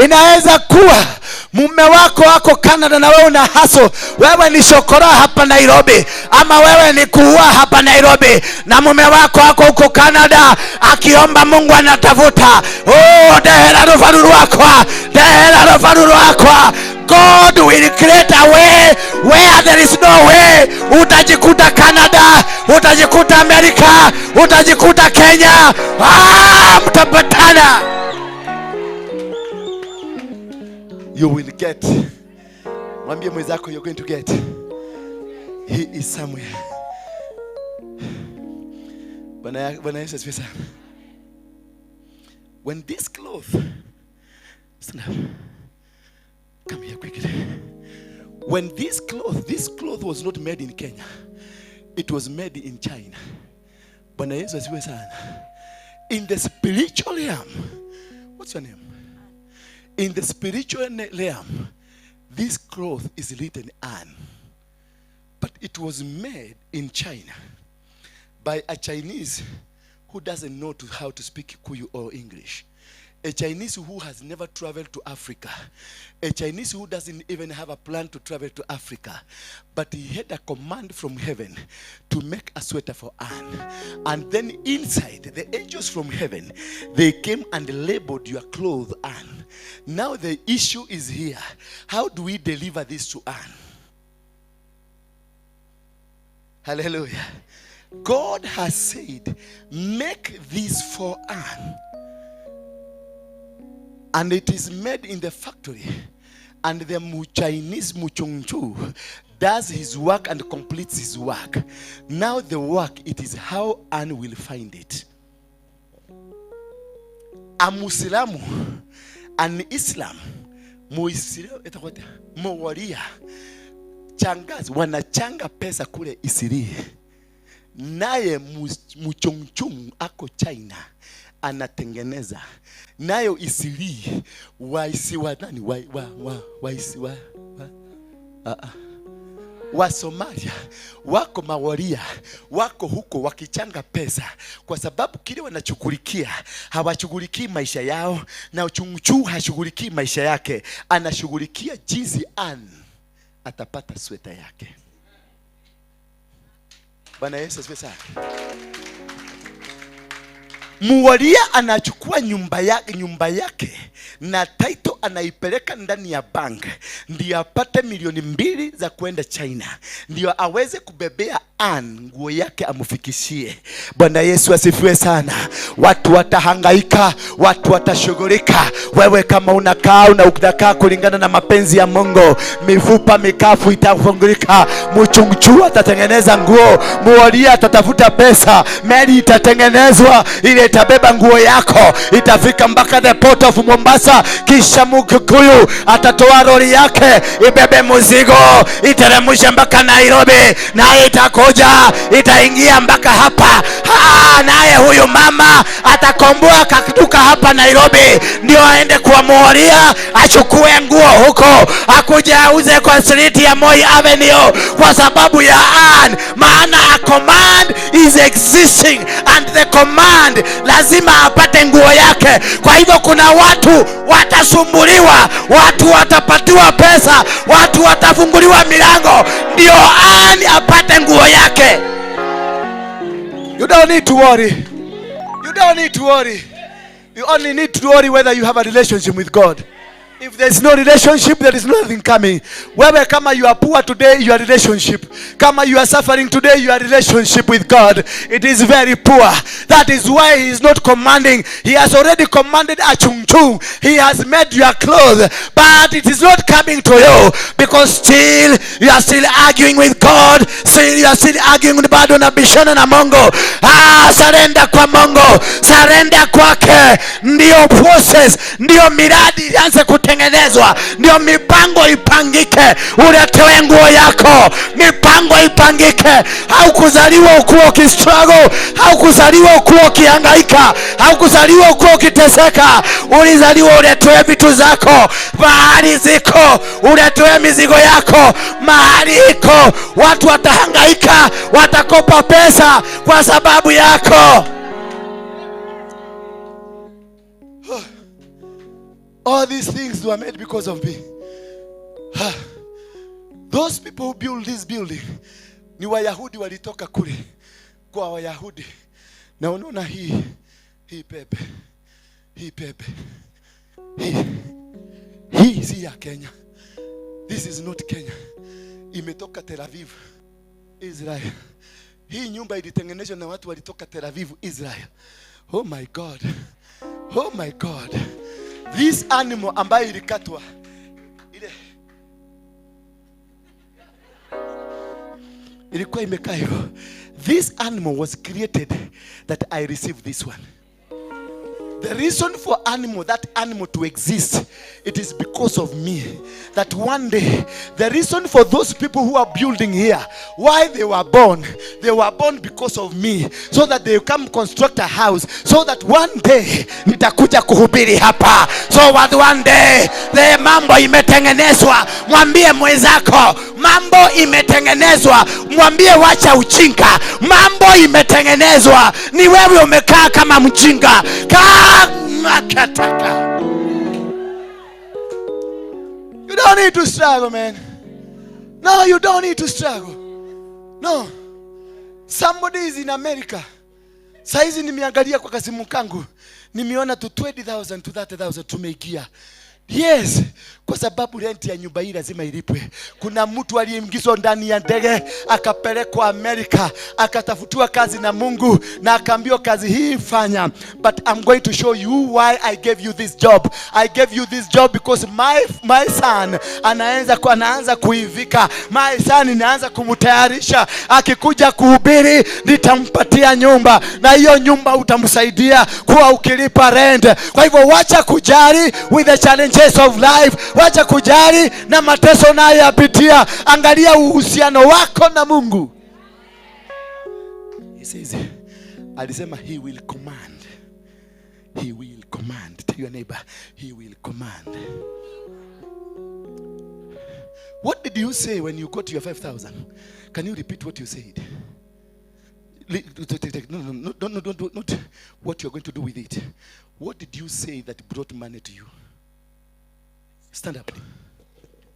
inaweza kuwa mume wako ako Canada na wewe una hustle. Wewe ni shokora hapa Nairobi, ama wewe ni kuua hapa Nairobi, na mume wako ako huko Canada akiomba Mungu anatafuta. Oh, dehera rufaru rwakwa, dehera rufaru rwakwa. God will create a way where there is no way. Utajikuta Canada, utajikuta Amerika, utajikuta Kenya. Mtapatana. You will get. Mwambie mwenzako, you're going to get. He is somewhere. Bwana Yesu asifiwe sana. When this cloth, stand up, come here quickly. When this cloth was not made in Kenya. It was made in China. Bwana Yesu asifiwe sana. In the spiritual realm, what's your name? In the spiritual realm, this cloth is written Anne. But it was made in China by a Chinese who doesn't know how to speak Kikuyu or English. A Chinese who has never traveled to Africa. A Chinese who doesn't even have a plan to travel to Africa. But he had a command from heaven to make a sweater for Anne. And then inside, the angels from heaven, they came and labeled your clothes, Anne. Now the issue is here. How do we deliver this to Anne? Hallelujah. God has said, make this for Anne. And it is made in the factory. And the Chinese Muchungchu does his work and completes his work. Now the work, it is how Anne will find it. A Muslimu, an Islam, Muwaria, changazi, wanachanga pesa kule Isiri. Naye Muchungchung ako China anatengeneza. Nayo Isiri wa Somalia wako mawaria wako huko wakichanga pesa, kwa sababu kile wanachukulikia hawashughulikii maisha yao, na uchunguchu hashughulikii maisha yake, anashughulikia jinsi Anne atapata sweta yake. Bwana Yesu asifiwe sana. Muwaria anachukua nyumba yake na title anaipeleka ndani ya bank ndio apate 2 milioni za kwenda China, ndio aweze kubebea Ann nguo yake amufikishie. Bwana Yesu asifiwe sana. Watu watahangaika, watu watashughulika. Wewe kama unakaa na unakaa kulingana na mapenzi ya Mungu, mifupa mikafu itafungulika. Mchungchu atatengeneza nguo, muwaria atatafuta pesa, meli itatengenezwa ile itabeba nguo yako, itafika mpaka the port of Mombasa. Kisha Mkikuyu atatoa lori yake ibebe mzigo, iteremshe mpaka Nairobi, naye itakuja itaingia mpaka hapa. Naye huyu mama atakomboa kakiduka hapa Nairobi, ndio aende kwa Moria achukue nguo huko, akuje auze kwa street ya Moi Avenue, kwa sababu ya Ann. Maana a command is existing, and the command lazima apate nguo yake. Kwa hivyo kuna watu watasumbuliwa, watu watapatiwa pesa, watu watafunguliwa milango ndio Ann apate nguo yake. You don't need to worry. You don't need to worry. You only need to worry whether you have a relationship with God. If there is no relationship, there is nothing coming. Wewe kama you are poor today, your relationship. Kama you are suffering today, your relationship with God, it is very poor. That is why he is not commanding. He has already commanded a chung-chung. He has made your clothes, but it is not coming to you because still you are still arguing with God. Still you are still arguing with bado unabishana na Mungu. Surrender kwa Mungu. Surrender kwake. Ndio process, ndio miradi ianze kutengenezwa, ndio mipango ipangike, uletewe nguo yako, mipango ipangike. Haukuzaliwa ukuwa ukistruggle, haukuzaliwa ukuwa ukihangaika, haukuzaliwa ukuwa ukiteseka. Ulizaliwa uletewe vitu zako mahali ziko, uletewe mizigo yako mahali iko. Watu watahangaika, watakopa pesa kwa sababu yako. All these things were made because of me. Those people who build this building ni Wayahudi, walitoka kule kwa Wayahudi. Na unaona hii pepe, hii pepe, hii si ya Kenya. This is not Kenya. Imetoka Tel Aviv, Israel. Hii nyumba ilitengenezwa na watu walitoka Tel Aviv, Israel. Oh my God. Oh my God. This animal ambayo ilikatwa ile ilikuwa imekaa hivyo. This animal was created that I received this one. The reason for animal, that animal to exist, it is because of me. That one day, the reason for those people who are building here, why they were born because of me, so that they come construct a house, so that one day, nitakuja kuhubiri hapa. So what one day, the mambo imetengenezwa. Mwambie mwenzako, mambo imetengenezwa. Mwambie wacha ujinga, mambo imetengenezwa. Ni wewe umekaa kama mjinga. Kataka. You don't need to struggle, man. No, you don't need to struggle. No. Somebody is in America. Saizi nimeangalia kwa kasimu kangu, nimeona to 20,000 to 30,000 tumeigia. Yes, kwa sababu rent ya nyumba hii lazima ilipwe. Kuna mtu aliyeingizwa ndani ya ndege akapelekwa Amerika, akatafutiwa kazi na Mungu na akaambiwa kazi hii fanya, but I'm going to show you why I gave you this job. I gave you this job because my son anaanza kuivika. My son inaanza kumtayarisha, akikuja kuhubiri nitampatia nyumba, na hiyo nyumba utamsaidia kuwa ukilipa rent. Kwa hivyo wacha kujali with the challenges of life, wacha kujali na mateso nayo yapitia. Angalia uhusiano wako na Mungu. He says, alisema he will command. He will command. Tell your neighbor, he will command. What did you say when you got your 5,000? Can you repeat what you said? No, not what you're going to do with it. What did you say that brought money to you? Stand up.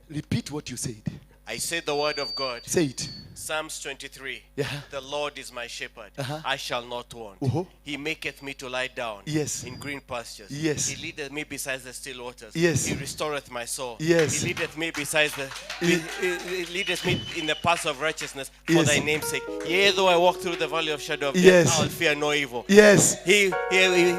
Repeat what you said. I said the word of God. Say it. Psalms 23. Yeah. The Lord is my shepherd. Uh-huh. I shall not want. Uh-huh. He maketh me to lie down. Yes. In green pastures. Yes. He leadeth me beside the still waters. Yes. He restoreth my soul. Yes. He leadeth me beside the he leadeth me in the paths of righteousness for Yes. thy name's sake. Yea, though I walk through the valley of shadow of death, Yes. I will fear no evil. Yes. He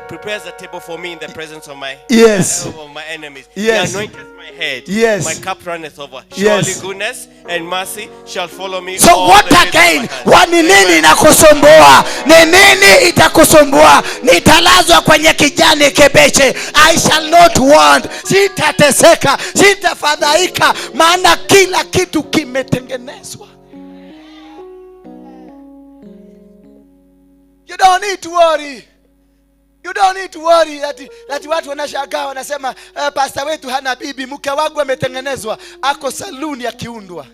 prepares a table for me in the presence of my Yes. of my enemies. Yes. He anointeth my head. Yes. My cup runneth over. Surely Yes. goodness and mercy shall follow me. So what again? Ni nini inakusumbua? Ni nini itakusumbua? Nitalazwa kwenye kijani kibichi. I shall not want. Sitateseka, sitafadhaika, maana kila kitu kimetengenezwa. You don't need to worry. You don't need to worry that watu wanashangaa wanasema pastor wetu hana bibi, mke wangu ametengenezwa, ako saluni akiundwa.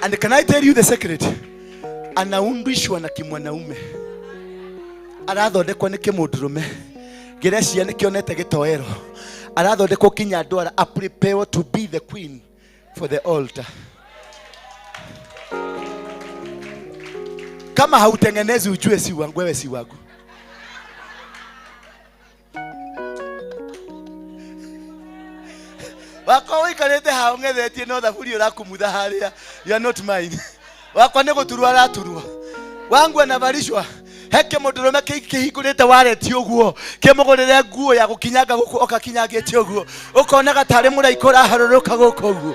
And can I tell you the secret? Anaundishwa na kimwanaume. Arathondekwo ni kimundurume. Ngirecia ni kionete gitoero. Arathondekwo kinya ndwara, a prepare to be the queen for the altar. Kama hautengenezi ujue si wangu, wewe si wangu. Wako wikarite hao ngethetie no thaburi urakumutha haria. You are not mine. Wako ni guturwa araturwa. Wangu anavarishwa. Heke mundurume kihingurite wareti uguo, kimugurire nguo ya gukinyanga guku okakinyangite uguo, ukonaga tari muraika uraharũrũka guku uguo.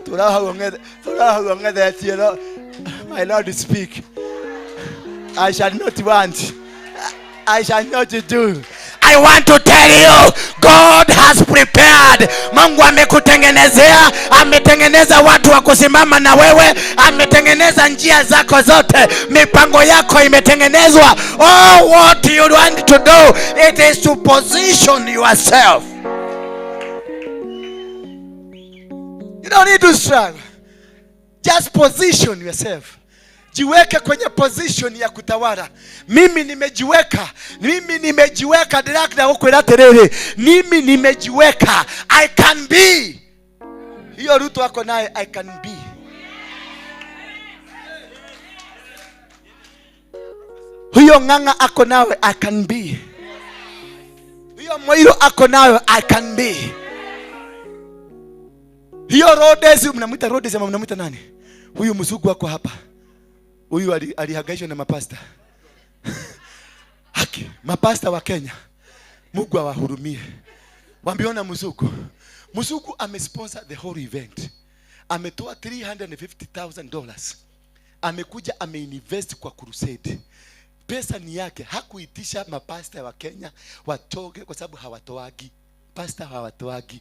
Turahau ngethetie no. My Lord speak. I shall not want. I shall not do. I want to tell you, God has prepared. Mungu amekutengenezea, ametengeneza watu wa kusimama na wewe, ametengeneza njia zako zote, mipango yako imetengenezwa. Oh, what you want to do, it is to position yourself. You don't need to struggle. Just position yourself. Jiweke kwenye position ya kutawala. Mimi nimejiweka. Mimi nimejiweka. Ndĩrakĩra gũkwĩra atĩrĩrĩ, mimi nimejiweka. I can be. Hiyo Ruto ako naye, I can be. Hiyo Ng'ang'a ako nawe, I can be. Hiyo Moiro ako nawe, I can be. Hiyo Rhodes, mnamuita Rhodes ama mnamuita nani? Huyu mzungu wako hapa. Huyu alihangaishwa na mapasta. Haki, mapasta wa Kenya. Mungu awahurumie. Waambiona mzungu. Mzungu amesponsor the whole event. Ametoa $350,000. Amekuja ameinvest kwa crusade. Pesa ni yake, hakuitisha mapasta wa Kenya watoge kwa sababu hawatoagi. Pastor hawatoagi.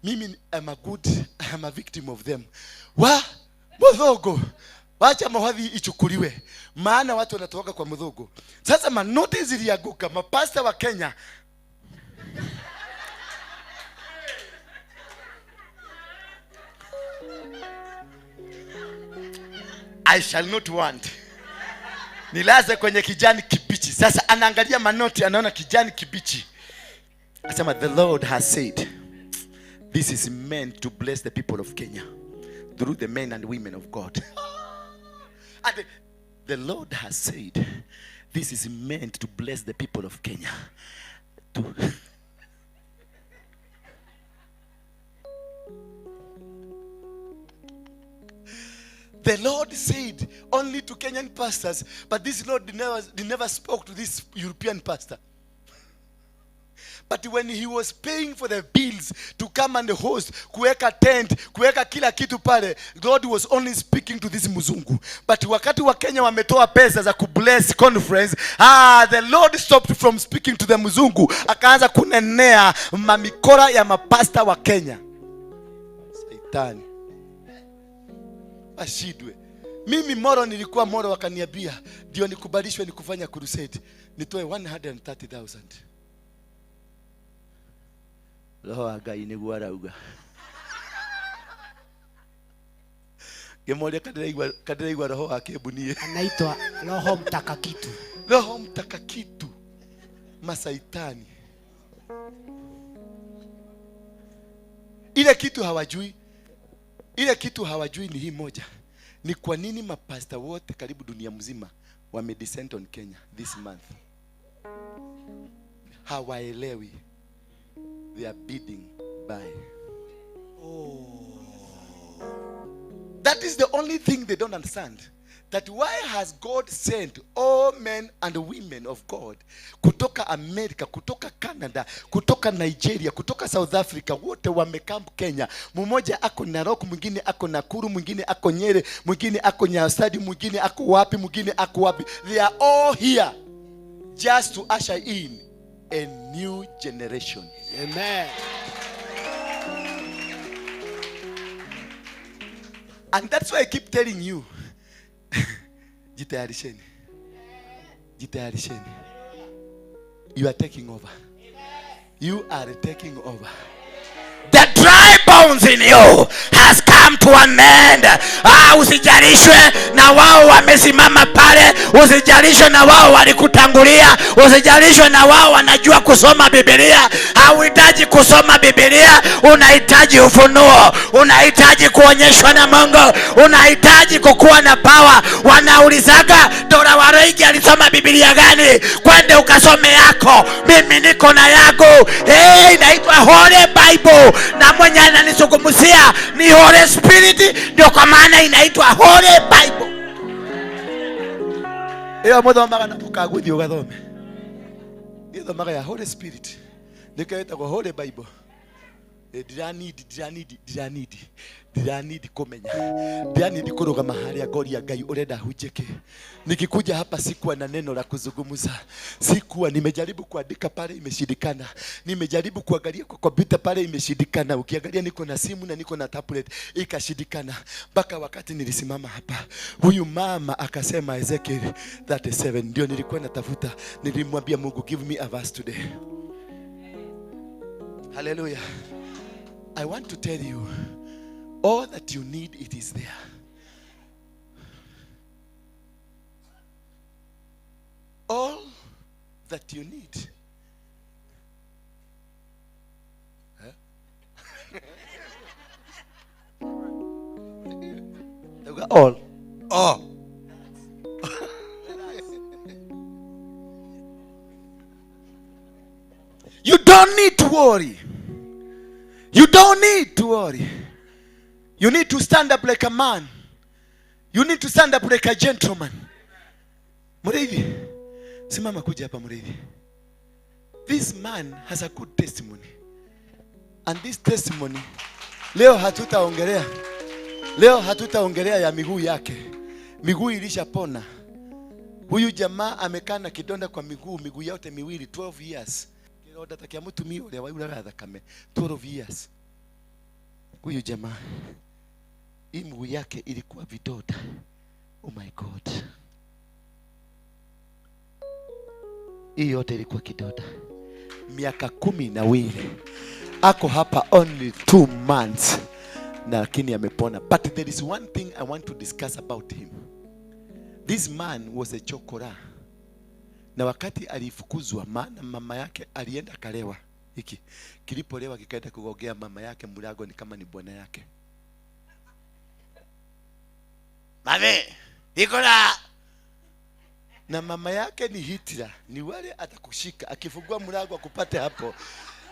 Mimi I'm a victim of them. Wa Muthogo. Wacha mahadhi ichukuliwe. Maana watu wanatoka kwa Muthogo. Sasa manoti zilianguka, mapasta wa Kenya. I shall not want. Nilaze kwenye kijani kibichi. Sasa anaangalia manoti, anaona kijani kibichi. Asema the Lord has said, this is meant to bless the people of Kenya through the men and women of God. And the Lord has said, this is meant to bless the people of Kenya. The Lord said only to Kenyan pastors, but this Lord never spoke to this European pastor. But when he was paying for the bills to come and host, kuweka tent, kuweka kila kitu pale, God was only speaking to this mzungu. But wakati wa Kenya wametoa pesa za kubless conference, the Lord stopped from speaking to the mzungu, akaanza kunenea mamikora ya mapasta wa Kenya. Saitani. Ashidwe. Mimi Moro nilikuwa Moro, wakaniambia ndio nikubalishwe nikufanya crusade, nitoe 130,000. Roho wa Ngai niguo arauga. Ngemoria kadiraigwa roho wa kĩmbunie. Anaitwa Roho Mtakakitu. Roho Mtakakitu. Masaitani. Ile kitu hawajui. Ile kitu hawajui ni hii moja. Ni kwa nini mapasta wote karibu dunia mzima wamedescend on Kenya this month? Hawaelewi. They are bidding by. Oh. That is the only thing they don't understand. That why has God sent all men and women of God kutoka America, kutoka Canada, kutoka Nigeria, kutoka South Africa, wote wamecamp Kenya. Mmoja ako Narok, mwingine ako Nakuru, mwingine ako Nyeri, mwingine ako Nyasadi, mwingine ako wapi, mwingine ako wapi. They are all here just to usher in a new generation. Amen. And that's why I keep telling you, jitayarisheni. Jitayarisheni. You are taking over. You are taking over. The dry bones in you has come to an end. Usijalishwe na wao wamesimama pale, usijalishwe na wao walikutangulia, usijalishwe na wao wanajua kusoma Biblia. Hauhitaji kusoma Biblia, unahitaji ufunuo, unahitaji kuonyeshwa na Mungu, unahitaji kukuwa na power. Wanaulizaga Dora Wareigi alisoma Biblia gani? Kwende ukasome yako, mimi niko na yangu. Hey, inaitwa Holy Bible, na mwenye ananisungumzia ni Holy Spirit, ndio kwa maana inaitwa Holy Bible. Iyo muthomaga na mukaguthi ugathome. Githomaga ya Holy Spirit. Nikyo ĩtagwo Holy Bible. Ndiranidi kumenya. Ndiranidi kurugama haria ngoria Ngai urenda hunjike. Nikikuja hapa sikuwa na neno la kuzungumza. Sikuwa, nimejaribu kuandika pale imeshindikana. Nimejaribu kuangalia kwa kompyuta pale imeshindikana. Ukiangalia niko na simu na niko na tablet ikashindikana. Mpaka wakati nilisimama hapa, huyu mama akasema Ezekiel 37 ndio nilikuwa natafuta. Nilimwambia Mungu, give me a verse today. Hallelujah. I want to tell you, all that you need, it is there. All that you need. Huh? All. All. You don't need to worry. You don't need to worry. You need to stand up like a man. You need to stand up like a gentleman. Murithi, simama kuja hapa Murithi. This man has a good testimony. And this testimony, leo hatutaongelea. Leo hatutaongelea ya miguu yake. Miguu ilishapona. Huyu jamaa amekaa na kidonda kwa miguu, miguu yote miwili 12 years. Kidonda ta kia mutumia uria wauraga thakame 12 years. Huyu jamaa hii miguu yake ilikuwa vidonda. Oh my God. Hii yote ilikuwa kidonda. Miaka 12. Ako hapa only 2 months. Na lakini amepona. But there is one thing I want to discuss about him. This man was a chokora. Na wakati alifukuzwa, maana mama yake alienda kalewa. Hiki kilipolewa kikaenda kugogea mama yake mlango, ni kama ni bwana yake. Mame, iko na mama yake ni Hitler, ni wale atakushika, akifungua mlango akupate hapo,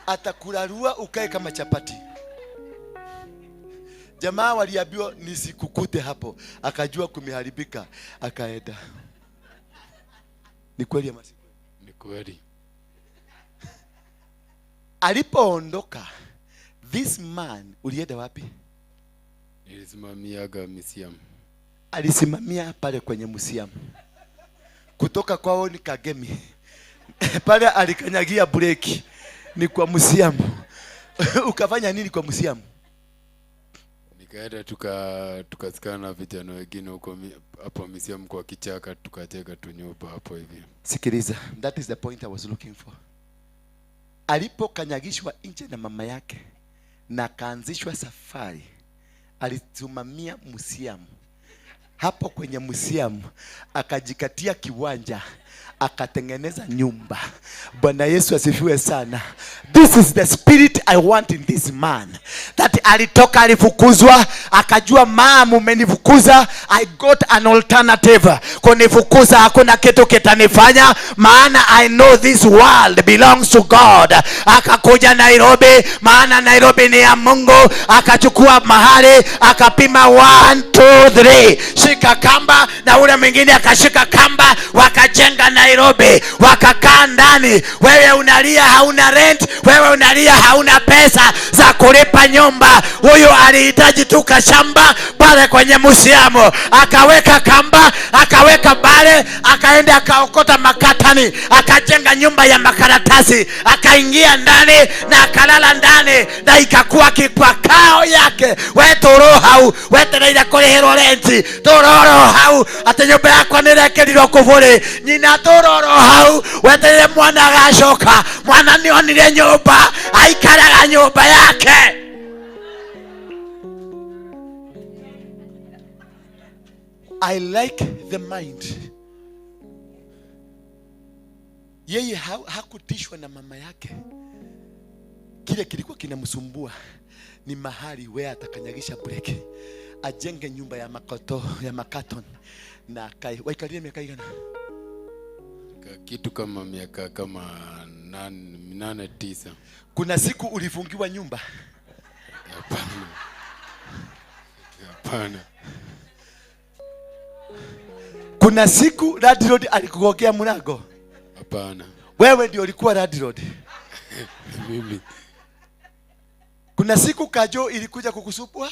atakurarua ukae kama chapati. Jamaa waliambiwa nisikukute hapo, akajua kumeharibika, akaenda. Ni kweli ama si kweli? Ni kweli. Alipoondoka this man, ulienda wapi? Nilisimamiaga museum. Alisimamia pale kwenye museum. Kutoka kwao ni Kagemi. Pale alikanyagia breki ni kwa museum. Ukafanya nini kwa museum? Nikaenda tukasikana na vijana wengine huko hapo museum kwa kichaka, tukacheka tu nyumba hapo hivi. Sikiliza, that is the point I was looking for. Alipokanyagishwa nje na mama yake na kaanzishwa safari, alisimamia museum. Hapo kwenye museum akajikatia kiwanja, akatengeneza nyumba. Bwana Yesu asifiwe sana. This is the spirit I want in this man. That alitoka, alifukuzwa, akajua mama umenifukuza, I got an alternative. Kunifukuza hakuna kitu kitanifanya, maana I know this world belongs to God. Akakuja Nairobi, maana Nairobi ni ya Mungu. Akachukua mahali, akapima 1 2 3, shika kamba, na ule mwingine akashika kamba, wakajenga Nairobi, wakakaa ndani. Wewe unalia hauna rent, wewe unalia hauna pesa za kulipa nyumba. Huyu alihitaji tu kashamba pale kwenye musiamu, akaweka kamba, akaweka bale, akaenda akaokota makatani, akajenga nyumba ya makaratasi, akaingia ndani na akalala ndani, na ikakuwa kipakao yake. We toro hau, wetereire kurihirwo renti, tororo hau ati nyumba yakwa nirekerirwo kuburi, nyina tororo hau wetereire mwana agacoka. Mwana nionire nyumba, aikaraga nyumba yake. I like the mind. Yeye hakutishwa na mama yake. Kile kilikuwa kinamsumbua ni mahali where atakanyagisha break, ajenge nyumba ya makoto, ya makaton, na akae. Waikalie miaka igana? Kitu kama miaka kama 8 9. Kuna siku ulifungiwa nyumba? Hapana. Hapana. Kuna siku landlord alikugokea mlango? Hapana. Wewe ndio ulikuwa landlord? Mimi. Kuna siku kajo ilikuja kukusupua?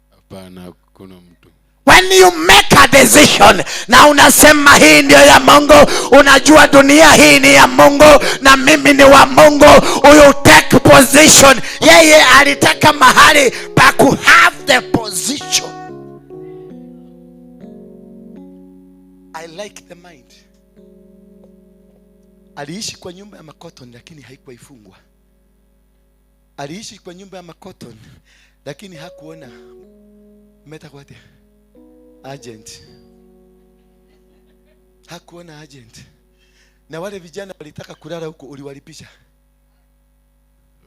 Hapana, kuna mtu. When you make a decision na unasema hii ndio ya Mungu, unajua dunia hii ni ya Mungu na mimi ni wa Mungu, you take position. Yeye alitaka mahali pa ku have the position. I like the mind. Aliishi kwa nyumba ya makoton lakini haikuwa ifungwa. Aliishi kwa nyumba ya makoton lakini hakuona meta kwate agent. Hakuona agent. Na wale vijana walitaka kulala huko, uliwalipisha?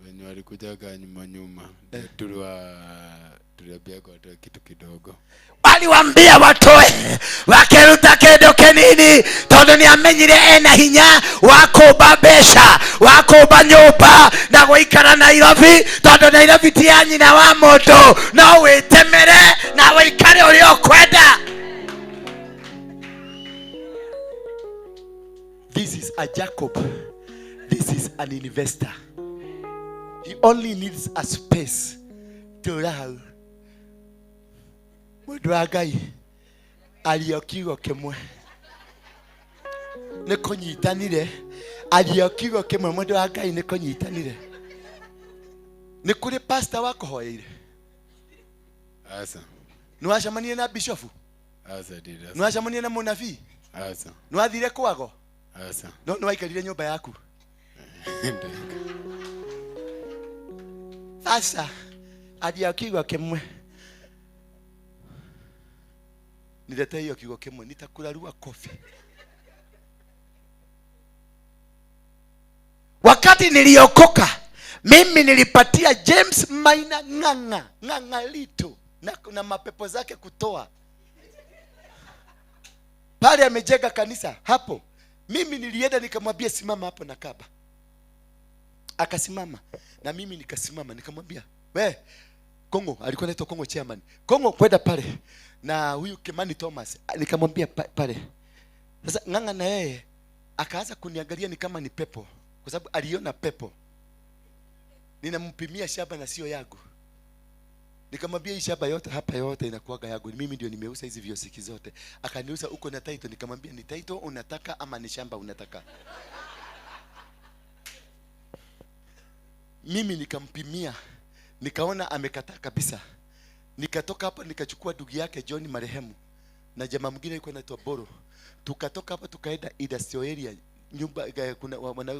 Wenye walikujaga nyuma nyuma, tuliwaambia watoe kitu kidogo. Waliwaambia watoe, wakeruta kindu kinini, tondu ni amenyire ena hinya wa kumba mbeca, wa kumba nyumba na guikara Nairobi, tondu Nairobi ti ya nyina wa mundu, no witemere na wikare uria ukwenda. This is a Jacob. This is an investor. He only needs a space to allow. Mundu wa Ngai aria kiugo kimwe nĩ kũnyitanire, aria kiugo kimwe mundu wa Ngai nĩ kũnyitanire. Nĩ kũrĩ pastor wakũhoeire? Aca. Nĩ wacemanirie na bishofu? Aca, ndira. Nĩ wacemanirie na mũnabii? Aca. Nĩ wathire kwago? Aca. No nĩ waikarire nyũmba yaku? Sasa aria kiugo kimwe, niletee hiyo kiugo kimwe, nitakurarua kofi. Wakati niliokoka mimi nilipatia James Maina Ng'ang'a, Ng'ang'a Lito na mapepo zake kutoa. Pale amejenga kanisa hapo. Mimi nilienda nikamwambia simama hapo na kaba. Akasimama na mimi nikasimama, nikamwambia we Kongo, alikuwa anaitwa Kongo chairman. Kongo kwenda pale na huyu Kimani Thomas, nikamwambia pale. Sasa Ng'ang'a na yeye akaanza kuniangalia ni kama ni pepo, kwa sababu aliona pepo. Ninampimia shamba na sio yangu. Nikamwambia hii shamba yote hapa yote inakuaga yangu. Mimi ndio nimeuza hizi viosiki zote. Akaniuza uko na title, nikamwambia ni title unataka ama ni shamba unataka? Mimi nikampimia, nikaona amekataa kabisa. Nikatoka hapa nikachukua ndugu yake John marehemu na jamaa mwingine alikuwa anaitwa Boro. Tukatoka hapa tukaenda industrial area, nyumba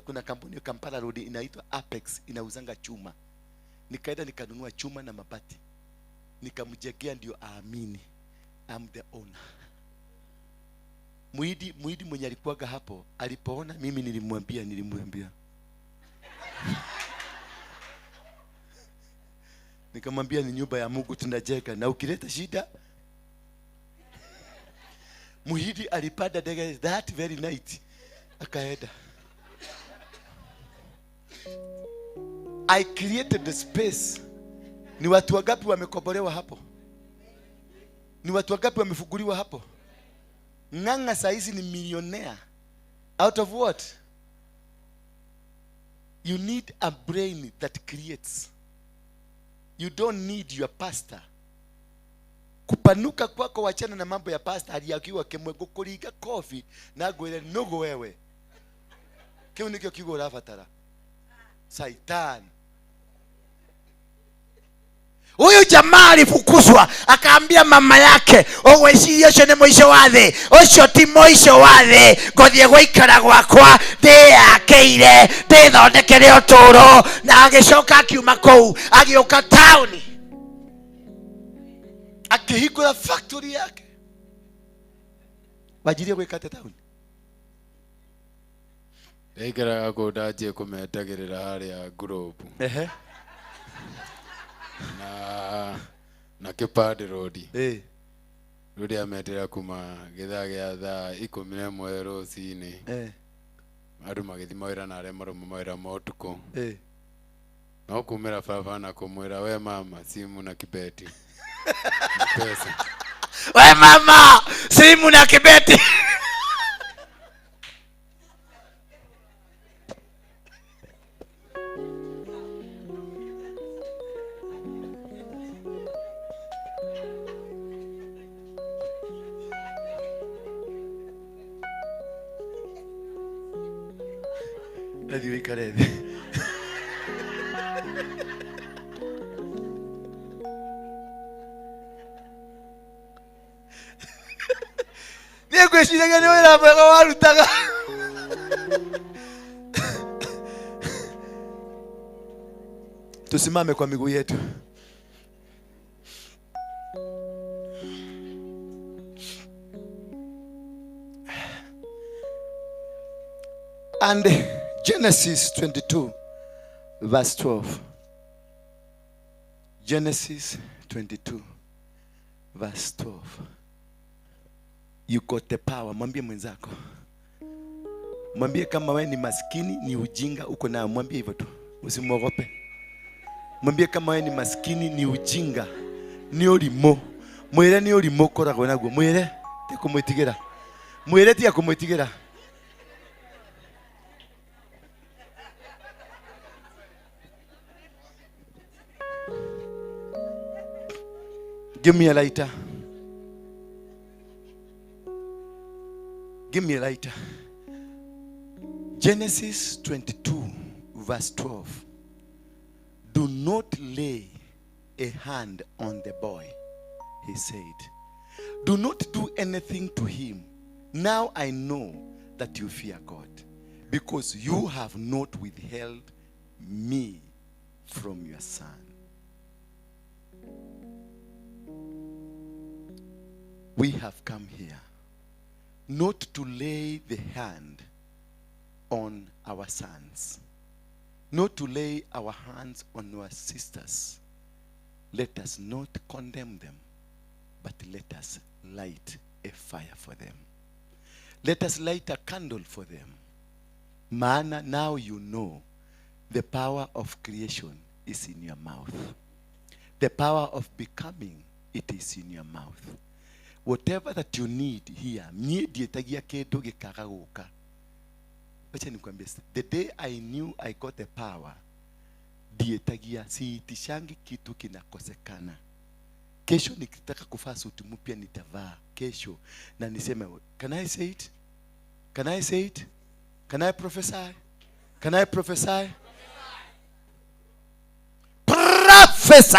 kuna kampuni Kampala Road inaitwa Apex, inauzanga chuma. Nikaenda nikanunua chuma na mabati. Nikamjengea ndio aamini I'm the owner. Muhidi mwenye alikuwaga hapo alipoona mimi nilimwambia nikamwambia ni nyumba ya Mungu tunajenga, na ukileta shida. Muhidi alipanda ndege that very night akaenda. I created the space. Ni watu wangapi wamekombolewa hapo? Ni watu wangapi wamefunguliwa hapo? Ng'ang'a saizi ni millionaire. Out of what? You need a brain that creates. You don't need your pastor. Kupanuka kwako wachana na mambo ya pastor. Aliyakiwa kemwe gukuriga kofi na gwire nugu wewe. Kiu nikio kiugo urabatara. Saitan. Huyu jamaa alifukuzwa, akaambia mama yake, "Ogweciria ucio ni muico wa thi, ucio ti muico wa thi, nguthie guikara gwakwa, ndiyakeire, ndithondekere uturo." Na agicoka akiuma kuu, agioka tauni. Akihingura factory yake. Wajirie gwika atia tauni? Ndaikaraga kũu ndanjie kũmetagĩrĩra harĩa Globe. Ehe. Na Kipande Road. Rĩu ndĩametera kuma gĩthaa gĩa thaa 11 rũcinĩ. Andũ magĩthiĩ mawĩra na arĩa marauma mawĩra ma ũtukũ. No kumĩra baba na kũmwĩra we mama simu na kibeti. Na pesa. We mama simu na kibeti. Niĩ ngwĩciragia nĩ wĩra mwega warutaga. Tusimame kwa miguu yetu. And Genesis 22 verse 12. Genesis 22 verse 12. You got the power. Mwambie mwenzako. Mwambie kama wewe ni maskini ni ujinga uko nayo. Mwambie hivyo tu. Usimwogope. Mwambie kama wewe ni maskini ni ujinga. Ni urimo. Mwire ni urimo koragwo naguo. Mwire ti kumwitigira. Mwire ti kumwitigira. Give me a lighter. Give me a lighter. Genesis 22 verse 12. Do not lay a hand on the boy, he said. Do not do anything to him. Now I know that you fear God, because you have not withheld me from your son. We have come here not to lay the hand on our sons, not to lay our hands on our sisters. Let us not condemn them, but let us light a fire for them. Let us light a candle for them. Maana, now you know the power of creation is in your mouth. The power of becoming, it is in your mouth. Whatever that you need here, the day I knew I got the power, dietagia siitishangi kitu kinakosekana. Kesho nikitaka kuvaa suti mpya nitavaa kesho na niseme, can I say it? Can I say it? Can I prophesy? Can I prophesy? Prophesy!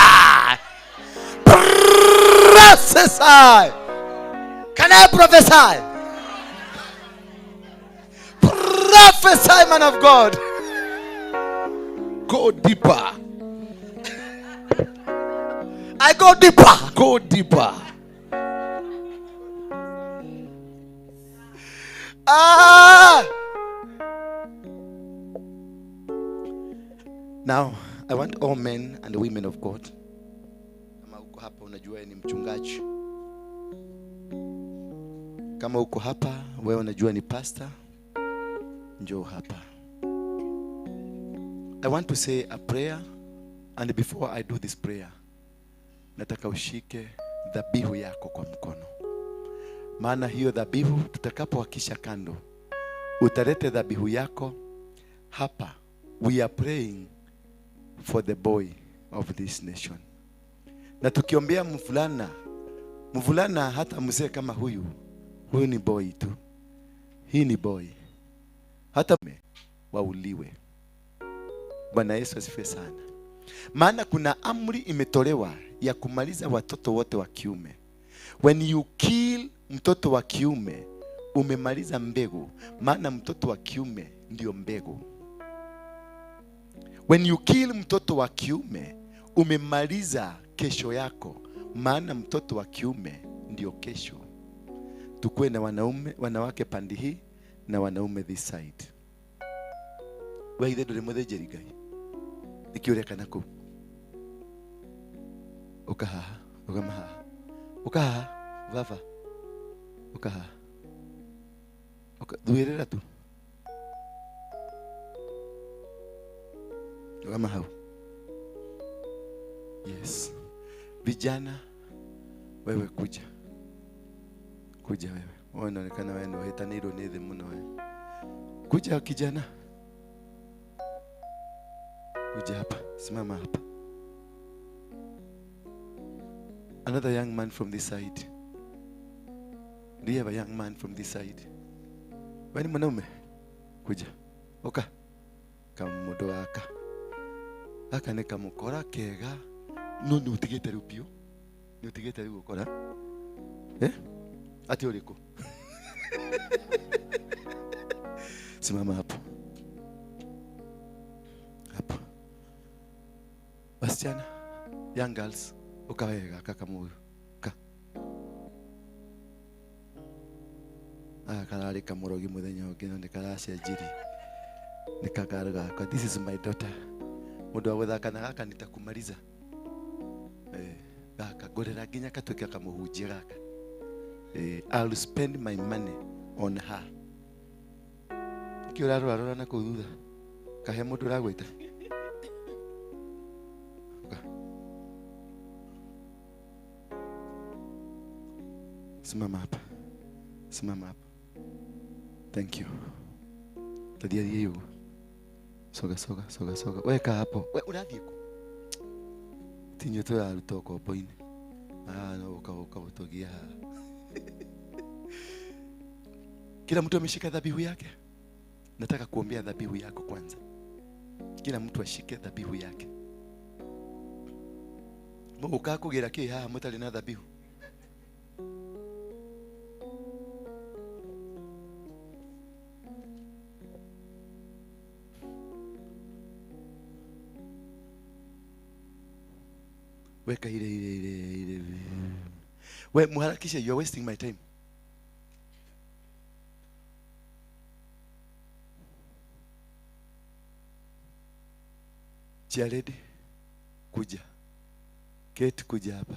Prophesy! Can I prophesy? Prophesy, man of God. Go deeper. I go deeper. Go deeper. Ah! Now, I want all men and women of God. Kama uko hapa unajua ni mchungaji. Kama uko hapa wewe unajua ni pastor, njoo hapa. I want to say a prayer, and before I do this prayer, nataka ushike dhabihu yako kwa mkono. Maana hiyo dhabihu tutakapowakisha kando, utalete dhabihu yako hapa. We are praying for the boy of this nation. Na tukiombea mvulana, mvulana hata mzee kama huyu, huyu ni boy tu. Hii ni boy. Hata wauliwe. Bwana Yesu asifiwe sana. Maana kuna amri imetolewa ya kumaliza watoto wote wa kiume. When you kill mtoto wa kiume, umemaliza mbegu. Maana mtoto wa kiume ndio mbegu. When you kill mtoto wa kiume, umemaliza kesho yako. Maana mtoto wa kiume ndio kesho. Tukue na wanaume, wanawake pandi hii na wanaume this side. Wewe ithe nduri muthĩnjĩri Ngai. Nĩkĩ ũreka naku? Ũka haha, ũgama haha. Ũka haha, baba. Ũka haha. Ũka, thuĩrĩra tu. Ũgama hau. Yes. Vijana, wewe kuja. Kuja wewe. Wewe unaonekana wewe ndio ũhĩtanĩirwo nĩ thĩ mũno wewe. Kuja kijana. Kuja hapa, simama hapa. Another young man from this side. Do you have a young man from this side? Wewe ni mwanaume? Kuja. Oka. Kamudo aka. Aka ni kamukora kega. No ni utigite riu biũ. Ni utigite riu gukora. Eh? Ati uliku. Simama hapo. Hapo. Wasichana, young girls, ukawega kaka muyu. Ka. Ah, karari kamurogi muthenya ungi no nikaracenjirie. Nikakaru gakwa. This is my daughter. Mundu wa guthaka na gaka nitakumaliza. Gaka ngorera nginya katuike kamuhunjia gaka. I'll spend my money on her. Nĩkĩ ũrarora na kũu thutha? Kahe mũndũ ũragwĩta. Simama hapa. Simama hapa. Thank you. Tadia hiyo. Soga soga soga soga. Weka hapo. We urathiĩ kũ? Tinyo tũraruta ũkombo-inĩ. Ah, no ũka ũka ũtũgia haha. Kila mtu ameshika dhabihu yake. Nataka kuombea dhabihu yako kwanza. Kila mtu ashike dhabihu yake. Muguka kugira ki haha mutari na dhabihu. Weka ile ile ile ile. We muharakishe, you are wasting my time. Chairlady, kuja. Kate, kuja hapa.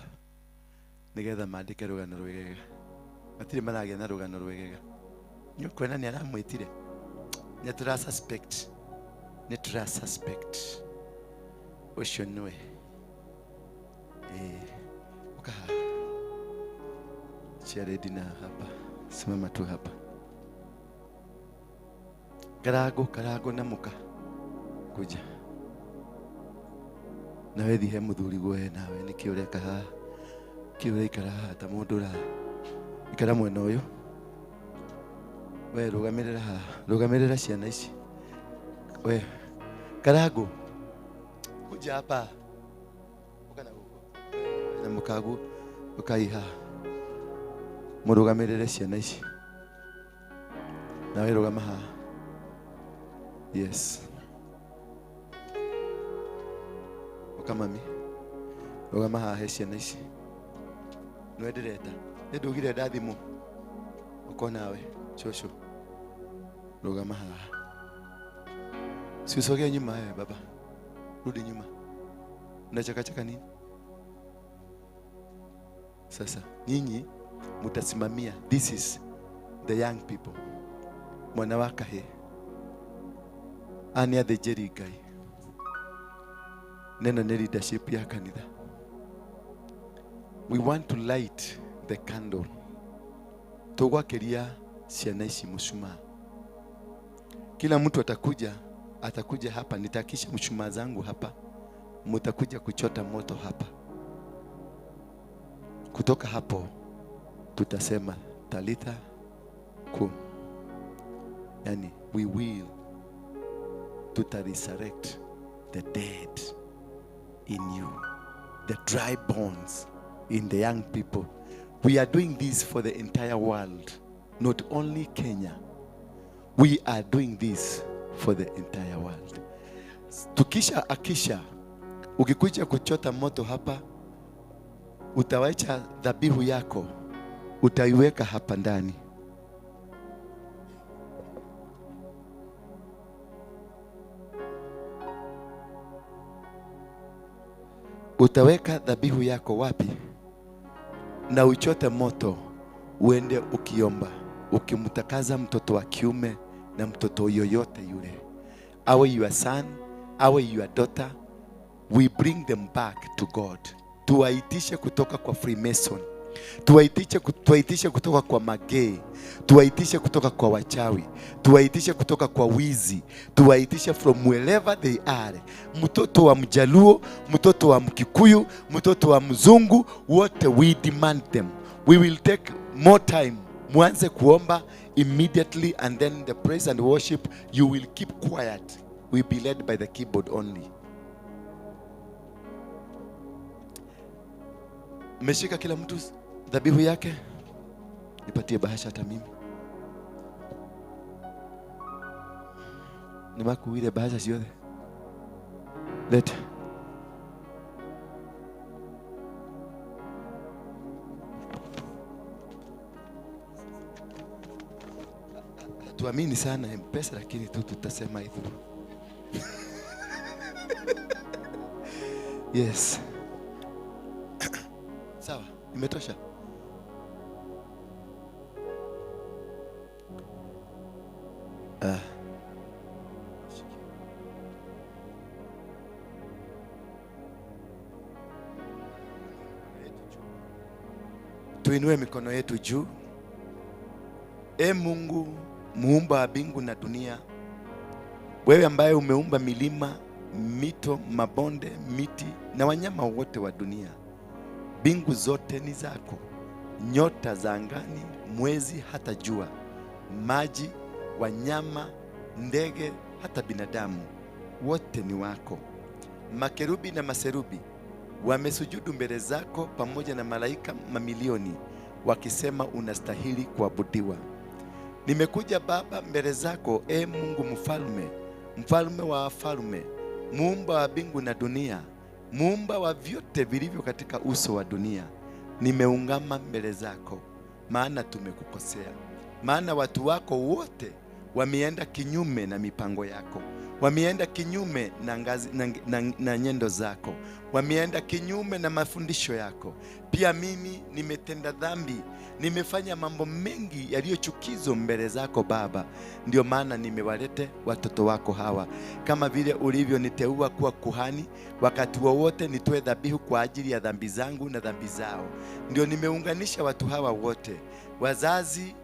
Nigetha maandike rugano rwegega. Matire maragia na rugano rwegega. Nyukwena ni aramwitire. Ni tura suspect. Ni tura suspect. Ucio niwe. Uka Chairlady na hapa. Simama tu hapa. Karago, karago na muka. Kuja. Nawe thihe muthuri gwe nawe niki ureka haha ki uraikara haha ta mundu ura ikara mwena uyu we rugamirira haha rugamirira ciana ici we Karago kuja hapa uka na guku na mukagu ukai haha murugamirire ciana ici nawe rugama haha. Yes. Mami rugama haha ciana ici nwe ndireta ni ndugire ndathimu uko nawe cucu rugama haha si usogee nyuma wewe baba rudi nyuma unachakachaka nini sasa nyinyi mutasimamia. This is the young people mwana wa kahe ani athĩnjĩri Ngai neno ni leadership ya kanitha. We want to light the candle. Tugwakiria ciana ici mshumaa. Kila mtu atakuja hapa, nitakisha mshumaa zangu hapa. Mutakuja kuchota moto hapa. Kutoka hapo tutasema Talitha kum. Yani we will tuta resurrect the dead in you, the dry bones in the young people. We are doing this for the entire world, not only Kenya. We are doing this for the entire world. Tukisha akisha, ukikuja kuchota moto hapa, utawacha dhabihu yako, utaiweka hapa ndani. Utaweka dhabihu yako wapi? Na uchote moto, uende ukiomba, ukimtakaza mtoto wa kiume na mtoto yoyote yule. Awe your son, awe your daughter, we bring them back to God. Tuwaitishe kutoka kwa Freemason. Tuwaitishe kutoka kwa magei, tuwaitishe kutoka kwa wachawi, tuwaitishe kutoka kwa wizi, tuwaitishe from wherever they are. Mtoto wa Mjaluo, mtoto wa Mkikuyu, mtoto wa Mzungu, wote we demand them. We will take more time. Mwanze kuomba immediately, and then the praise and worship, you will keep quiet. We be led by the keyboard only. Meshika kila mtu dhabihu yake. Nipatie bahasha hata mimi. Nimakuwire bahasha ciothe. Lete. Tuamini sana M-Pesa, lakini tu tutasema hivyo. Yes. Sawa, imetosha. Tuinue mikono yetu juu. E Mungu, muumba wa mbingu na dunia, wewe ambaye umeumba milima, mito, mabonde, miti na wanyama wote wa dunia. Mbingu zote ni zako, nyota za angani, mwezi hata jua maji, wanyama, ndege, hata binadamu, wote ni wako. Makerubi na maserubi wamesujudu mbele zako pamoja na malaika mamilioni, wakisema unastahili kuabudiwa. Nimekuja Baba mbele zako, e Mungu mfalme, mfalme wa wafalme, muumba wa mbingu na dunia, muumba wa vyote vilivyo katika uso wa dunia. Nimeungama mbele zako, maana tumekukosea. Maana watu wako wote wameenda kinyume na mipango yako, wameenda kinyume na ngazi, na nyendo zako, wameenda kinyume na mafundisho yako. Pia mimi nimetenda dhambi, nimefanya mambo mengi yaliyochukizo mbele zako Baba. Ndio maana nimewalete watoto wako hawa, kama vile ulivyoniteua kuwa kuhani, wakati wowote nitoe dhabihu kwa ajili ya dhambi zangu na dhambi zao. Ndio nimeunganisha watu hawa wote, wazazi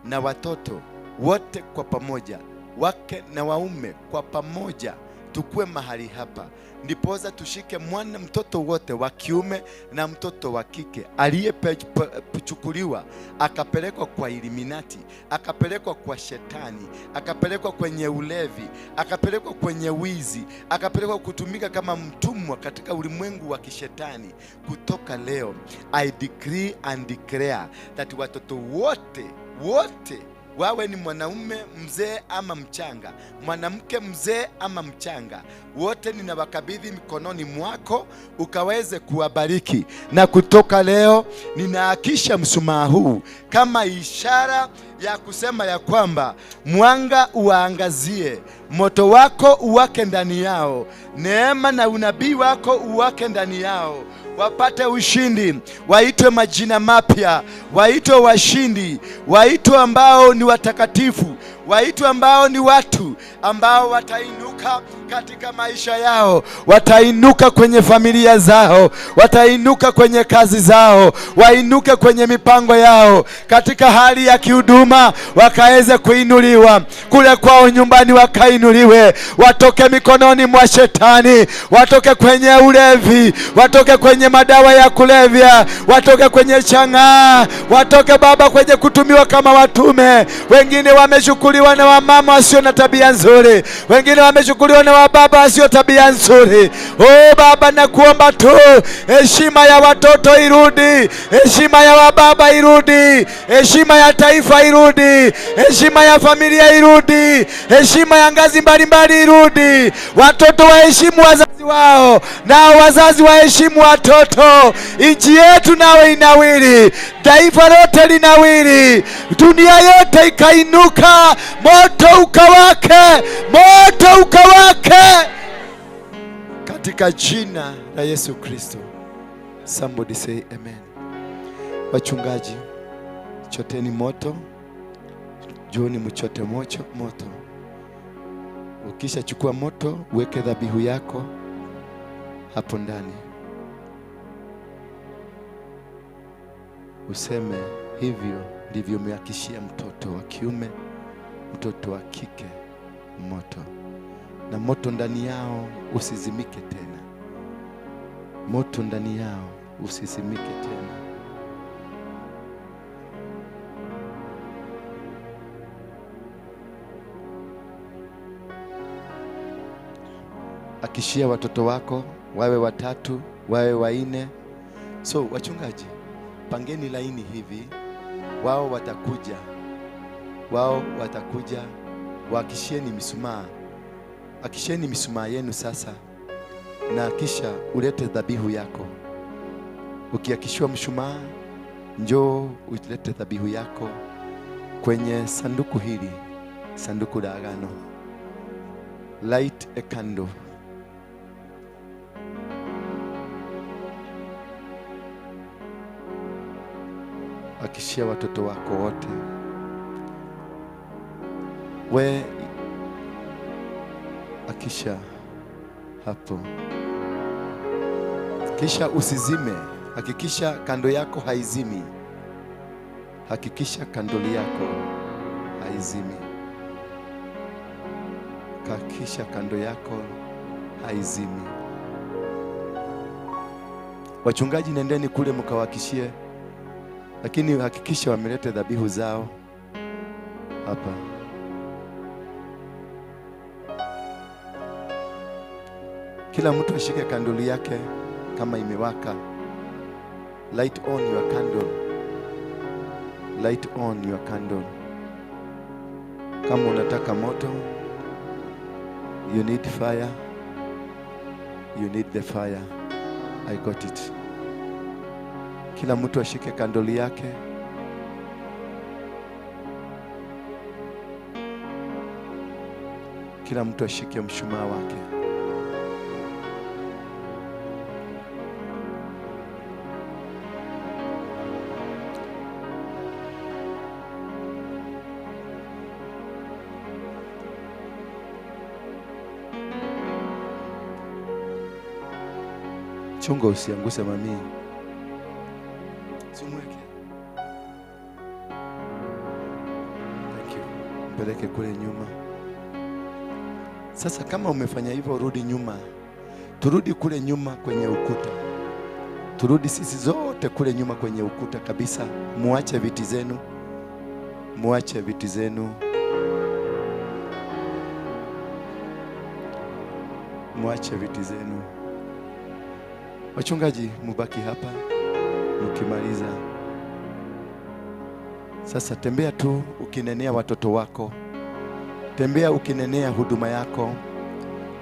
na watoto wote kwa pamoja, wake na waume kwa pamoja, tukue mahali hapa, ndiposa tushike mwana mtoto wote wa kiume na mtoto wa kike aliyechukuliwa akapelekwa kwa Illuminati, akapelekwa kwa shetani, akapelekwa kwenye ulevi, akapelekwa kwenye wizi, akapelekwa kutumika kama mtumwa katika ulimwengu wa kishetani. Kutoka leo I decree and declare that watoto wote wote, wawe ni mwanaume mzee ama mchanga, mwanamke mzee ama mchanga, wote ninawakabidhi mikononi mwako ukaweze kuwabariki. Na kutoka leo ninaakisha mshumaa huu kama ishara ya kusema ya kwamba mwanga uwaangazie, moto wako uwake ndani yao, neema na unabii wako uwake ndani yao, wapate ushindi, waitwe majina mapya, waitwe washindi, waitwe ambao ni watakatifu, waitwe ambao ni watu ambao watainuka katika maisha yao, watainuka kwenye familia zao, watainuka kwenye kazi zao, wainuke kwenye mipango yao, katika hali ya kihuduma wakaweze kuinuliwa, kule kwao nyumbani wakainuliwe, watoke mikononi mwa shetani, watoke kwenye ulevi, watoke kwenye madawa ya kulevya, watoke kwenye chang'aa, watoke Baba kwenye kutumiwa kama watume. Wengine wamechukuliwa na wamama wasio na tabia nzuri, wengine wamechukuliwa na wababa wasio tabia nzuri. Oh Baba, nakuomba tu heshima ya watoto irudi, heshima ya wababa irudi, heshima ya taifa irudi, heshima ya familia irudi, heshima ya ngazi mbalimbali irudi. Watoto waheshimu wazazi wao, na wazazi waheshimu watoto. Nchi yetu nawe inawiri, taifa lote linawiri, dunia yote ikainuka, moto ukawake, moto ukawake, katika jina la Yesu Kristo. Somebody say amen. Wachungaji, choteni moto, jioni mchote moto. Ukisha chukua moto, weke dhabihu yako hapo ndani, useme hivyo ndivyo umehakishia mtoto wa kiume, mtoto wa kike moto, na moto ndani yao usizimike tena, moto ndani yao usizimike tena. Akishia watoto wako wawe watatu, wawe wanne. So wachungaji, pangeni laini hivi, wao watakuja, wao watakuja. Wakishieni mishumaa, akisheni mishumaa yenu sasa, na kisha ulete dhabihu yako. Ukiakishiwa mshumaa, njoo ulete dhabihu yako kwenye sanduku hili, sanduku la agano. Light a candle. Akishia watoto wako wote. We akisha hapo, kisha usizime. Hakikisha kando yako haizimi, hakikisha kandoli yako haizimi, hakikisha kando yako haizimi. Wachungaji, nendeni kule mkawakishie, lakini hakikisha wamelete dhabihu zao Hapa. Kila mtu ashike kanduli yake kama imewaka. Light on your candle. Light on your candle. Kama unataka moto, you need fire. You need the fire. I got it. Kila mtu ashike kandoli yake. Kila mtu ashike mshumaa wake. Chunga usianguse mami. Simweke. Thank you. Mpeleke kule nyuma. Sasa kama umefanya hivyo, rudi nyuma. Turudi kule nyuma kwenye ukuta. Turudi sisi zote kule nyuma kwenye ukuta kabisa. Muache viti zenu. Muache viti zenu. Muache viti zenu. Wachungaji mubaki hapa mkimaliza. Sasa tembea tu ukinenea watoto wako. Tembea ukinenea huduma yako.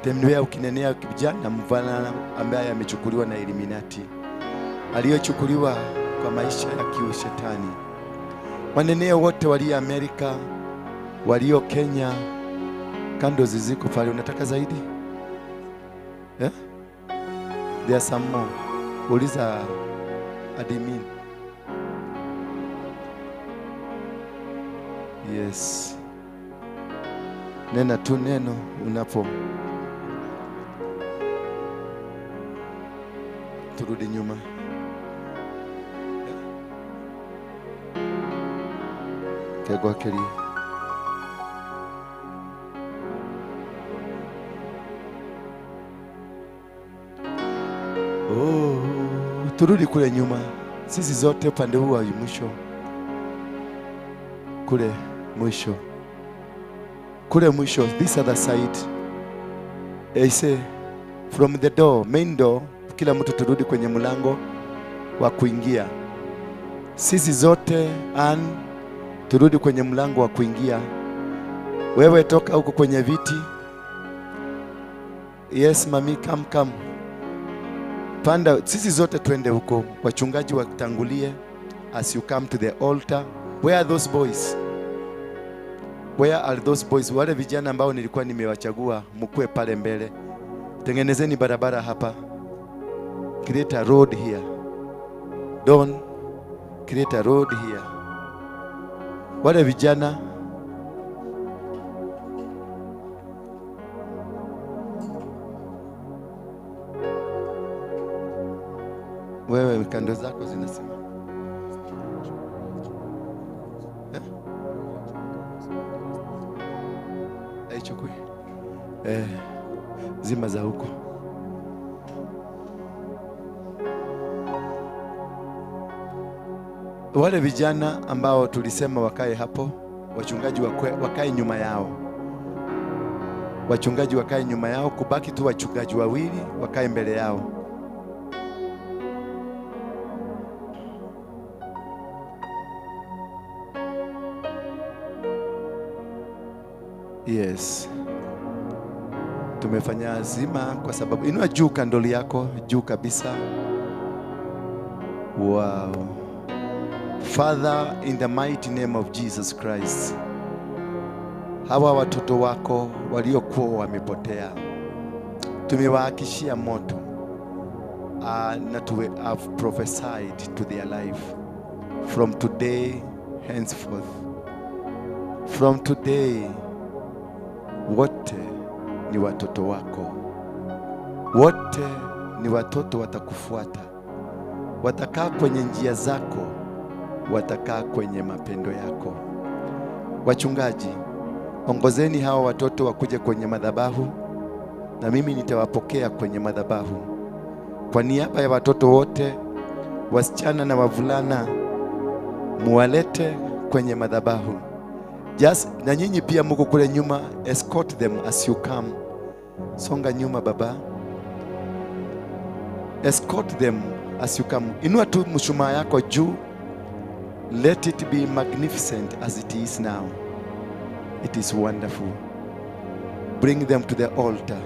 Tembea ukinenea kijana mvulana ambaye amechukuliwa na Illuminati, aliyochukuliwa kwa maisha ya kiushetani. Wanenee wote walio Amerika, walio Kenya. Kando ziziko pale. Unataka zaidi? Yeah? There are some more. Uliza admin. Yes. Nena tu neno unapo. Turudi nyuma. Kegwa keria. Oh, turudi kule nyuma. Sisi zote upande huu wa mwisho. Kule mwisho. Kule mwisho, this other side. I say from the door, main door, kila mtu turudi kwenye mlango wa kuingia. Sisi zote an turudi kwenye mlango wa kuingia. Wewe toka huko kwenye viti. Yes, mami, come come. Panda, sisi zote twende huko. Wachungaji watangulie as you come to the altar. Where are those boys? Where are those boys? Wale vijana ambao nilikuwa nimewachagua, mkue pale mbele. Tengenezeni barabara hapa. Create a road here. Don't create a road here. Wale vijana wewe kando zako zinasema. Haichukui. Zima za huko. Wale vijana ambao tulisema wakae hapo, wachungaji wakae nyuma yao. Wachungaji wakae nyuma yao, kubaki tu wachungaji wawili wakae mbele yao. Yes. Tumefanya azima kwa sababu inua juu kandoli yako, juu kabisa. Wow. Father, in the mighty name of Jesus Christ, hawa watoto wako waliokuwa wamepotea, tumewahakishia moto, na to have prophesied to their life from today henceforth. From today, wote ni watoto wako. Wote ni watoto watakufuata. Watakaa kwenye njia zako, watakaa kwenye mapendo yako. Wachungaji, ongozeni hawa watoto wakuje kwenye madhabahu, na mimi nitawapokea kwenye madhabahu. Kwa niaba ya watoto wote, wasichana na wavulana, muwalete kwenye madhabahu. Just na nyinyi pia mko kule nyuma, escort them as you come. Songa nyuma baba. Escort them as you come. Inua tu mshumaa yako juu. Let it be magnificent as it is now. It is wonderful. Bring them to the altar.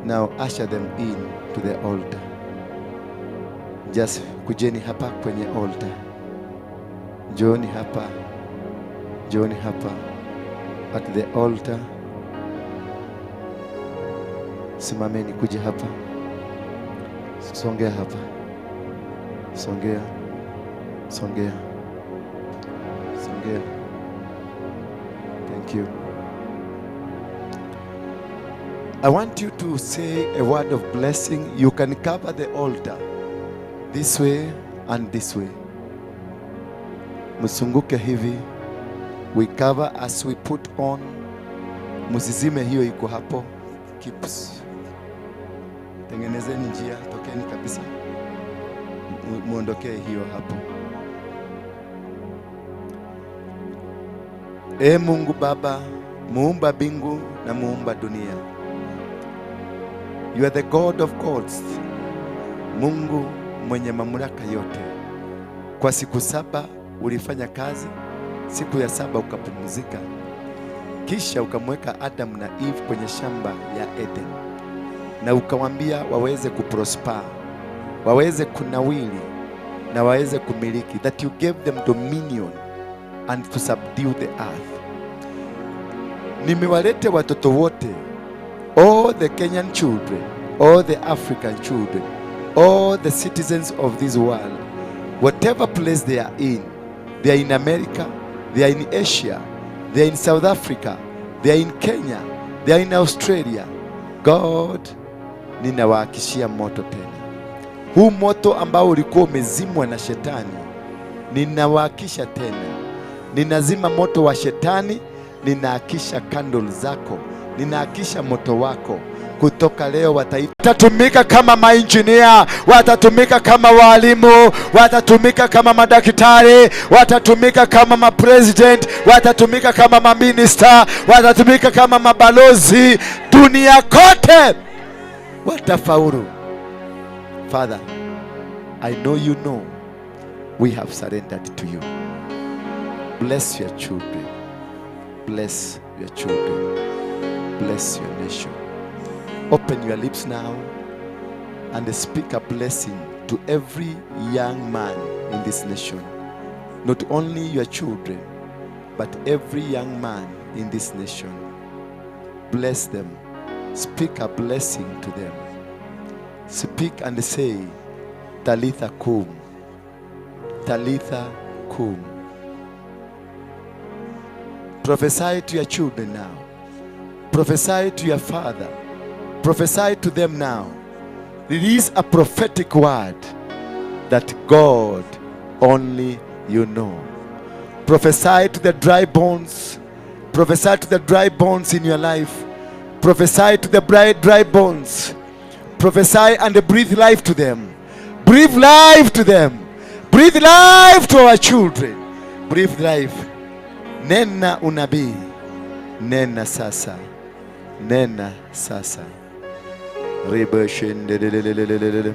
Now usher them in to the altar. Just kujeni hapa kwenye altar. Njooni hapa. Njooni hapa at the altar. Simameni kuja hapa. Songea hapa. Songea. Songea. Songea. Thank you. I want you to say a word of blessing. You can cover the altar this way and this way. Msunguke hivi. We cover as we put on. Musizime hiyo iko hapo. Keeps. Tengenezeni njia, tokeni kabisa. Muondokee hiyo hapo. E Mungu Baba, muumba mbingu na muumba dunia. You are the God of gods. Mungu mwenye mamlaka yote. Kwa siku 7 ulifanya kazi, siku ya 7 ukapumzika. Kisha ukamweka Adam na Eve kwenye shamba ya Eden. Na ukamwambia waweze kuprosper, waweze kunawili na waweze kumiliki. That you gave them dominion and to subdue the earth. Nimewalete watoto wote, all the Kenyan children, all the African children, all the citizens of this world, whatever place they are in, they are in America, they are in Asia, they are in South Africa, they are in Kenya, they are in Australia. God, ninawahakishia moto tena. Huu moto ambao ulikuwa umezimwa na shetani, ninawahakisha tena. Ninazima moto wa shetani, ninahakisha candle zako, ninahakisha moto wako. Kutoka leo watatumika kama maengineer, watatumika kama walimu, watatumika kama madaktari, watatumika kama mapresident, watatumika kama maminister, watatumika kama mabalozi dunia kote. Watafaulu. Father, I know you know we have surrendered to you. Bless your children. Bless your children. Bless your nation. Open your lips now and speak a blessing to every young man in this nation. Not only your children, but every young man in this nation. Bless them. Speak a blessing to them. Speak and say, Talitha kum. Talitha kum. Prophesy to your children now. Prophesy to your father. Prophesy to them now. Release a prophetic word that God only you know. Prophesy to the dry bones. Prophesy to the dry bones in your life. Prophesy to the dry bones. Prophesy and breathe life to them. Breathe life to them. Breathe life to our children. Breathe life. Nena unabii. Nena sasa. Nena sasa. Riba shendelelelelelele.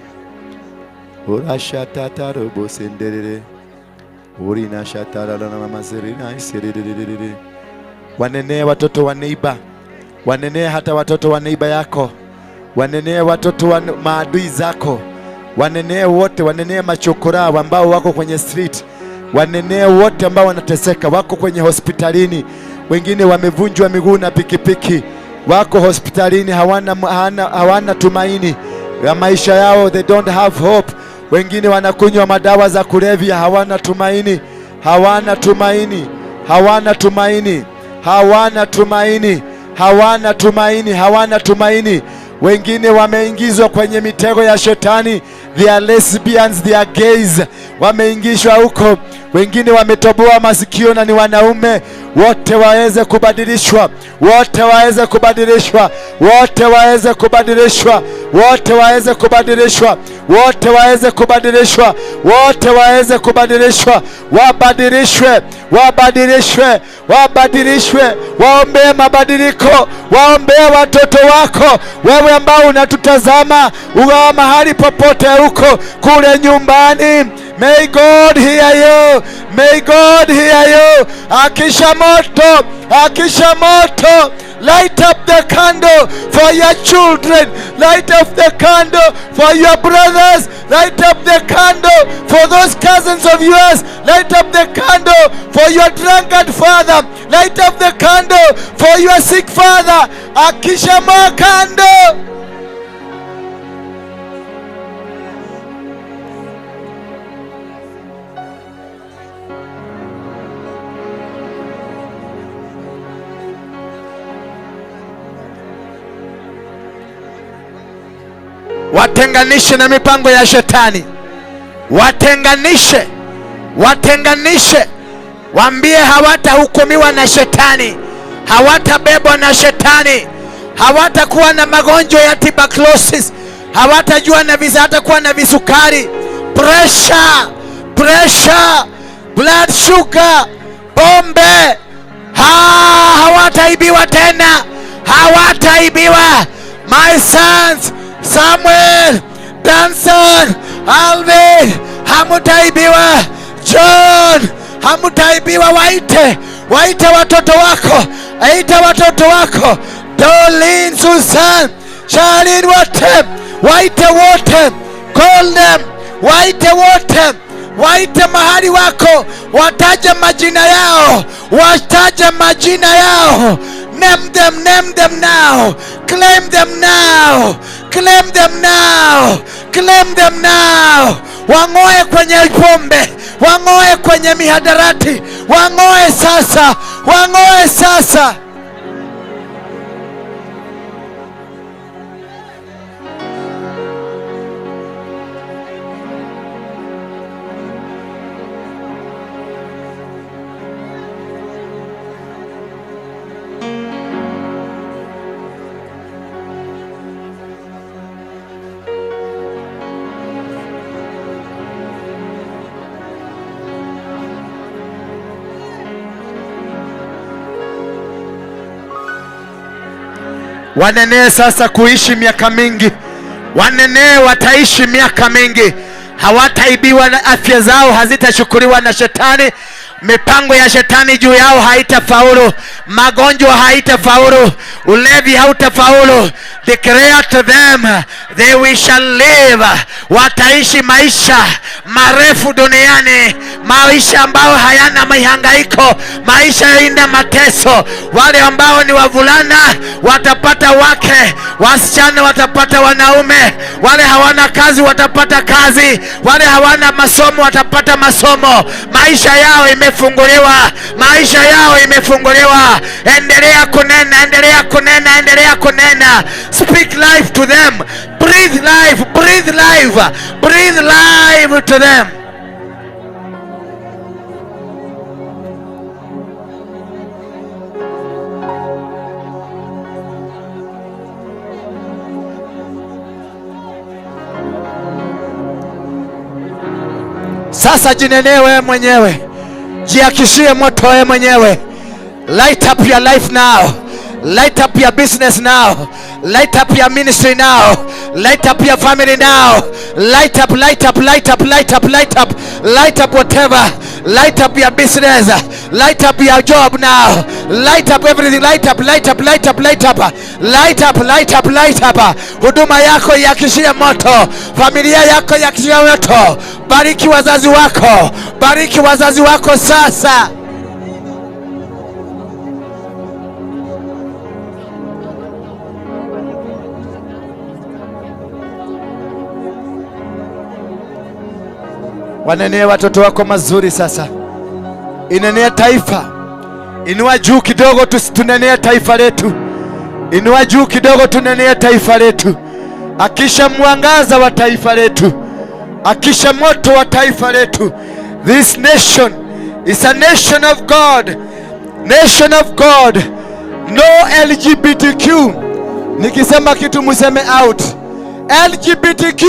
Urashatata robo sendelele. Urina shatara la mamazerina iserelelelele. Wanenee watoto wa neiba. Wanenee hata watoto wa neiba yako. Wanenee watoto wa maadui zako. Wanenee wote, wanenee machokora ambao wako kwenye street. Wanenee wote ambao wanateseka, wako kwenye hospitalini. Wengine wamevunjwa miguu na pikipiki, wako hospitalini, hawana tumaini ya maisha yao, they don't have hope. Wengine wanakunywa madawa za kulevya, hawana tumaini, hawana tumaini, hawana tumaini, hawana tumaini, hawana tumaini, hawana tumaini. Wengine wameingizwa kwenye mitego ya shetani, they are lesbians, they are gays, wameingishwa huko. Wengine wametoboa masikio na ni wanaume. Wote waweze kubadilishwa, wote waweze kubadilishwa, wote waweze kubadilishwa, wote waweze kubadilishwa, wote waweze kubadilishwa, wote waweze kubadilishwa. Wabadilishwe, wabadilishwe, wabadilishwe. Waombee mabadiliko, waombee watoto wako. Wewe ambao unatutazama ugawa mahali popote huko kule nyumbani, may God hear you, may God hear you. Akisha moto, akisha moto. Light up the candle for your children. Light up the candle for your brothers. Light up the candle for those cousins of yours. Light up the candle for your drunkard father. Light up the candle for your sick father. Akisha mo candle. Watenganishe na mipango ya shetani. Watenganishe, watenganishe. Waambie hawatahukumiwa na shetani, hawatabebwa na shetani, hawatakuwa na magonjwa ya tuberculosis, hawatajua na visa, hatakuwa na visukari, pressure, pressure, blood sugar, pombe. Hawataibiwa tena, hawataibiwa. My sons Samuel, Danson, Alvin, hamutaibiwa. John, hamutaibiwa. Waite, waite watoto wako, aita watoto wako. Dolin, Susan, Charlene, wote, waite wote. Call them, waite wote. Waite mahali wako, wataje majina yao, wataje majina yao. Name them, name them now. Claim them now. Claim them now. Claim them now. Wangoe kwenye pombe, wangoe kwenye mihadarati, wangoe sasa, wangoe sasa. Wanenee sasa kuishi miaka mingi. Wanenee wataishi miaka mingi. Hawataibiwa na afya zao hazitachukuliwa na shetani. Mipango ya shetani juu yao haitafaulu. Magonjwa haitafaulu. Ulevi hautafaulu. Declare to them they we shall live. Wataishi maisha marefu duniani, maisha ambao hayana mihangaiko, maisha haina mateso. Wale ambao ni wavulana watapata wake, wasichana watapata wanaume, wale hawana kazi watapata kazi, wale hawana masomo watapata masomo. Maisha yao imefunguliwa, maisha yao imefunguliwa. Endelea kunena, endelea kunena, endelea kunena. Speak life to them. Breathe life, breathe life, breathe life to them. Sasa jinenee wewe mwenyewe, jiakishie moto wewe mwenyewe. Light up your life now. Light up your business now. Light up your ministry now. Light up your family now. Light up, light up, light up, light up, light up. Light up whatever. Light up your business. Light up your job now. Light up everything. Light up, light up, light up, light up. Light up, light up, light up. Huduma yako iakishie moto. Familia yako iakishie moto. Bariki wazazi wako. Bariki wazazi wako sasa. Wanenee watoto wako mazuri sasa. Inenea taifa. Inua juu kidogo tunenee taifa letu. Inua juu kidogo tunenee taifa letu. Akisha mwangaza wa taifa letu. Akisha moto wa taifa letu. This nation It's a nation of God. Nation of God. No LGBTQ. Nikisema kitu museme out. LGBTQ.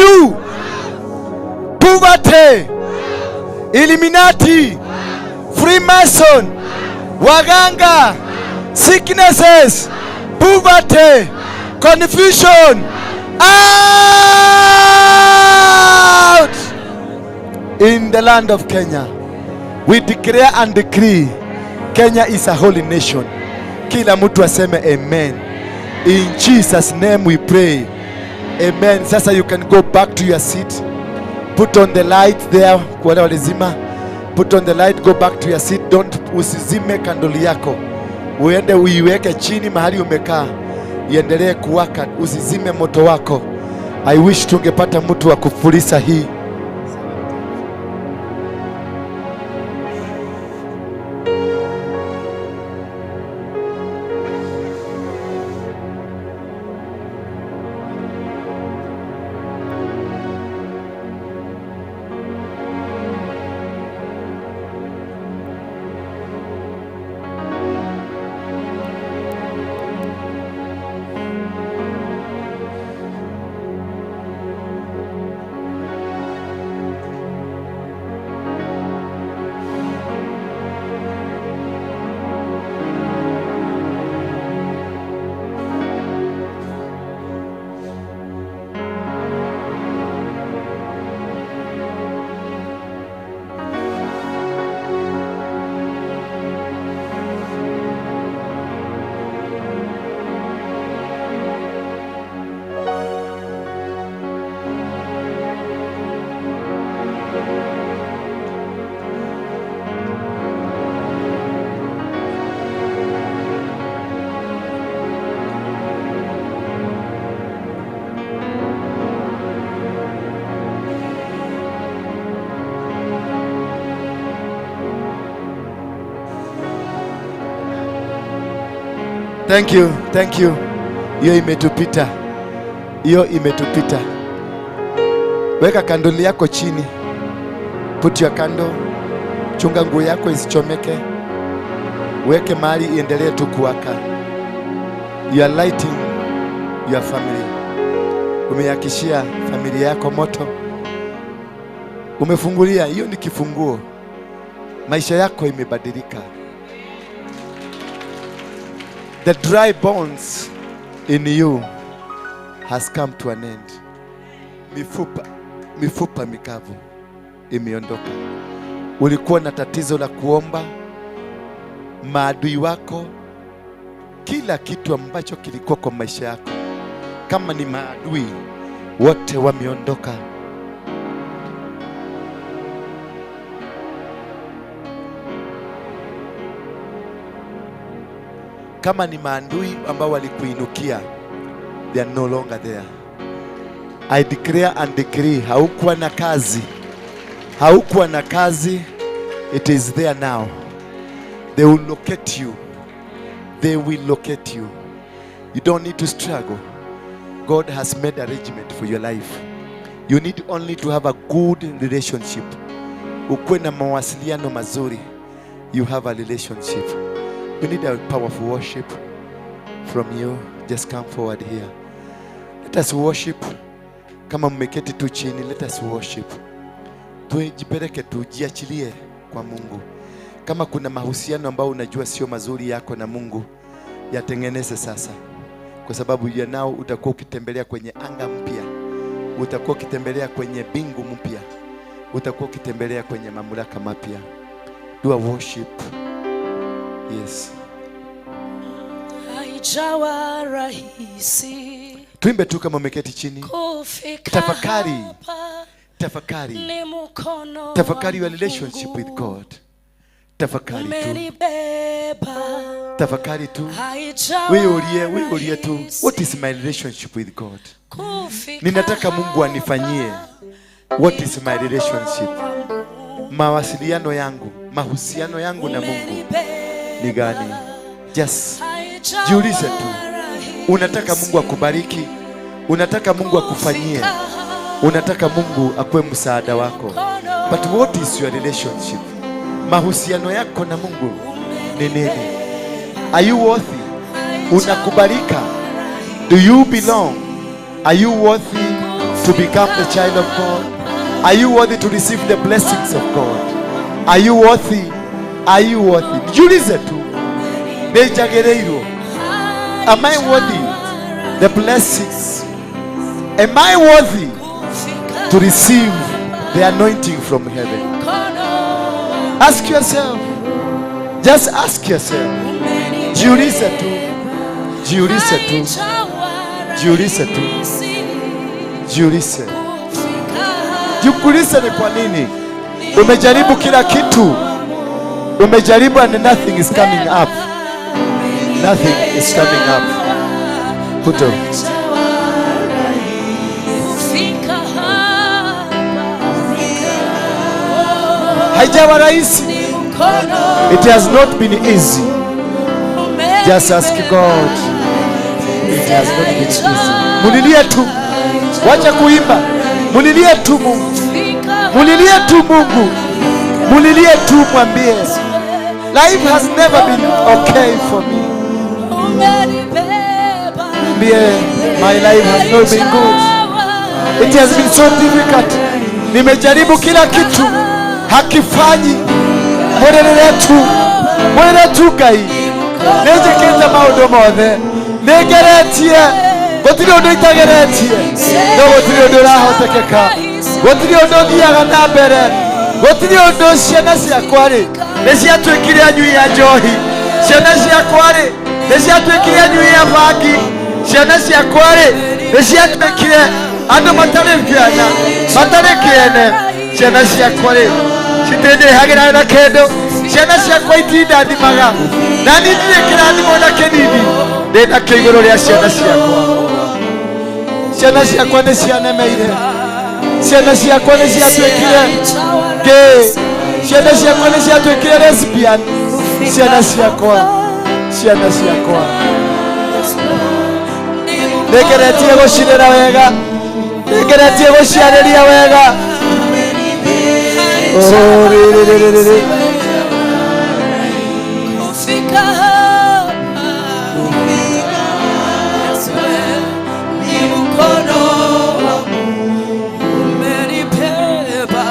Poverty. Illuminati. Freemason. Waganga. Sicknesses. Poverty. Confusion. Out! In the land of Kenya, we declare and decree Kenya is a holy nation. Kila mtu aseme amen. In Jesus' name we pray. Amen. Sasa you can go back to your seat. Put on the light there. Kwa wale walizima. Put on the light, go back to your seat. Don't, usizime kandoli yako. Uende uiweke chini mahali umekaa. Iendelee kuwaka, usizime moto wako. I wish tungepata mtu wa kufuliza hii. Thank you, thank you. Hiyo imetupita. Hiyo imetupita. Weka kandoli yako chini. Put your candle. Chunga nguo yako isichomeke. Weke mahali iendelee tu kuwaka. You are lighting your family. Umeyakishia familia yako moto. Umefungulia, hiyo ni kifunguo. Maisha yako imebadilika. The dry bones in you has come to an end. Mifupa mikavu imeondoka. Ulikuwa na tatizo la kuomba, maadui wako, kila kitu ambacho kilikuwa kwa maisha yako, kama ni maadui wote wameondoka. Kama ni maadui ambao walikuinukia, they are no longer there. I declare and decree, haukuwa na kazi. Haukuwa na kazi, it is there now. They will locate you. They will locate you. You don't need to struggle. God has made arrangement for your life. You need only to have a good relationship. Ukuwe na mawasiliano mazuri. You have a relationship. We need a powerful worship from you. Just come forward here. Let us worship. Kama mmeketi tu chini, let us worship. Tujipeleke, tujiachilie kwa Mungu. Kama kuna mahusiano ambayo unajua sio mazuri yako na Mungu, yatengeneze sasa. Kwa sababu ya nao utakuwa ukitembelea kwenye anga mpya. Utakuwa ukitembelea kwenye bingu mpya. Utakuwa ukitembelea kwenye mamlaka mapya. Do a worship. Yes. Haijawa rahisi. Tuimbe tu kama umeketi chini. Tafakari. Tafakari. Tafakari your relationship with God. Tafakari tu. Tafakari tu. Wewe ulie tu. What is my relationship with God? Ninataka Mungu anifanyie. What is my relationship? Mawasiliano yangu, mahusiano yangu na Mungu ni gani? Just jiulize tu. Unataka Mungu akubariki? Unataka Mungu akufanyie? Unataka Mungu akuwe msaada wako? But what is your relationship? Mahusiano yako na Mungu ni nini? Are you worthy? Unakubalika? Do you belong? Are you worthy to become the child of God? Are you worthy to receive the blessings of God? Are you worthy? Are you worthy? Jiulize tu. Nĩnjagĩrĩirwo? Am I worthy the blessings? Am I worthy to receive the anointing from heaven? Ask yourself. Just ask yourself. Jiulize tu. Jiulize tu. Jiulize tu. Jiulize. Jiulize ni kwa nini umejaribu kila kitu. Umejaribu and nothing is coming up. Nothing is coming up. Puto. Haijawa rahisi. It has not been easy. Just ask God. It has not been easy. Mulilie tu. Wacha kuimba. Mulilie tu Mungu. Mulilie tu Mungu. Mulilie tu, mwambie. Life has never been okay for me. Mwambie, my life has not been good. It has been so difficult. Nimejaribu kila kitu, hakifanyi. Mwerere tu. Mwerere tu Ngai. Nĩnjĩkĩte maũndũ mothe. Nĩngeretie. Gũtirĩ ũndũ itageretie. No gũtirĩ ũndũ ũrahotekeka. Gũtirĩ ũndũ ũthiaga na mbere. Gũtirĩ ũndũ. Ciana ciakwa rĩ, nĩ ciatuĩkire anyui a njohi. Ciana ciakwa rĩ, nĩ ciatuĩkire anyui a bangi. Ciana ciakwa rĩ, nĩ ciatuĩkire andũ matarĩ kĩana, matarĩ kĩene. Ciana ciakwa rĩ, citindĩhagĩra na kĩndũ. Ciana ciakwa itindathimaga. Na niĩ ndirĩ kĩrathimo na kĩnini ndĩ nakĩo igũrũ rĩa ciana ciakwa. Ciana ciakwa nĩ cianemeire. Ciana ciakwa nĩ ciatuĩkire gay. Ciana ciakwa nĩ ciatuĩkire lesbian. Ciana ciakwa, ciana ciakwa nĩngeretie gũcirera wega, nĩngeretie gũciarĩria wega. Oh, rĩ, rĩ, rĩ, rĩ, rĩ. Kufika hapa ni mkono wa Mungu. Umenibeba,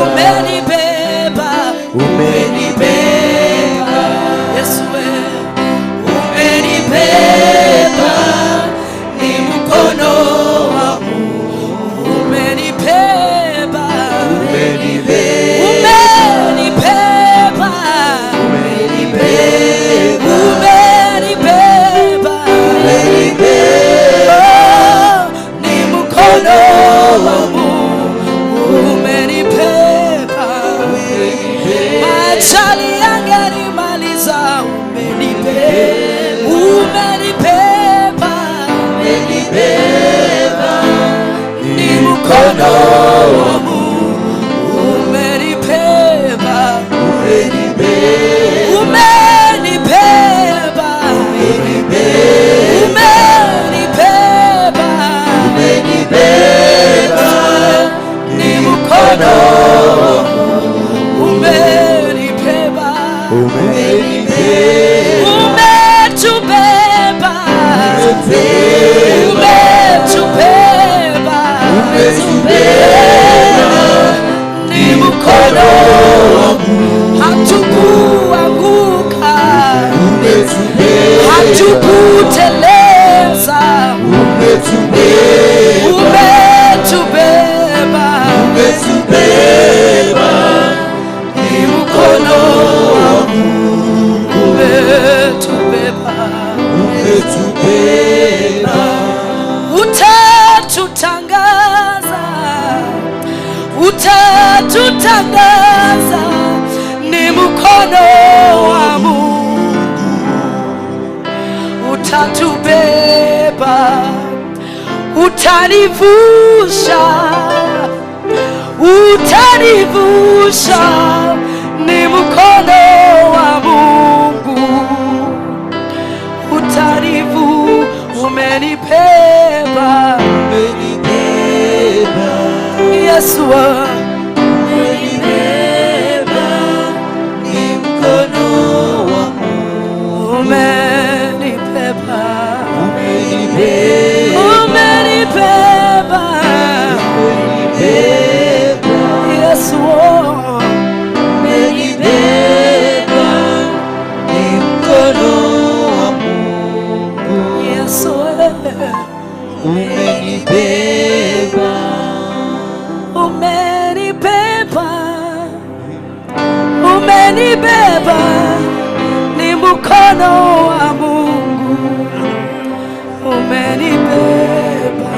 umenibeba, umenibeba. Yesu umenibeba, ni mkono wa Mungu. Umenibeba, umenibeba, umenibeba, oh, ni mkono wa Mungu. Umenibeba, ajali yangenimaliza. Umenibeba, umenibeba, ni mkono wa Mungu. Umenibeba, umenibeba, umenibeba, ni mkono wa Mungu. Umenibeba, umetubeba, umetubeba, ni mkono wa Mungu. Hatukuanguka, hatukuteleza, umetubeba, ni mkono wa Mungu. Umetubeba, utatutangaza, utatutangaza, ni mkono wa Mungu. Utatubeba, utanivusha, utanivusha, ni mkono wa Mungu. Utanivu, umenibeba, Yesu umenibeba. Umenibeba, ni mkono wa Mungu. Umenibeba,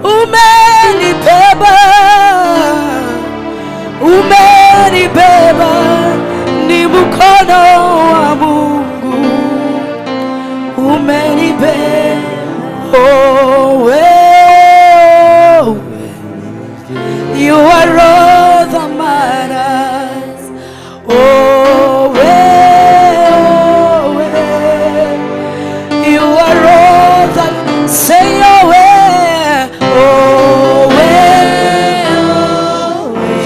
umenibeba, umenibeba, ni mkono wa Mungu. Umenibeba, oh, oh, you are all that matters. Oh, oh, oh, you are all that, say oh, oh, oh,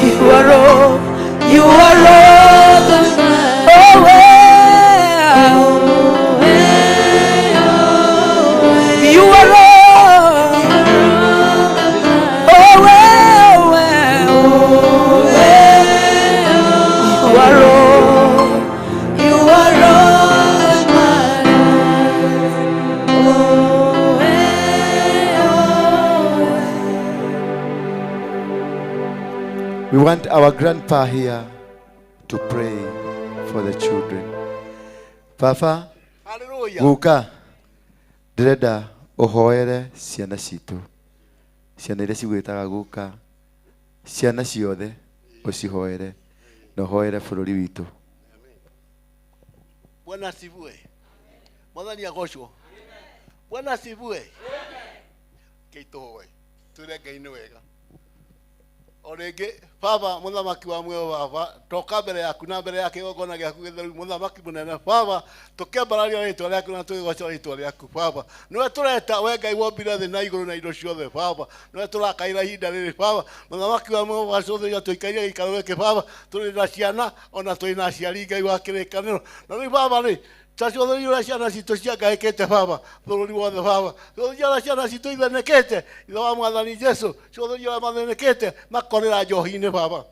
you are all, you are all that, oh, oh, you are all, oh, oh, oh, you are all, you are all that matters. Oh, oh. We want our grandpa here to pray for the children. Papa, Hallelujah. Guka, ndĩrenda ũhoere ciana citũ, ciana iria cigwĩtaga guka, ciana ciothe ũcihoere na ũhoere bũrũri witũ. Bwana asifiwe. Mwathani agocwo. Bwana asifiwe. Keitohoe. Twĩre Ngai nĩ wega. O rĩngĩ baba mũthamaki wa muoyo baba toka mbere yaku na mbere ya kĩgongona gĩaku gĩtheru mũthamaki mũnene baba tũkĩambararia rĩtwa rĩaku na tũgĩgoca rĩtwa rĩaku baba nĩwe tũreta we Ngai wombire thĩ na igũrũ na indo ciothe baba nĩwe tũrakaĩra ihinda rĩrĩ baba mũthamaki wa muoyo baba cũthĩria tũikaire gĩikaro gĩkĩ baba tũrĩ na ciana ona tũrĩ na aciari Ngai wa kĩrĩkanĩro na rĩu baba rĩ tacũthĩria ũrĩa ciana citũ ciangaĩkĩte baba bũrũri wothe baba cũthĩria ũrĩa ciana citũ ithenekete ithe wa mwathani Jesu cũthĩria ũrĩa mathenekete makorera njohi-inĩ baba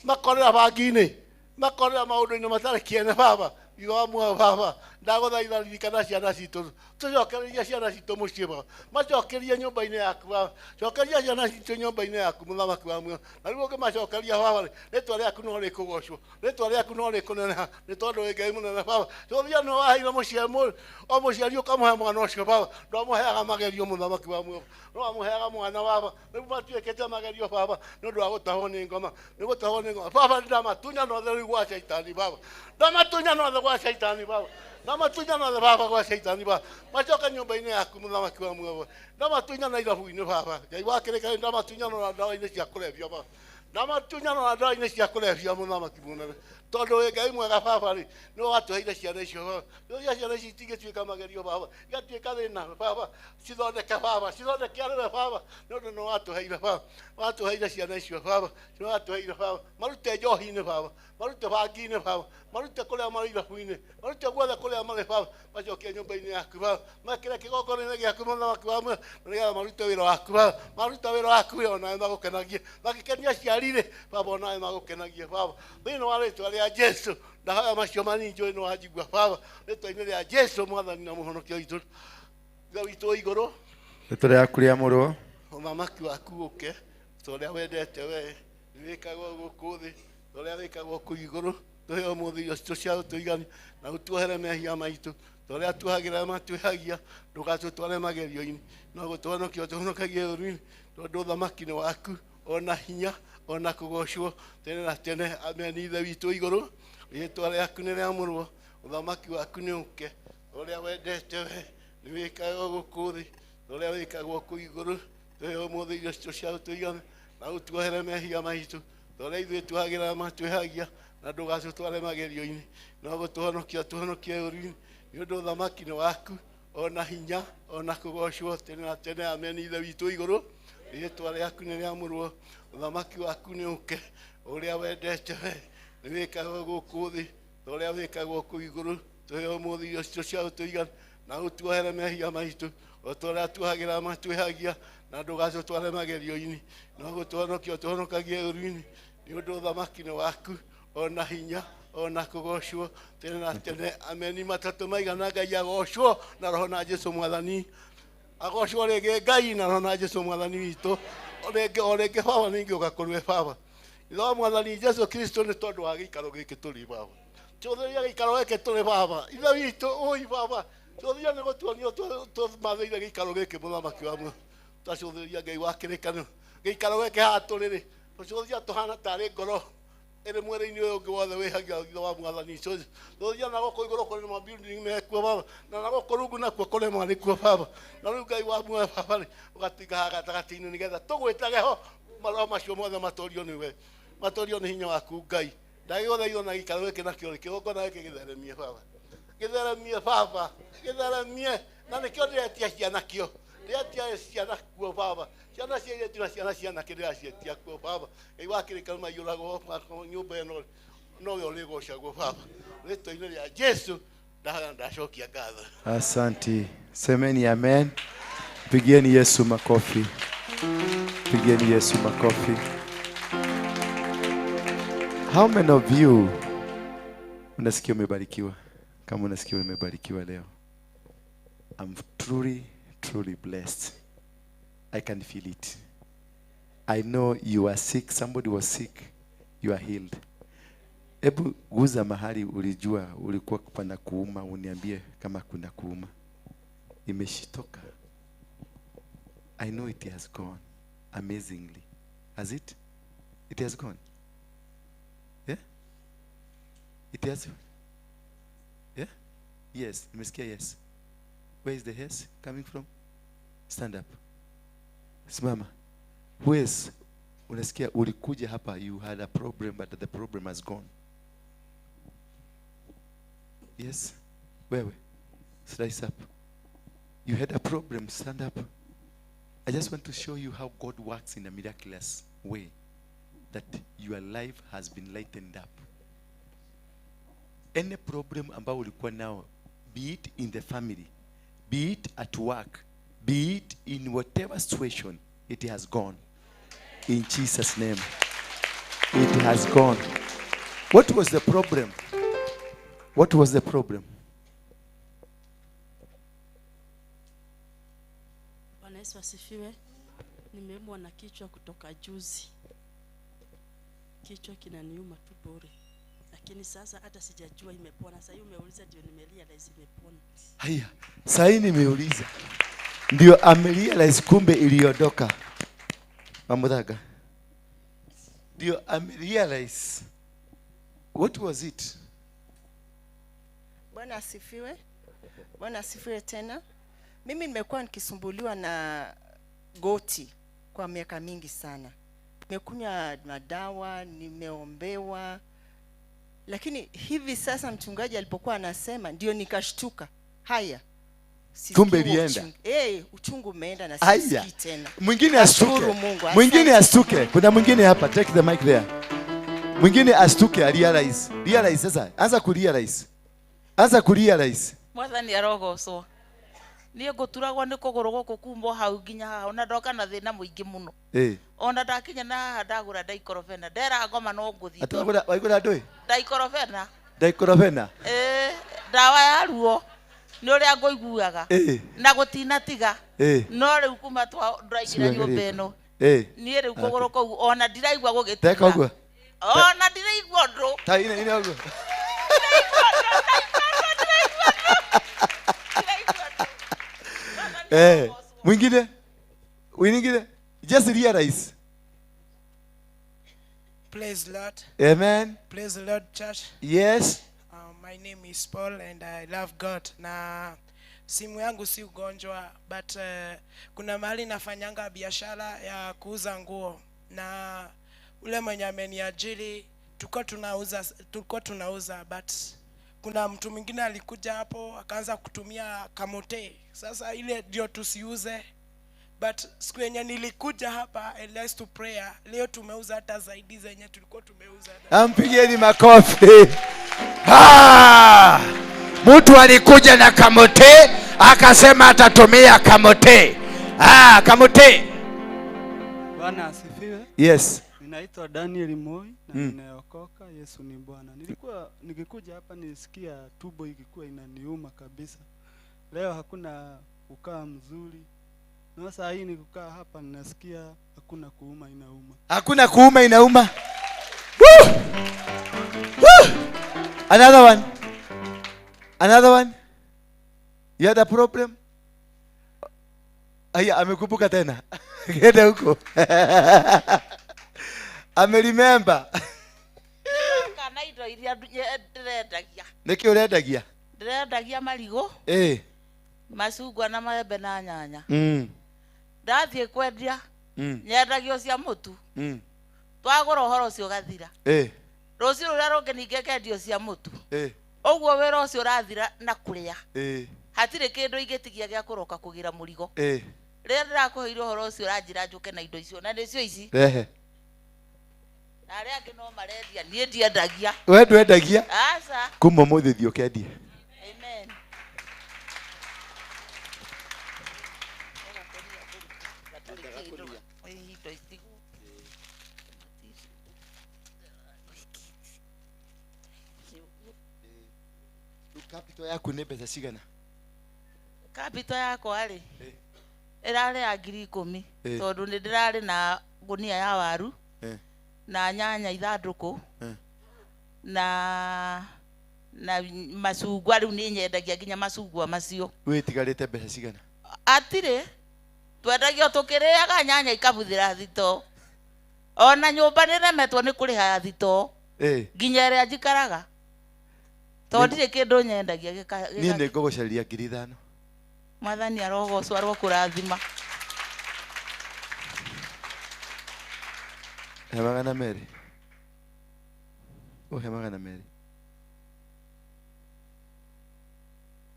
makorera bangi-inĩ makorera maũndũ-inĩ matarĩ kĩene baba ithe wa muoyo baba ndagũthaitha ririkana ciana citũ tũcokererie ciana citũ mũciĩ baba macokerie nyũmba-inĩ yaku baba cokeria ciana citũ nyũmba-inĩ yaku mũthamaki wa muoyo na rĩu ũngĩmacokeria baba rĩ rĩtwa rĩaku no rĩkũgocwo rĩtwa rĩaku no rĩkũneneha nĩ tondũ wĩ Ngai mũnene baba cũthia nĩ waheire mũciari o mũciari ũkamũhe mwana ũcio baba ndwamũheaga magerio mũthamaki wa muoyo no wamũheaga mwana baba rĩu matuĩkĩte magerio baba nĩ ũndũ wa gũtahwo nĩ ngoma nĩ gũtahwo nĩ ngoma baba ndamatunya nothe rĩu gwa caitani baba ndamatunya nothe gwa caitani baba ndamatunya nothe baba gwa caitani baba macoka nyũmba-inĩ yaku mũthamaki wa muoyo ndamatunya na irabu-inĩ baba Ngai wa kĩrĩkanĩro ndamatunya na ndawa-inĩ cia kũrebia baba ndamatunya na ndawa-inĩ cia kũrebia mũthamaki mũnene tondũ wĩ Ngai mwega baba rĩ nĩwe watũheire ciana icio baba rĩu ciana ici itingĩtuĩka magerio baba igatuĩka thĩna baba cithondeke baba cithondeke arĩwe baba nĩ ũndũ nĩwe watũheire baba watũheire ciana icio baba nĩwe watũheire baba marute njohi-inĩ baba marute bangi-inĩ baba marute kũrĩa marĩ irabu-inĩ marute guothe kũrĩa marĩ baba macokie nyũmba-inĩ yaku baba mekĩre kĩgongona-inĩ gĩaku mũthamaki wa muoyo na nĩgetha marute wĩra waku baba maruta wĩra waku we onawe magũkenagie magĩkenia aciari rĩ baba onawe magũkenagie baba thĩinĩ wa rĩtwa rĩa Jesu ndahoya macio manini njũĩ nĩ wanjigua baba rĩtwa-inĩ rĩa Jesu mwathani na mũhonokia witũ Ithe witũ wa igũrũ Rĩtwa rĩaku rĩamũrwo ũthamaki waku ũke ta ũrĩa wendete we wĩkagwo gũkũ thĩ ta ũrĩa wĩkagwo kũu igũrũ tũhe ũmũthĩ irio citũ cia ũtũigani na ũtuohere mehia maitũ ta ũrĩa tuohagĩra arĩa matwĩhagia ndũgatũtware magerio-inĩ no gũtũhonokia ũtũhonokagie ũũru-inĩ tondũ ũthamaki nĩ waku ona hinya ona kũgocwo tene na tene amen. Ithe witũ igũrũ rĩtwa rĩaku nĩ rĩamũrwo ũthamaki waku nĩ ũke ũrĩa wendete we nĩ wĩkagwo gũkũ thĩ ta ũrĩa wĩkagwo kũu igũrũ tũhe ũmũthĩ irio citũ cia ũtũigani na ũtuohere mehia maitũ ta ũrĩa ithuĩ tuohagĩra arĩa matwĩhagia na ndũgatũtware magerio-inĩ no gũtũhonokia ũtũhonokie ũũru-inĩ nĩ ũndũ ũthamaki nĩ waku ona hinya ona kũgocwo tene na tene amen. Ithe witũ igũrũ rĩtwa rĩaku nĩ rĩamũrwo ũthamaki waku nĩ ũke ũrĩa wendete we nĩ wĩkagwo gũkũ thĩ ta ũrĩa wĩkagwo kũu igũrũ tũhe ũmũthĩ irio citũ cia ũtũigani na ũtuohere mehia maitũ o ta ũrĩa tuohagĩra arĩa matwĩhagia na ndũgatũtware magerio-inĩ no gũtũhonokia ũtũhonokagie ũũru-inĩ nĩ ũndũ ũthamaki nĩ waku ona hinya ona kũgocwo tene na tene ameni. Matatũ maigana Ngai agocwo na roho na Jesu mwathani agocwo rĩngĩ Ngai na roho na Jesu mwathani witũ o rĩngĩ baba ningĩũka kũrĩ we baba Ithe wa Mwathani Jesu Kristo nĩ tondũ wa gĩikaro gĩkĩ tũrĩ baba. Cũthĩrĩria gĩikaro gĩkĩ tũrĩ baba. Ithe witũ ũi baba. Cũthĩrĩria nĩ gũtuonio tũmathĩire gĩikaro gĩkĩ mũthamaki wa twacũthĩrĩria Ngai wa kĩrĩkanĩro. Gĩikaro gĩkĩ haha tũrĩ rĩ, tũcũthĩrĩria tũhana tarĩ ngoro ĩrĩ mwĩrĩ-inĩ ũyũ ũngĩ wothe wĩhagia thutha wa Mwathani. Cũthĩrĩria na gũkũ igũrũ kũrĩ na mabuilding mekuo baba, na na gũkũ rungu nakuo kũrĩ marĩ kuo baba. Na rĩu Ngai wa muoyo baba rĩ, ũgatuĩka haha gatagatĩ-inĩ nĩgetha tũgwĩtage ho maroho macio mothe matorio nĩwe, matorio nĩ hinya waku Ngai. Ndagĩgũthaitha na gĩikaro gĩkĩ nakĩo rĩ, kĩgongona gĩkĩ gĩtheremie baba, gĩtheremie baba, gĩtheremie. Na nĩkĩo ndĩretia ciana kĩo, ndĩretia ciana kuo baba, ciana cia airĩtu na ciana cia anake ndĩraciĩtia kuo baba. Ngai wa kĩrĩkanĩro maiyũragwo nyũmba ĩno nowe ũrĩgocagwo baba. Rĩtwa-inĩ rĩa Jesu ndahoya ndacokia ngatho. Asanti. Semeni amen. Pigieni Yesu makofi. Pigieni Yesu makofi. How many of you unasikia umebarikiwa? Kama unasikia umebarikiwa leo. I'm truly, truly blessed. I can feel it. I know you are sick. Somebody was sick. You are healed. Ebu guza mahali ulijua ulikuwa pana kuuma, uniambie kama kuna kuuma. Imeshitoka. I know it has gone. Amazingly. Has it? It has gone. Yeah? It has. Yeah? Yes. Nimesikia yes. Where is the yes coming from? Stand up. Simama. Who is? Unasikia ulikuja hapa, you had a problem but the problem has gone. Yes. Wewe. Slice up. You had a problem, stand up. I just want to show you how God works in a miraculous way, that your life has been lightened up. Any problem ambao ulikuwa nao, be it in the family, be it at work, be it in whatever situation, it has gone. In Jesus' name. It has gone. What was the problem? What was the problem? Bwana Yesu asifiwe. Nimeumwa na kichwa kutoka juzi. Kichwa kinaniuma tu bure. Lakini sasa hata sijajua imepona. Sasa hiyo umeuliza ndio nimerealize imepona. Haya, sasa hii nimeuliza. Ndio amerealize kumbe iliondoka. Mamudhaga. Ndio amerealize. What was it? Bwana asifiwe. Bwana asifiwe tena. Mimi nimekuwa nikisumbuliwa na goti kwa miaka mingi sana. Nimekunywa madawa, nimeombewa. Lakini hivi sasa mchungaji alipokuwa anasema ndio nikashtuka. Haya. Kumbe ilienda. Uchungu umeenda na sisikii tena. Mwingine astuke. Mwingine astuke. Kuna mwingine hapa, take the mic there. Mwingine astuke, realize. Realize sasa. Anza kurealize. Anza kurealize. Mwathani arogocwo. Niĩ ngũturagwo nĩ kũgũrũ gũkũ kumwo hau nginya haha ona ndoka na thĩna mũingĩ mũno. Ona ndakinya na haha ndagũra diclofenac, ndera ngoma no ngũthiĩ. Atagũra waigũra ndũĩ? Diclofenac. Diclofenac. Ndawa ya ruo nĩ ũrĩa ngũiguaga. Na gũtinatiga. No rĩu kuma twaingĩra nyũmba ĩno. Niĩ rĩu kũgũrũ kũu ona ndiraigua gũgĩtura. Teka ũguo. Ona ndiraigua ũndũ. Ta ine ine ũguo. Mwingine? Mwingine? Just realize. Praise Lord. Amen. Praise the Lord, church. Yes. My name is Paul and I love God. Na simu yangu si ugonjwa, but kuna mahali nafanyanga biashara ya kuuza nguo, na ule mwenye ameniajiri tulikuwa tunauza, but kuna mtu mwingine alikuja hapo akaanza kutumia kamote. Sasa ile ndio tusiuze. But siku yenye nilikuja hapa Elias to prayer, leo tumeuza hata zaidi zenye tulikuwa tumeuza. Ampigieni makofi. Ha! Mtu alikuja na kamote akasema atatumia kamote. Ah, kamote. Bwana asifiwe. Yes. Ninaitwa Daniel Moi na ninaokoka. Yesu ni Bwana. Nilikuwa nikikuja hapa nilisikia tumbo ilikuwa inaniuma kabisa. Leo hakuna kukaa mzuri. Na sasa hii nikukaa hapa ninasikia hakuna kuuma inauma. Hakuna kuuma inauma. Woo! Another one. Another one. You had a problem? Aya, amekumbuka tena. Genda huko. Ameremember. Kana indo iria ndirendagia. Niki urendagia? Ndirendagia marigo. Macungwa na maembe na nyanya. Ndathie kwendia. Nyendagio cia mutu. Twagura uhoro ucio gathira. Rucio ruria rungi ningĩ ngendio cia mutu. Ũguo wĩra ũcio ũrathira na kũrĩa. Hatirĩ kĩndũ ingĩtigia gĩa kũroka kũgĩra mũrigo. Rĩrĩa ndĩrakũheire ũhoro ũcio ũranjĩra njũke na indo icio na nĩcio ici. Rehe. Na arĩa angĩ no marendia, niĩ ndiendagia. We ndwendagia? Aca. Kuma ũmũthĩ thiĩ ũkendie. Amen. Capital yaku nĩ mbeca cigana? Capital yakwa rĩ ĩrarĩ ya 10,000 tondũ nĩ ndĩrarĩ na ngũnia ya waru na nyanya ithandũkũ na macungwa. Rĩu nĩ nyendagia nginya macungwa macio. Wĩtigarĩte mbeca cigana? Atirĩ, twendagio tũkĩrĩaga nyanya ikabuthĩra thitoo. Ona nyũmba nĩremetwo nĩ kũrĩha thitoo nginya ĩrĩa njikaraga. Tondũ ndirĩ kĩndũ nyendagia gĩka. Niĩ nĩ ngũgũcaria 5,000. Mwathani arogocwo arokũrathima. He 200. Ũhe 200.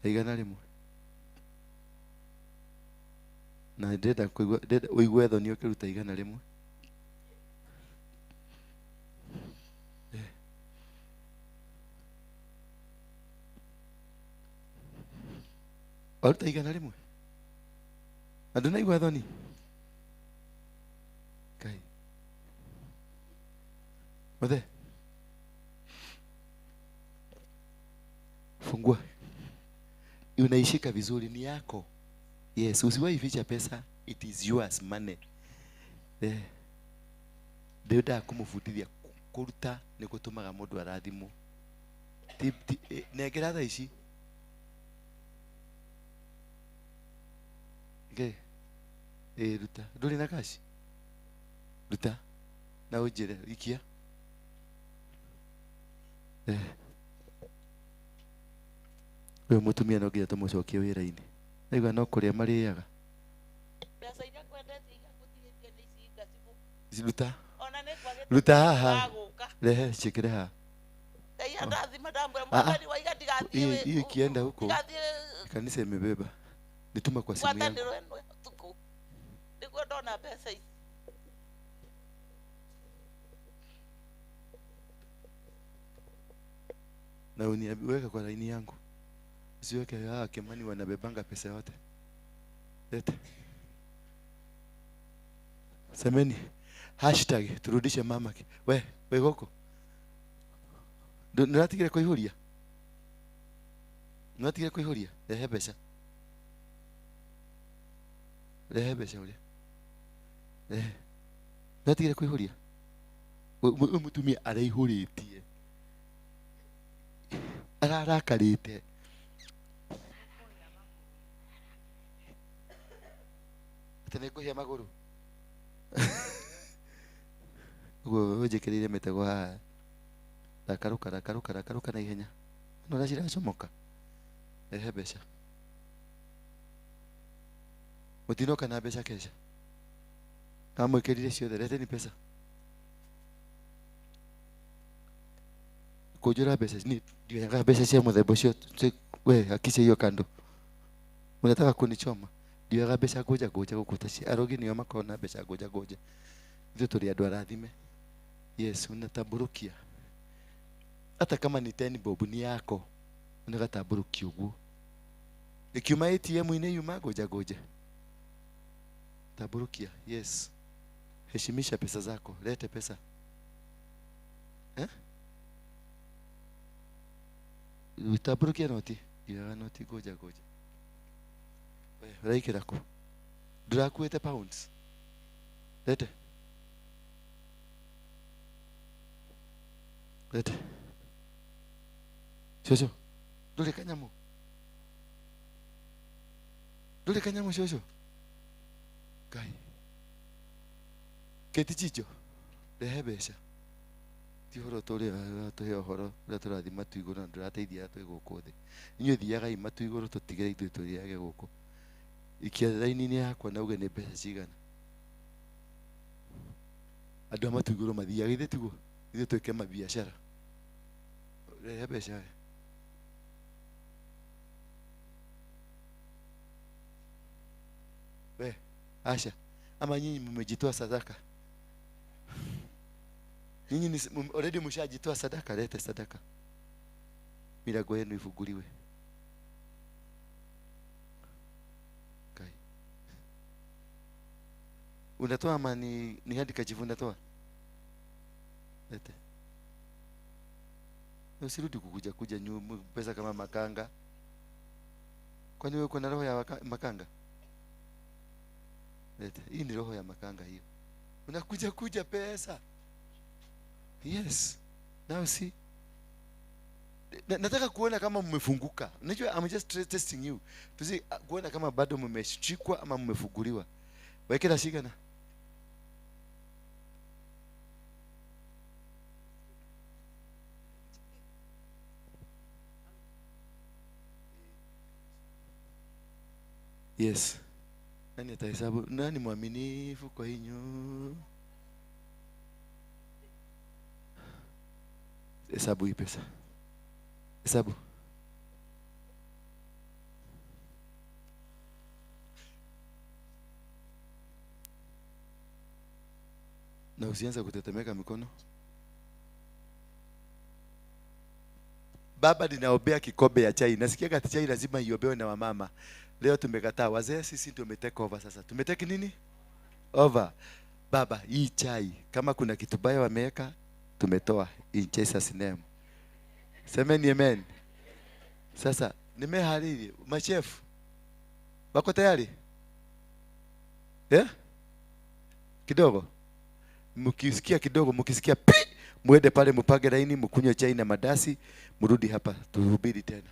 100. Na ndĩrenda kũigua, ndĩrenda ũigue thoni ũkĩruta 100. Waruta 100. Na ndũnaigua thoni? Ngai. Muthe. Fungua. Unaishika vizuri, ni yako. Yes, usiwahi ficha pesa, it is yours money. Ndĩrenda kũmũbundithia kũruta nĩ gũtũmaga mũndũ arathimwo. Nengera thaa ici. Okay. Ruta. Ndũrĩ na kaci? Ruta. Na ũnjĩre, ikia. Ũyũ mũtumia no nginya tũmũcokie wĩra-inĩ. Naigua no kũrĩa marĩaga. Mbeca iria ngwendetie iria ngũtigĩtie nĩ ici ngacibũ. Ruta. Ona nĩ kwagĩte Ruta haha. gũka. Rehe ciĩkĩre haha. Ngai andathima ndamwĩra mwathani waiga ndigathiĩ. Hiyo ikienda huko. Ndigathiĩ Kanisa imebeba. Nituma kwa simu yangu. ngwatanĩro ĩno ya ũtukũ. Nĩguo ndona mbeca ici. Na uniweka kwa laini yangu. Usiweke Kimani wanabebanga pesa yote. Lete. Semeni hashtag turudishe mama. We goko. Nuratigire kuihuria. Nuratigire kuihuria. Rehe mbeca. Rehe mbeca uria. Rehe. Nuratigire kuihuria. Uyu mutumia araihuritie. Ararakarite. Ati nĩ ngũhĩa magũrũ. Ũguo ũnjĩkĩrĩire mĩtego haha. Rakarũka rakarũka rakarũka na ihenya. No ũrĩa ciracomoka. Rehe mbeca. Mũtinoka na mbeca kesha. Kamwĩkĩrire ciothe, leteni pesa. Kũnjũra mbeca, ni ndioyaga mbeca cia mũthemba ũcio. We hakisha hiyo kando. Unataka kunichoma. Ndioyaga mbeca ngũnja ngũnja gũkũ ta cia arogi nĩo makoragwo na mbeca ngũnja ngũnja. Ithuĩ tũrĩ andũ arathime. Yes, unatamburukia. Hata kama ni 10 bob ni yako. Unagatamburukia ũguo. Ikiuma ATM-inĩ yuma ngũnja ngũnja. Tamburukia. Yes. Heshimisha pesa zako. Lete pesa. Eh? Utamburukia noti. Ndioyaga noti ngũnja ngũnja. We, ũraikĩra kũ? Ndũrakuĩte pounds. Lete. Lete. Shosho. Dole kanyamu. Dole kanyamu shosho. Kai. Keti chicho. Rehe mbeca. Ti ũhoro tũrĩ tũhe ũhoro ũrĩa tũrathiĩ matu igũrũ na ndũrateithia twĩ gũkũ thĩ. Inyuĩ thiagai matu igũrũ tũtigere ithuĩ tũrĩage gũkũ. Ikia raini-inĩ yakwa na uge nĩ mbeca cigana. Andũ a matu igũrũ mathiaga ithuĩ tiguo? Ithuĩ twĩke mabiacara. Rehe mbeca we. We, Asha, ama nyinyi mmejitoa sadaka? Nyinyi ni already mshajitoa sadaka, lete sadaka. Milango yenu ifunguliwe. Kai. Unatoa ama ni hadi kachifu unatoa? Lete. Usirudi kukuja kuja nyuma pesa kama makanga. Kwani wewe uko na roho ya makanga? Lete. Hii ni roho ya makanga hiyo. Unakuja kuja pesa. Yes. Now see. Nataka kuona kama mmefunguka. Unajua I'm just testing you. To see kuona kama bado mmeshikwa ama mmefunguliwa. Wekela shikana. Yes. Nani atahesabu? Nani mwaminifu kwa hinyo? Hesabu hii pesa. Hesabu. Na usianze kutetemeka mikono. Baba, ninaombea kikombe ya chai. Nasikia kati chai lazima iombewe na wamama. Leo tumekataa. Wazee sisi tumetake over sasa. Tumetake nini? Over. Baba, hii chai kama kuna kitu baya wameweka, tumetoa in Jesus name. Semeni amen. Sasa nimehariri machefu. Wako tayari? Yeah? Kidogo. Mkisikia kidogo, mkisikia pi, muende pale mupage laini, mkunywe chai na madasi, mrudi hapa tuhubiri tena.